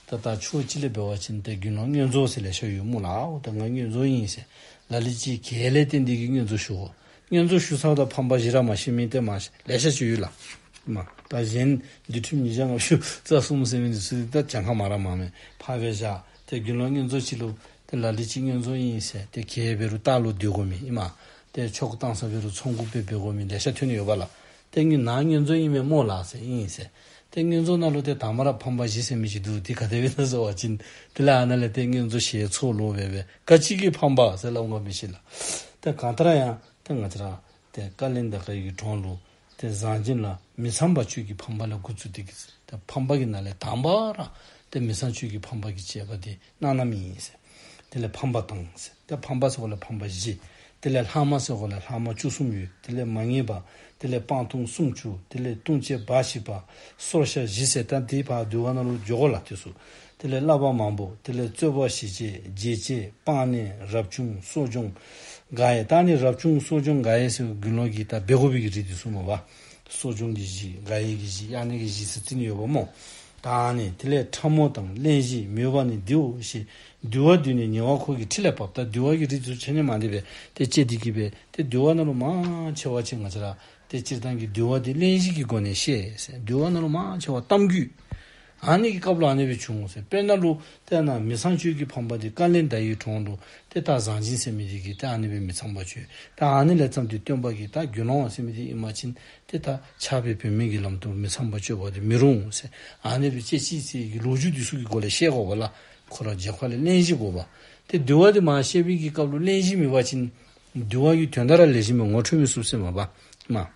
ད་ད་ཕྱོགས་གཅིག་ལས་འབད་བ་ཅིན་ཏེ་དགེ་སློང་བསྙེན་རྫོགས་ཟེར་ལེ་ཤ་ཡོད་སྨོ་ལགས། འོ་ད་ང་བསྙེན་རྫོགས་ཨིན་ཟེར། ལ་ལུ་ཅིག་གྱལ་ལས་བརྟེན་ཏེ་གིས་བསྙེན་རྫོགས་ཞུ་དགོ། བསྙེན་རྫོགས་ཞུ་ཚརཝ་ད་ཕམ་པ་བཞི་ར་མ་ཤེས་མི་ཏེ་མ་ལེ་ཤ་ཅིག་ཡོད་ལགས། མ་ད་གཞན་འདུལ་ཁྲིམས་ཉིས་བརྒྱ་ལྔ་བཅུ་རྩ་གསུམ་ཟེར་མི་འདི་ཚུ་ད་གྱངས་ཁ་མང་ར་མང་མས། ཕར་སྦེ་བཞག། ཏེ་དགེ་སློང་བསྙེན་རྫོགས་ཅིག་ལུ་ཏེ་ལ་ལུ་ཅིག་བསྙེན་རྫོགས་ཨིན་ཟེར་ཏེ་གྱལ་འབད་རུང་ལྟག་ལུ་སྡོད་དགོ་མི་ཨིན་མས། ཏེ་ཆོ་ག་བཏང་ས་འབད་རུང་ཚོགས་འགོ་སྦེ་འབད་དགོ་མི་ལེ་ཤ་ཐོན་ཡོདཔ་ལགས། ཏེ་ངེ་ནཱ་བསྙེན་རྫོགས་ཨིན་མས་སྨོ་ལགས་ཟེར། ཨིན་ཟེར། ཏེ་བསྙེན་རྫོགས་ནང་ལུ་ཏེ་དང་པ་ར་ཕམ་པ་བཞི་ཟེར་མི་ཅིག་འདུག། དེ་ག་དེ་སྦེ་ཨིན་ན་ཟེར་བ་ཅིན་དེ་ལས་ཨ་ནཱ་ལས་ཏེ་བསྙེན་རྫོགས་ཞལ་ཚོགས་ལོག་སྦེ་སྦེ་ག་ཅི་གིས་ཕམ་པ་ཟེར་སླབ་འོང་ག་མི་ཤེས་ལགས། ཏེ་གང་ལྟར་ཡང་ཏེ་ང་བཅས་ར་ཏེ་ཀ་ལན་ད་ཀ་ཡི་གྲོང་ལུ་ཏེ་གཟང་སྦྱིན་ལ་མི་ཚངས་པ་སྤྱོད་ཀྱི་ཕམ་པ་ལས་འགོ་བཙུགས་ཏེ་གིས་ཏེ་ཕམ་པ་གི་ནང་ལས་དང་པ་ར་ཏེ་མི་ཚངས་སྤྱོད་ཀྱི་ཕམ་པ་གི་བཅས་པ་འདི་སྣང་ནམ་ཨིན་ཟེར། དེ་ལས་ཕམ་པ་དང་ཟེར། ཏེ་ཕམ་པ་ཟེར་སྒོ་ལས་ཕམ་པ་བཞི། དེ་ལས་ལྷག་མ་ཟེར་སྒོ་ལས་ལྷག་མ་བཅུ་གསུམ་ཡོད། དེ་ལས་མ་ངེས་པ། དེ་ལས་སྤང་ལྟུང་སུམ་ཅུ། དེ་ལས་ལྟུང་བྱེད་བ་བཞི་པ། སོར་བཤགས་བཞི་ཟེར། ད་འདི་ཕར་འདུལ་བ་ནང་ལུ་འགྱོ་དགོ་ལགས། དེ་ཚུ། དེ་ལས་བསླབ་པ་མང་པོ། དེ་ལས་རྩོད་པ་ཞི་བྱེད། བརྗེད་བྱེད། སྤང་གནས། རབ་བྱུང་། གསོ་སྦྱོང་། དགག་དབྱེ། ད་ནི་རབ་བྱུང་གསོ་སྦྱོང་དགག་དབྱེ་ཟེར་དགེ་སློང་གིས་ད་འབད་དགོ་པའི་གི་རིགས་འདི་ཚུ་སྨོ་བ། གསོ་སྦྱོང་གི་གཞི། དགག་དབྱེ་གི་གཞི། དབྱར་གནས་ཀྱི་གཞི་ཟེར་རྩི་ནི་ཡོདཔ་སྨོ། ད་ཨ་ནི་དེ་ལས་ཕྲ་མོ་དང་གླེང་གཞི། མོས་པ་ནི་འདིའོ་ཞེས། འདུལ་བ་འདི་ནི་ཉེ་བར་འཁོར་གྱི་ཁྲིད་ལས་བབས། ད་འདུལ་བ་གི་རིགས་འདི་ཚུ་ཆ་མཉམ་མ་འདི་སྦེ་ཏེ་བཅད་དེ་གིས་སྦེ་ཏེ་འདུལ་བ་ནང་ལུ་མང་ཆེ་བ་ཅིག་ང་བཅས་ར་ཏེ་སྤྱིར་བཏང་གི་འདུལ་བ་འདི་གླེང་གཞི་གི་སྒོ་ནས་བཤད་ཟེར། འདུལ་བ་ནང་ལུ་མང་ཆེ་བ་གཏམ་རྒྱུད། ཨ་ནི་གི་སྐབས་ལུ་ཨ་ནི་སྦེ་བྱུང་ཟེར། དཔེར་ན་ལུ་ཏེ་ནཱ་མི་ཚངས་སྤྱོད་ཀྱི་ཕམ་པ་འདི་ཀ་ལན་ད་ཡི་གྲོང་ལུ་ཏེ་ད་གཟང་སྦྱིན་ཟེར་མི་འདི་གིས་ཏེ་ཨ་ནི་སྦེ་མི་ཚངས་པ་སྤྱོད། ད་ཨ་ནི་ལས་བརྩམས་ཏེ་སྟོན་པ་གིས་ད་དགེ་སློང་ཟེར་མི་འདི་ཨིན་པ་ཅིན་ཏེ་ད་ཕྱག་དཔེ་བུད་མེད་ཀྱི་ལམ་དུ་མི་ཚངས་པ་སྤྱོད་པ་འདི་མི་རུང་ཟེར། ཨ་ནི་སྦེ་བཅད་ཅི་ཟེར་གི་ལོ་རྒྱུས་འདི་ཚུ་གི་སྒོ་ལས་བཤད་དགོ་པ་ལགས། ཁོ་ར་རྒྱབ་ཁ་ལས་གླེང་གཞི་དགོ་པ། ཏེ་འདུལ་བ་འདི་མར་བཤད་པའི་གི་སྐབས་ལུ་གླེང་གཞི་མེད་པ་ཅིན་འདུལ་བ་གི་དོན་དག་ར་ལེགས་ཤོམ་སྦེ་ངོ་འཕྲོད་མི་ཚུགས་ཟེར་མས་པ། མ།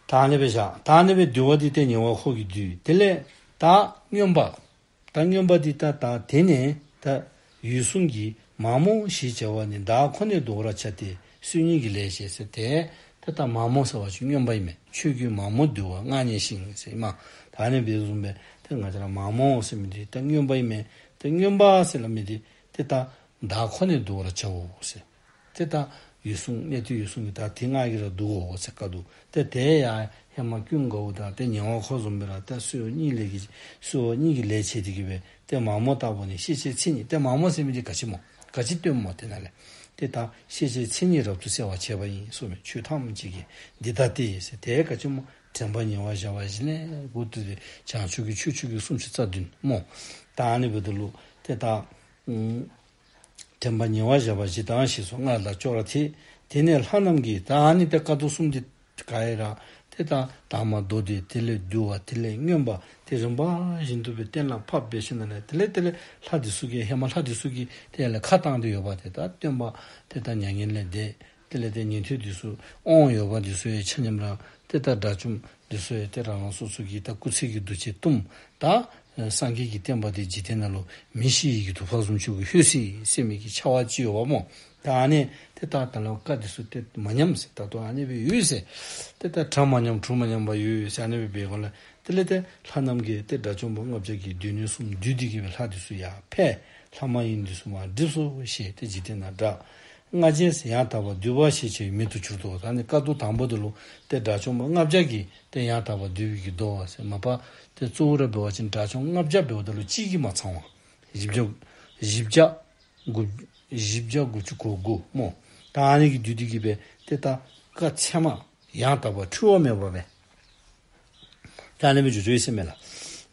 ད་ཨ་ནི་སྦེ་བཞག། ད་ཨ་ནི་སྦེ་འདུལ་བ་འདི་ཏེ་ཉེ་བར་འཁོར་གྱིས་བསྡུས། དེ་ལས་ད་མངོན་པ། ད་མངོན་པ་འདི་ད་ད་དེ་ནས་ད་འོད་སྲུང་གིས་མ་རྨོངས་ཞེས་བྱ་བ་ནི། བདག་ཁོ་ནས་བཟློག་པར་བྱ་སྟེ་བསོད་སྙོམས་ཀྱི་ལས་བྱེད་ཟེར། ཏེ་ད་ད་མ་རྨོངས་ཟེར་བ་ཅིན་མངོན་པ་ཨིན་མས། ཆོས་ཀུན་མ་རྨོངས་འདུལ་བ་མངའ་བརྙེས་ཤིང་ཟེར་ཨིན་མས། ད་ཨ་ནི་སྦེ་བཟུམ་སྦེ་ཏེ་ང་བཅས་ར་མ་རྨོངས་ཟེར་མི་འདི་ད་མངོན་པ་ཨིན་མས། ཏེ་མངོན་པ་ཟེར་སླབ་མི་འདི་ཏེ་ད་བདག་ཁོ་ནས་བཟློག་པར་བྱའོ་ཟེར། ཏེ་ད་འོད་སྲུང་གནས་བརྟན་འོད་སྲུང་གིས་ད་དེ་ང་གིས་ར་བཟློག་དགོ་ཟེར་བཀའ་བསྡུ། ཏེ་དེ་ཡང་ཧེ་མ་ཀུན་དགའ་བོ་དང་ཏེ་ཉེ་བར་འཁོར་བཟུམ་སྦེ་ར་ཏེ་བསོད་སྙོམས་ལས་ཀྱི་བསོད་སྙོམས་ཀྱི་ལས་བྱེད་དེ་གིས་སྦེ་ཏེ་མ་རྨོངས་ལྟ་བུ་ནི་ཤེས་བྱའི་མཚན་ཉིད། ཏེ་མ་རྨོངས་ཟེར་མི་འདི་ག་ཅི་སྨོ། ག་ཅི་སྟོནམ་སྨོ་དེ་ནང་ལས། ཏེ་ད་ཤེས་བྱའི་མཚན་ཉིད་རབ་ཏུ་གསལ་བར་བྱེད་པ་ཡིན་གསུངས་མས། ཆོས་ཐམས་ཅད་ཀྱི་འདི་ལྟ་སྟེ་ཟེར། དེ་ག་ཅི་སྨོ། དྲན་པ་ཉེ་བར་བཞག་པ་བཞི་ལས་འགོ་བཙུགས་ཏེ་བྱང་ཆུབ་ཀྱི་ཕྱོགས་ཆོས་ཀྱི་སུམ་ཅུ་རྩ་བདུན་སྨོ། ད་ཨ་ནི་འབདཝ་ད་ལུ་ཏེ་ད་ཨམ་དྲན་པ་ཉེ་བར་བཞག་པ་བཞི་དང་ཞེས་སོགས་སྔར་དང་ཅོག་ར་འཐད། དེ་ནས་ལྷ་རྣམས་ཀྱིས། ད་ཨ་ནི་ཏེ་བཀའ་བསྡུ་གསུམ་འདི་ག་ར་ཏེ་ད་དང་པ་མདོ་སྡེ། དེ་ལས་འདུལ་བ། དེ་ལས་མངོན་པ། ཏེ་རིམ་པ་བཞིན་དུ་སྦེ་གཏན་ལ་ཕབ་སྦེ་ཞིནམ་ལས་དེ་ལས་དེ་ལས་ལྷ་འདི་ཚུ་གིས་ཧེ་མ་ལྷ་འདི་ཚུ་གིས་ཏེ་ཡར་ལས་ཁ་བཏང་སྟེ་ཡོད་པ། ཏེ་ད་སྟོན་པ་ཏེ་ད་མྱ་ངན་ལས་འདས། དེ་ལས་ཏེ་ཉན་ཐོས་འདི་ཚུ་དབང་ཡོད་པ་འདི་ཚུ་ཡང་ཆ་མཉམ་ར་ཏེ་ད་དགྲ་བཅོམ་འདི་ཚུ་ཡང་ཏེ་རང་རང་སོ་སོ་གི་ད་སྐུ་ཚེ་གི་འདུ་བྱེད་གཏུམ། ད་སངས་རྒྱས་ཀྱི་བསྟན་པ་འདི་འཇིག་རྟེན་ནང་ལུ་མི་ཤི་ཡི་གི་དུ་བ་བཟུམ་ཅིག་གི་ལྷོད་ཅི་ཟེར་མི་གི་ཆ་བ་ཅིག་ཡོདཔ་སྨོ། ད་ཨ་ནི་ཏེ་ད་ད་ལོག་བཀའ་འདི་ཚུ་ཏེ་མ་ཉམས་ཟེར། ད་ལྟོ་ཨ་ནི་སྦེ་ཡོད་ཟེར། ཏེ་ད་གྲ་མ་ཉམས་གྲུ་མ་ཉམས་པར་ཡོད་ཟེར་ཨ་ནི་སྦེ་འབད་དགོ་ལགས། དེ་ལས་ཏེ་ལྷ་རྣམས་ཀྱིས་ཏེ་དགྲ་བཅོམ་པ་ལྔ་བརྒྱ་གི་སྡེ་སྣོད་གསུམ་བསྡུས་ཏེ་གིས་སྦེ་ལྷ་འདི་ཚུ་ཡར་ཕེབས། ལྷ་མ་ཡིན་འདི་ཚུ་མར་འགྲིབ་སོ་ཞེས་ཏེ་འཇིག་རྟེན་ན་གྲགས། ལྔ་བརྒྱས་ཡང་དག་པར་འདུས་པ་ཞེས་བྱ་བའི་མིང་དུ་གྱུར་ཏོ། ད་ནི་བཀའ་བསྡུ་དང་པོ་འདི་ལུ་ཏེ་དགྲ་བཅོམ་པ་ལྔ་བརྒྱ་གིས་ཏེ་ཡང་དག་པར་འདུས་པའི་གི་མདོ་ཟེར། མ་པ་ཏེ་གཙོ་བོ་ར་འབད་བ་ཅིན་དགྲ་བཅོམ་ལྔ་བརྒྱ་འབདཝ་ད་ལུ་གཅིག་གིས་མ་ཚང་བ། བཞི་བརྒྱ་བཞི་བརྒྱ་དགུ་བཞི་བརྒྱ་དགུ་བཅུ་གོ་དགུ་སྨོ། ད་ཨ་ནི་གིས་བསྡུས་ཏེ་གིས་སྦེ་ཏེ་ད་བཀའ་ཚད་མ་ཡང་དག་པ་འཁྲུལ་བ་མེད་པ་སྦེ། ད་ཨ་ནི་སྦེ་འགྱོ་འགྱོཝ་ཨིན་ཟེར་མས་ལགས།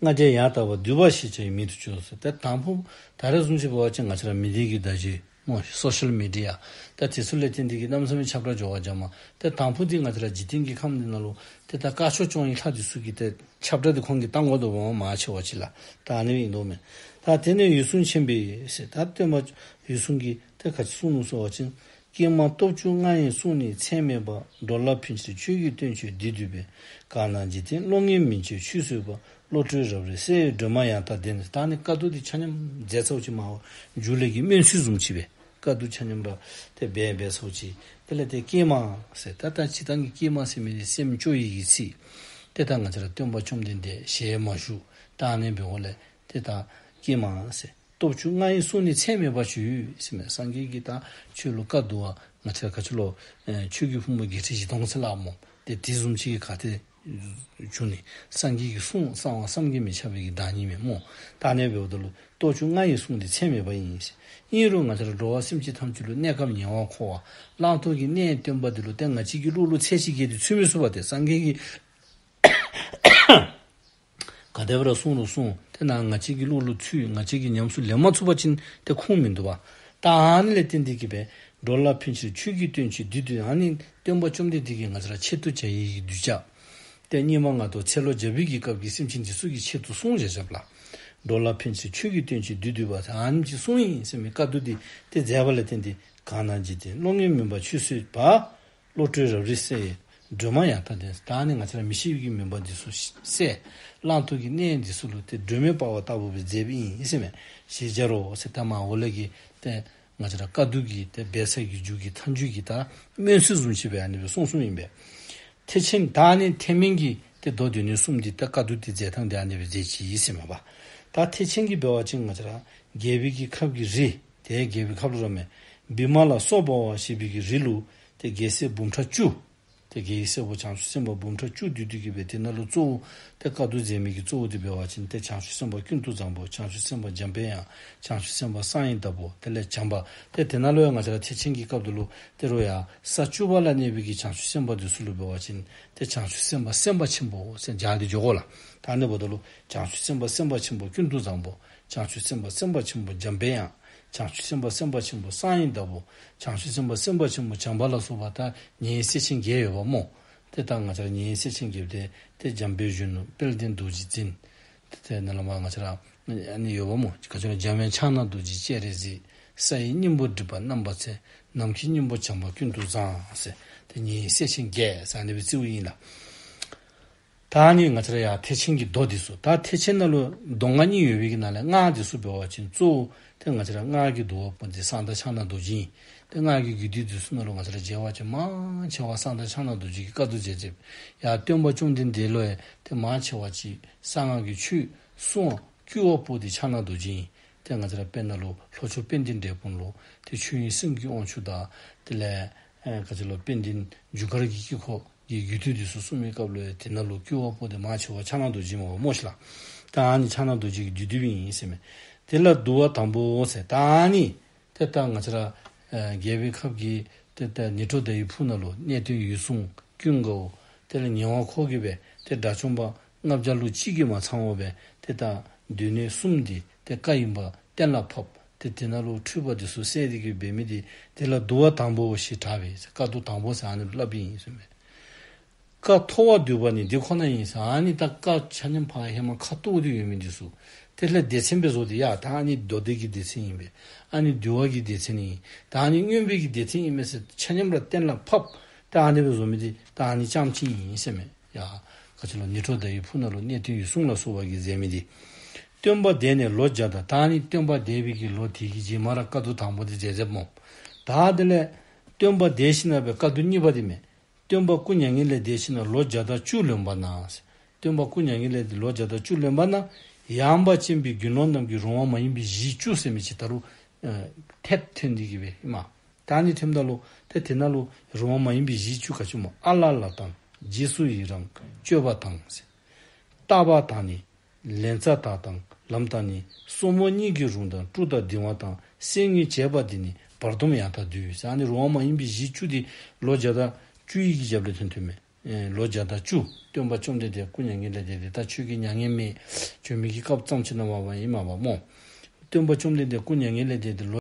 ལྔ་བརྒྱས་ཡང་དག་པར་འདུས་པ་ཞེས་བྱ་བའི་མིང་དུ་གྱུར་ཟེར། ཏེ་དང་ཕུ་ད་རེས་བཟུམ་ཅིག་འབད་བ་ཅིན་ང་བཅས་ར་མི་སྡེ་གི་བརྡ་བརྒྱུད་སྨོ། སོ་ཤལ་མི་ཌི་ཡ་ད་དེ་ཚུ་ལས་བརྟེན་ཏེ་གིས་གནམ་མེད་ས་མེད་ཁྱབ་བསྒྲགས་འགྱོ་བ་རྐྱངམ་མས། ཏེ་དང་ཕུ་འདི་ང་བཅས་ར་འཇིག་རྟེན་གྱི་ཁམས་འདི་ནང་ལུ་ཏེ་ད་དཀར་ཕྱོགས་སྐྱོང་བའི་ལྷ་འདི་ཚུ་གིས་ཏེ་ཁྱབ་བསྒྲགས་འདི་ཁོང་གིས་བཏང་དགོ་དོ་བ་མང་ཆེ་བ་ཅིག་ལགས། ད་ཨ་ནི་སྦེ་ཨིན་དོ་མས། ད་དེ་ནས་འོད་སྲུང་ཆེན་པོས་ཟེར། ད་སྟོན་པ་འོད་སྲུང་གིས་ཏེ་ག་ཅི་གསུངས་ནུག་ཟེར་བ་ཅིན། ཀྱེ་མ་སྟོབས་བཅུ་མངའ་ཡི་གསུང་ནི་ཚད་མེད་པ། འགྲོ་ལ་ཕན་ཕྱིར་ཆོས་ཀྱི་བསྟན་བཅོས་འདི་བསྡུས་པས། གང་ན་འཇིག་རྟེན་བློ་ངན་མི་བྱེད་ཆོས་བཟོད་པ། བློ་གྲོས་རབ་རིག་གསལ་བའི་སྒྲོན་མ་ཡང་དག་ལྡན། ད་ནི་བཀའ་བསྡུ་འདི་ཆ་མཉམ་མཛད་ཚརཝ་ཅིག་མ་པ་མཇུག་ལས་ཀྱི་སྨོན་ཚིག་བཟུམ་ཅིག་སྦེ་བཀའ་བསྡུ་ཆ་མཉམ་ར་ཏེ་འབད་འབད་ཚརཝ་ཅིག། དེ་ལས་ཏེ་ཀྱེ་མ་ཟེར། ད་ད་སྤྱིར་བཏང་གི་ཀྱེ་མ་ཟེར་མི་འདི་སེམས་སྐྱོ་བའི་གི་ཚིག། ཏེ་ད་ང་བཅས་ར་སྟོན་པ་བཅོམ་ལྡན་འདས་ཞལ་མ་བཞུགས། ད་ཨ་ནི་འབདཝ་ལས་ཏེ་ད་ཀྱེ་མ་ཟེར། སྟོབས་བཅུ་མངའ་ཡི་གསུང་ནི་ཚད་མེད་པ་ཞུས་ཟེར་མས། སངས་རྒྱས་ཀྱིས་ད་ཁྱོད་ལུ་བཀའ་བསྡུ་བ་ང་བཅས་ར་ག་ཅི་ལོ། ཨེ་ཆོས་ཀྱི་ཕུང་པོ་བརྒྱད་ཁྲི་བཞི་སྟོང་ཟེར་སླབ་སྨོ། ཏེ་དེ་བཟུམ་ཅིག་གི་ག་ཏེ་བྱུང་ནི། སངས་རྒྱས་ཀྱི་གསུང་གསང་བ་བསམ་གྱིས་མི་ཁྱབ་པའི་གི་བདག་ཉིད་མས་སྨོ། ད་ཨ་ནི་འབདཝ་ད་ལུ་སྟོབས་བཅུ་མངའ་ཡི་གསུང་དེ་ཚད་མེད་པ་ཡིན། ཨིན་རུང་ང་བཅས་ར་འགྲོ་བ་སེམས་ཅན་ཐམས་ཅད་ལུ་གནས་སྐབས་ཉེ་བར་མཁོ་བ་བླང་དོར་གྱི་གནས་སྟོན་པ་འདི་ལུ་ཏེ་ང་བཅས་ཀྱི་བློ་ལུ་ཚད་ཅིག་བརྒལ་ཏེ་ཚུད་མི་ཚུགས་པ་ཏེ། སངས་རྒྱས་ཀྱིས་ག་དེ་སྦེ་ར་གསུང་རུང་གསུང་། ཏེ་ན་ང་བཅས་ཀྱི་བློ་ལུ་ཚུད། ང་བཅས་ཀྱིས་ཉམས་སུ་ལེན་མ་ཚུགས་པ་ཅིན་ཏེ་ཁུངས་མིན་འདུག་པ། ད་ཨ་ནི་ལས་བརྟེན་ཏེ་གིས་སྦེ་འགྲོ་ལ་ཕན་ཕྱིར་ཆོས་ཀྱི་སྟོན་ཆེད་བསྡུས་ཏེ། ཨ་ནི་སྟོན་པ་བཅོམ་ལྡན་འདས་ཀྱིས་ང་བཅས་ར་ཆེད་དུ་བྱ་ཡི་གདུལ་བྱ་ཏེ་སྙིགས་མ་ལྔ་བདོ་ཚེ་ལོ་བརྒྱ་པའི་གི་སྐབས་ཀྱི་སེམས་ཅན་འདི་ཚུ་གི་ཆེད་དུ་གསུངས་བཞག་བཞགཔ་ལགས། འགྲོ་ལ་ཕན་ཕྱིར་ཆོས་ཀྱི་སྟོན་ཆེད་བསྡུས་བསྡུས་པ་ཟེར་ཨ་ནི་ཅིག་གསུངས་ཡི་ཟེར་མི་བཀའ་བསྡུ་འདི་ཏེ་མཛད་པ་ལས་བརྟེན་ཏེ། གང་ན་འཇིག་རྟེན་བློ་ངན་མུན་པ་ཆུད་ཟོས་པ། བློ་གྲོས་རབ་རིབ་སེལ་བའི་སྒྲོན་མ་ཡང་དག་ལྡན། ད་ཨ་ནི་ང་བཅས་ར་མི་ཤེས་པའི་གི་མུན་པ་འདི་ཚུ་སེལ། བླང་དོར་གྱི་གནས་འདི་ཚུ་ལུ་ཏེ་སྒྲོན་མེ་སྤར་བ་ལྟ་བུ་སྦེ་མཛད་པའི་ཨིན་ཟེར་མས། ཞེས་སྦྱར་རོ་ཟེར། ད་མར་འོག་ལས་ཀྱི་ཏེ་ང་བཅས་ར་བཀའ་བསྡུ་གི་ཏེ་འབད་ས་གི་མཇུག་གི་མཐའ་མཇུག་གི་ད་སྨོན་ཚིག་བཟུམ་ཅིག་སྦེ་ཨ་ནི་སྦེ་གསུངས་གསུངསམ་ཨིན་པས། ཐེག་ཆེན་ད་ཨ་ནི་ཐེག་དམན་གྱི་ཏེ་མདོ་སྡེ་སྣོད་གསུམ་འདི་ད་བཀའ་བསྡུ་འདི་མཛད་ཐངས་འདི་ཨ་ནི་སྦེ་མཛད་ཅི་ཟེར་མས་པ། ད་ཐེག་ཆེན་གྱི་འབད་བ་ཅིན་ང་བཅས་ར་རྒྱལ་པོའི་གི་ཁབ་ཀྱི་རི་ཏེ་རྒྱལ་པོའི་ཁབ་ལུ་ར་མེན། བི་མ་ལ་སོགས་པ་བ་ཞེས་པའི་གི་རི་ལུ་ཏེ་རྒྱལ་སྲས་འབུམ་ཕྲག་བཅུ། ཏེ་རྒྱལ་བའི་སྲས་པོ་བྱང་ཆུབ་སེམས་དཔའ་འབུམ་ཕྲག་བཅུ་འདུས་འདུས་ཀྱིས་སྦེ་དེ་ནང་ལུ་གཙོ་བོ་ཏེ་བཀའ་བསྡུ་མཛད་མི་གི་གཙོ་བོ་འདི་འབད་བ་ཅིན་ཏེ་བྱང་ཆུབ་སེམས་དཔའ་ཀུན་ཏུ་བཟང་པོ། བྱང་ཆུབ་སེམས་དཔའ་འཇམ་དཔལ་དབྱངས། བྱང་ཆུབ་སེམས་དཔའ་གསང་བའི་བདག་པོ། དེ་ལས་བྱམས་པ། ཏེ་དེ་ནང་ལུ་ཡང་ང་བཅས་ར་ཐེག་ཆེན་གྱི་སྐབས་སུ་ལུ་ཏེ་རུང་ཡང་ས་བཅུ་པ་ལ་གནས་པའི་གི་བྱང་ཆུབ་སེམས་དཔའ་འདི་ཚུ་ལུ་འབད་བ་ཅིན་ཏེ་བྱང་ཆུབ་སེམས་དཔའ་སེམས་དཔའ་ཆེན་པོ་ཟེར་སྦྱར་ཏེ་འགྱོ་དགོ་ལགས། ད་ཨ་ནི་འབདཝ་ད་ལུ་བྱང་ཆུབ་སེམས་དཔའ་སེམས་དཔའ་ཆེན་པོ་ཀུན་ཏུ་བཟང་པོ། བྱང་ཆུབ་སེམས་དཔའ་སེམས་དཔའ་ཆེན་པོ་འཇམ་དཔལ་དབྱངས། བྱང་ཆུབ་སེམས་དཔའ་སེམས་དཔའ་ཆེན་པོ་གསང་བའི་བདག་པོ། བྱང་ཆུབ་སེམས་དཔའ་སེམས་དཔའ་ཆེན་པོ་བྱམས་པ་ལ་སོགས་པ་ད་ཉེར་སྲས་ཆེན་བརྒྱད་ཡོདཔ་སྨོ། ཏེ་ད་ང་བཅས་ར་ཉེར་སྲས་ཆེན་བརྒྱད་དེ་ཏེ་འཇམ་དཔལ་གཞོན་ནུ་དཔལ་ལྡན་རྡོ་རྗེ་འཛིན། ཏེ་ཏེ་ནཱ་ལས་མར་ང་བཅས་ར་ཨ་ནི་ཡོདཔ་སྨོ། ག་ཅི་ལོ། འཇམ་དབྱངས་ཕྱག་ན་རྡོ་རྗེ་སྤྱན་རས་གཟིགས། ས་ཡི་སྙིང་པོ་སྒྲིབ་པ་རྣམ་པར་འཚེ། ནམ་མཁའི་སྙིང་པོ་བྱམས་པ་ཀུན་ཏུ་བཟང་ཟེར། ཏེ་ཉེར་སྲས་ཆེན་བརྒྱད་ཟེར་ཨ་ནི་སྦེ་རྩིཝ་ཨིན་ལགས། ད་ཨ་ནི་ང་བཅས་ར་ཡར་ཐེག་ཆེན་གྱི་མདོ་འདི་ཚུ། ད་ཐེག་ཆེན་ནང་ལུ་མདོ་སྔགས་གཉིས་ཡོད་པའི་གི་ནང་ལས་སྔགས་འདི་ཚུ་འབད་བ་ཅིན་གཙོ་བོ་ཏེ་ང་བཅས་ར་སྔགས་ཀྱི་བསྡུ་བ་པོ་འདི་གསང་བདག་ཕྱག་ན་རྡོ་རྗེ་ཨིན། ཏེ་སྔགས་ཀྱི་རྒྱུད་སྡེ་འདི་ཚུ་ནང་ལུ་ང་བཅས་ར་མཇལ་བ་ཅིན་མང་ཆེ་བ་གསང་བདག་ཕྱག་ན་རྡོ་རྗེ་གིས་བཀའ་བསྡུ་མཛད་མཛདཔ། ཡར་སྟོན་པ་བཅོམ་ལྡན་འདས་ལུ་ཡང་ཏེ་མང་ཆེ་བ་ཅིག་གསང་སྔགས་ཀྱི་ཆོས་གསུང་བ་བསྐུལ་བ་པོ་འདི་ཕྱག་ན་རྡོ་རྗེ་ཨིན། ཏེ་ང་བཅས་ར་དཔེར་ན་ལུ་ལྷོ་ཕྱོགས་དཔལ་ལྡན་འབྲས་སྤུངས་ལུ་ཏེ་ཆོས་དབྱིངས་སེང་གེའི་དབང་ཕྱུག་དང་དེ་ལས་ཨེ་ག་ཅི་ལོ། དཔལ་ལྡན་རྒྱུ་སྐར་གྱི་དཀྱིལ་འཁོར་གྱི་རྒྱུད་སྡེ་འདི་ཚུ་གསུང་བའི་སྐབས་ལུ་ཡང་དེ་ནང་ལུ་བསྐུལ་བ་པོ་འདི་མང་ཆེ་བ་ཕྱག་ན་རྡོ་རྗེ་སྨོ་སྨོ་ཤིག་ལགས། ད་ཨ་ནི་ཕྱག་ན་རྡོ་རྗེ་གི་རྒྱུད་སྡེ་ཨིན་ཟེར་མས། དེ་ལ་བསྡུ་བ་དང་པོ་ཟེར། ད་ཨ་ནི་ཏེ་ད་ང་བཅས་ར་ཨེ་རྒྱལ་པོའི་ཁབ་ཀྱི་ཏེ་ད་ནཻ་ཊཱུ་ཏ་ཡི་ཕུག་ནང་ལུ་གནས་བརྟན་འོད་སྲུང་ཀུན་དགའ་བོ་དེ་ལས་ཉེ་བར་མཁོ་གིས་སྦེ་ཏེ་དགྲ་བཅོམ་པ་ལྔ་བརྒྱ་ལུ་གཅིག་གིས་མ་ཚང་བར་སྦེ་ཏེ་ད་སྡེ་སྣོད་གསུམ་འདི་ཏེ་བཀའ་ཡིན་པ་གཏན་ལ་ཕབ། ཏེ་དེ་ནང་ལུ་འཁྲུལ་པ་འདི་ཚུ་བསལ་ཏེ་གིས་འབད་མི་འདི་དེ་ལ་བསྡུ་བ་དང་པོ་ཞེས་གྲགས་པས་ཟེར། བཀའ་བསྡུ་དང་པོ་ཟེར་ཨ་ནི་སླབ་ཨིན་ཟེར་མས། བཀའ་མཐོ་བ་བསྡུས་པ་ནི་འདི་ཁོ་ན་ཡིན་ཟེར། ཨ་ནི་ད་བཀའ་ཆ་མཉམ་ཕར་ཧེ་མ་ཁ་ཐུག་སྟེ་ཡོད་མི་འདི་ཚུ་དེ་ལས་སྡེ་ཚན་སྦེ་བཟོ་སྟེ་ཡ་ད་ཨ་ནི་མདོ་སྡེ་གི་སྡེ་ཚན་ཨིན་པས། ཨ་ནི་འདུལ་བ་གི་སྡེ་ཚན་ཨིན། ད་ཨ་ནི་མངོན་པའི་གི་སྡེ་ཚན་ཨིན་མས་ཟེར་ཆ་མཉམ་ར་གཏན་ལ་ཕབ། ད་ཨ་ནི་སྦེ་བཟོ་མི་འདི་ད་ཨ་ནི་རྐྱངམ་ཅིག་ཨིན་ཟེར་མས། ཡ་ག་ཅི་ལོ། ནཻ་ཊཱུ་ཏ་ཡི་ཕུག་ནང་ལུ་གནས་བརྟན་འོད་སྲུང་ལ་སོགས་པ་གིས་མཛད་མི་འདི། སྟོན་པ་འདས་ནས་ལོ་བརྒྱ་དང་། ད་ཨ་ནི་སྟོན་པ་འདས་པའི་གི་ལོ་དེ་གི་རྗེས་མ་ར་བཀའ་བསྡུ་དང་པོ་འདི་མཛད་མཛདཔ་སྨོ། ད་དེ་ལས་སྟོན་པ་འདས་ཞིནམ་ལས་བཀའ་བསྡུ་གཉིས་པ་འདི་མས། སྟོན་པ་སྐུ་མྱ་ངན་ལས་འདས་ཞིནམ་ལས་ལོ་བརྒྱ་དང་བཅུ་ལོན་པ་ན། སྟོན་པ་སྐུ་མྱ་ངན་ལས་འདས་ལོ་བརྒྱ་དང་བཅུ་ལོན་པ་ན། ཡངས་པ་ཅན་པའི་དགེ་སློང་རྣམས་ཀྱིས་རུང་བ་མ་ཡིན་པའི་གཞི་བཅུ་ཟེར་མི་ཅིག་ད་རུང་ཨེ་ཐེབས་ཐོན་ཏེ་གིས་སྦེ་ཨིན་མས། ད་ཨ་ནི་ཐོནམ་ད་ལུ་ཏེ་དེ་ནང་ལུ་རུང་བ་མ་ཡིན་པའི་གཞི་བཅུ་ག་ཅི་སྨོ། ཨ་ལ་ལ་དང་། རྗེས་སུ་ཡི་རང་སྤྱོད་པ་དང་། བརྟག་པ་དང་ནི། ལན་ཚྭ་དག་དང་ལམ་དང་ནི། སོར་མོ་གཉིས་ཀྱི་རུང་དང་བཀྲུ་དང་གདིང་བ་དང་གསེར་དངུལ་བྱས་པ་འདི་ནི་བར་སྡོམ་ཡང་དག་བསྡུས། ཟེར་ཨ་ནི་རུང་བ་མ་ཡིན་པའི་གཞི་བཅུ་འདི་ལོ་བརྒྱ་དང་བཅུ་ཡི་གི་རྒྱབ་ལས་ཐོན་ཐོནམ་མས། ཨེ་ལོ་བརྒྱ་དང་བཅུ་སྟོན་པ་བཅོམ་ལྡན་འདས་སྐུ་མྱ་ངན་ལས་འདས་ཏེ་ད་ཆོས་ཀྱི་མྱ་ངན་མེད་བྱོན་མི་གི་སྐབས་ཙམ་ཅིག་ནང་མ་པ་ཨིན་མས་པ་སྨོ། སྟོན་པ་བཅོམ་ལྡན་འདས་སྐུ་མྱ་ངན་ལས་འདས་ཏེ་ལོ་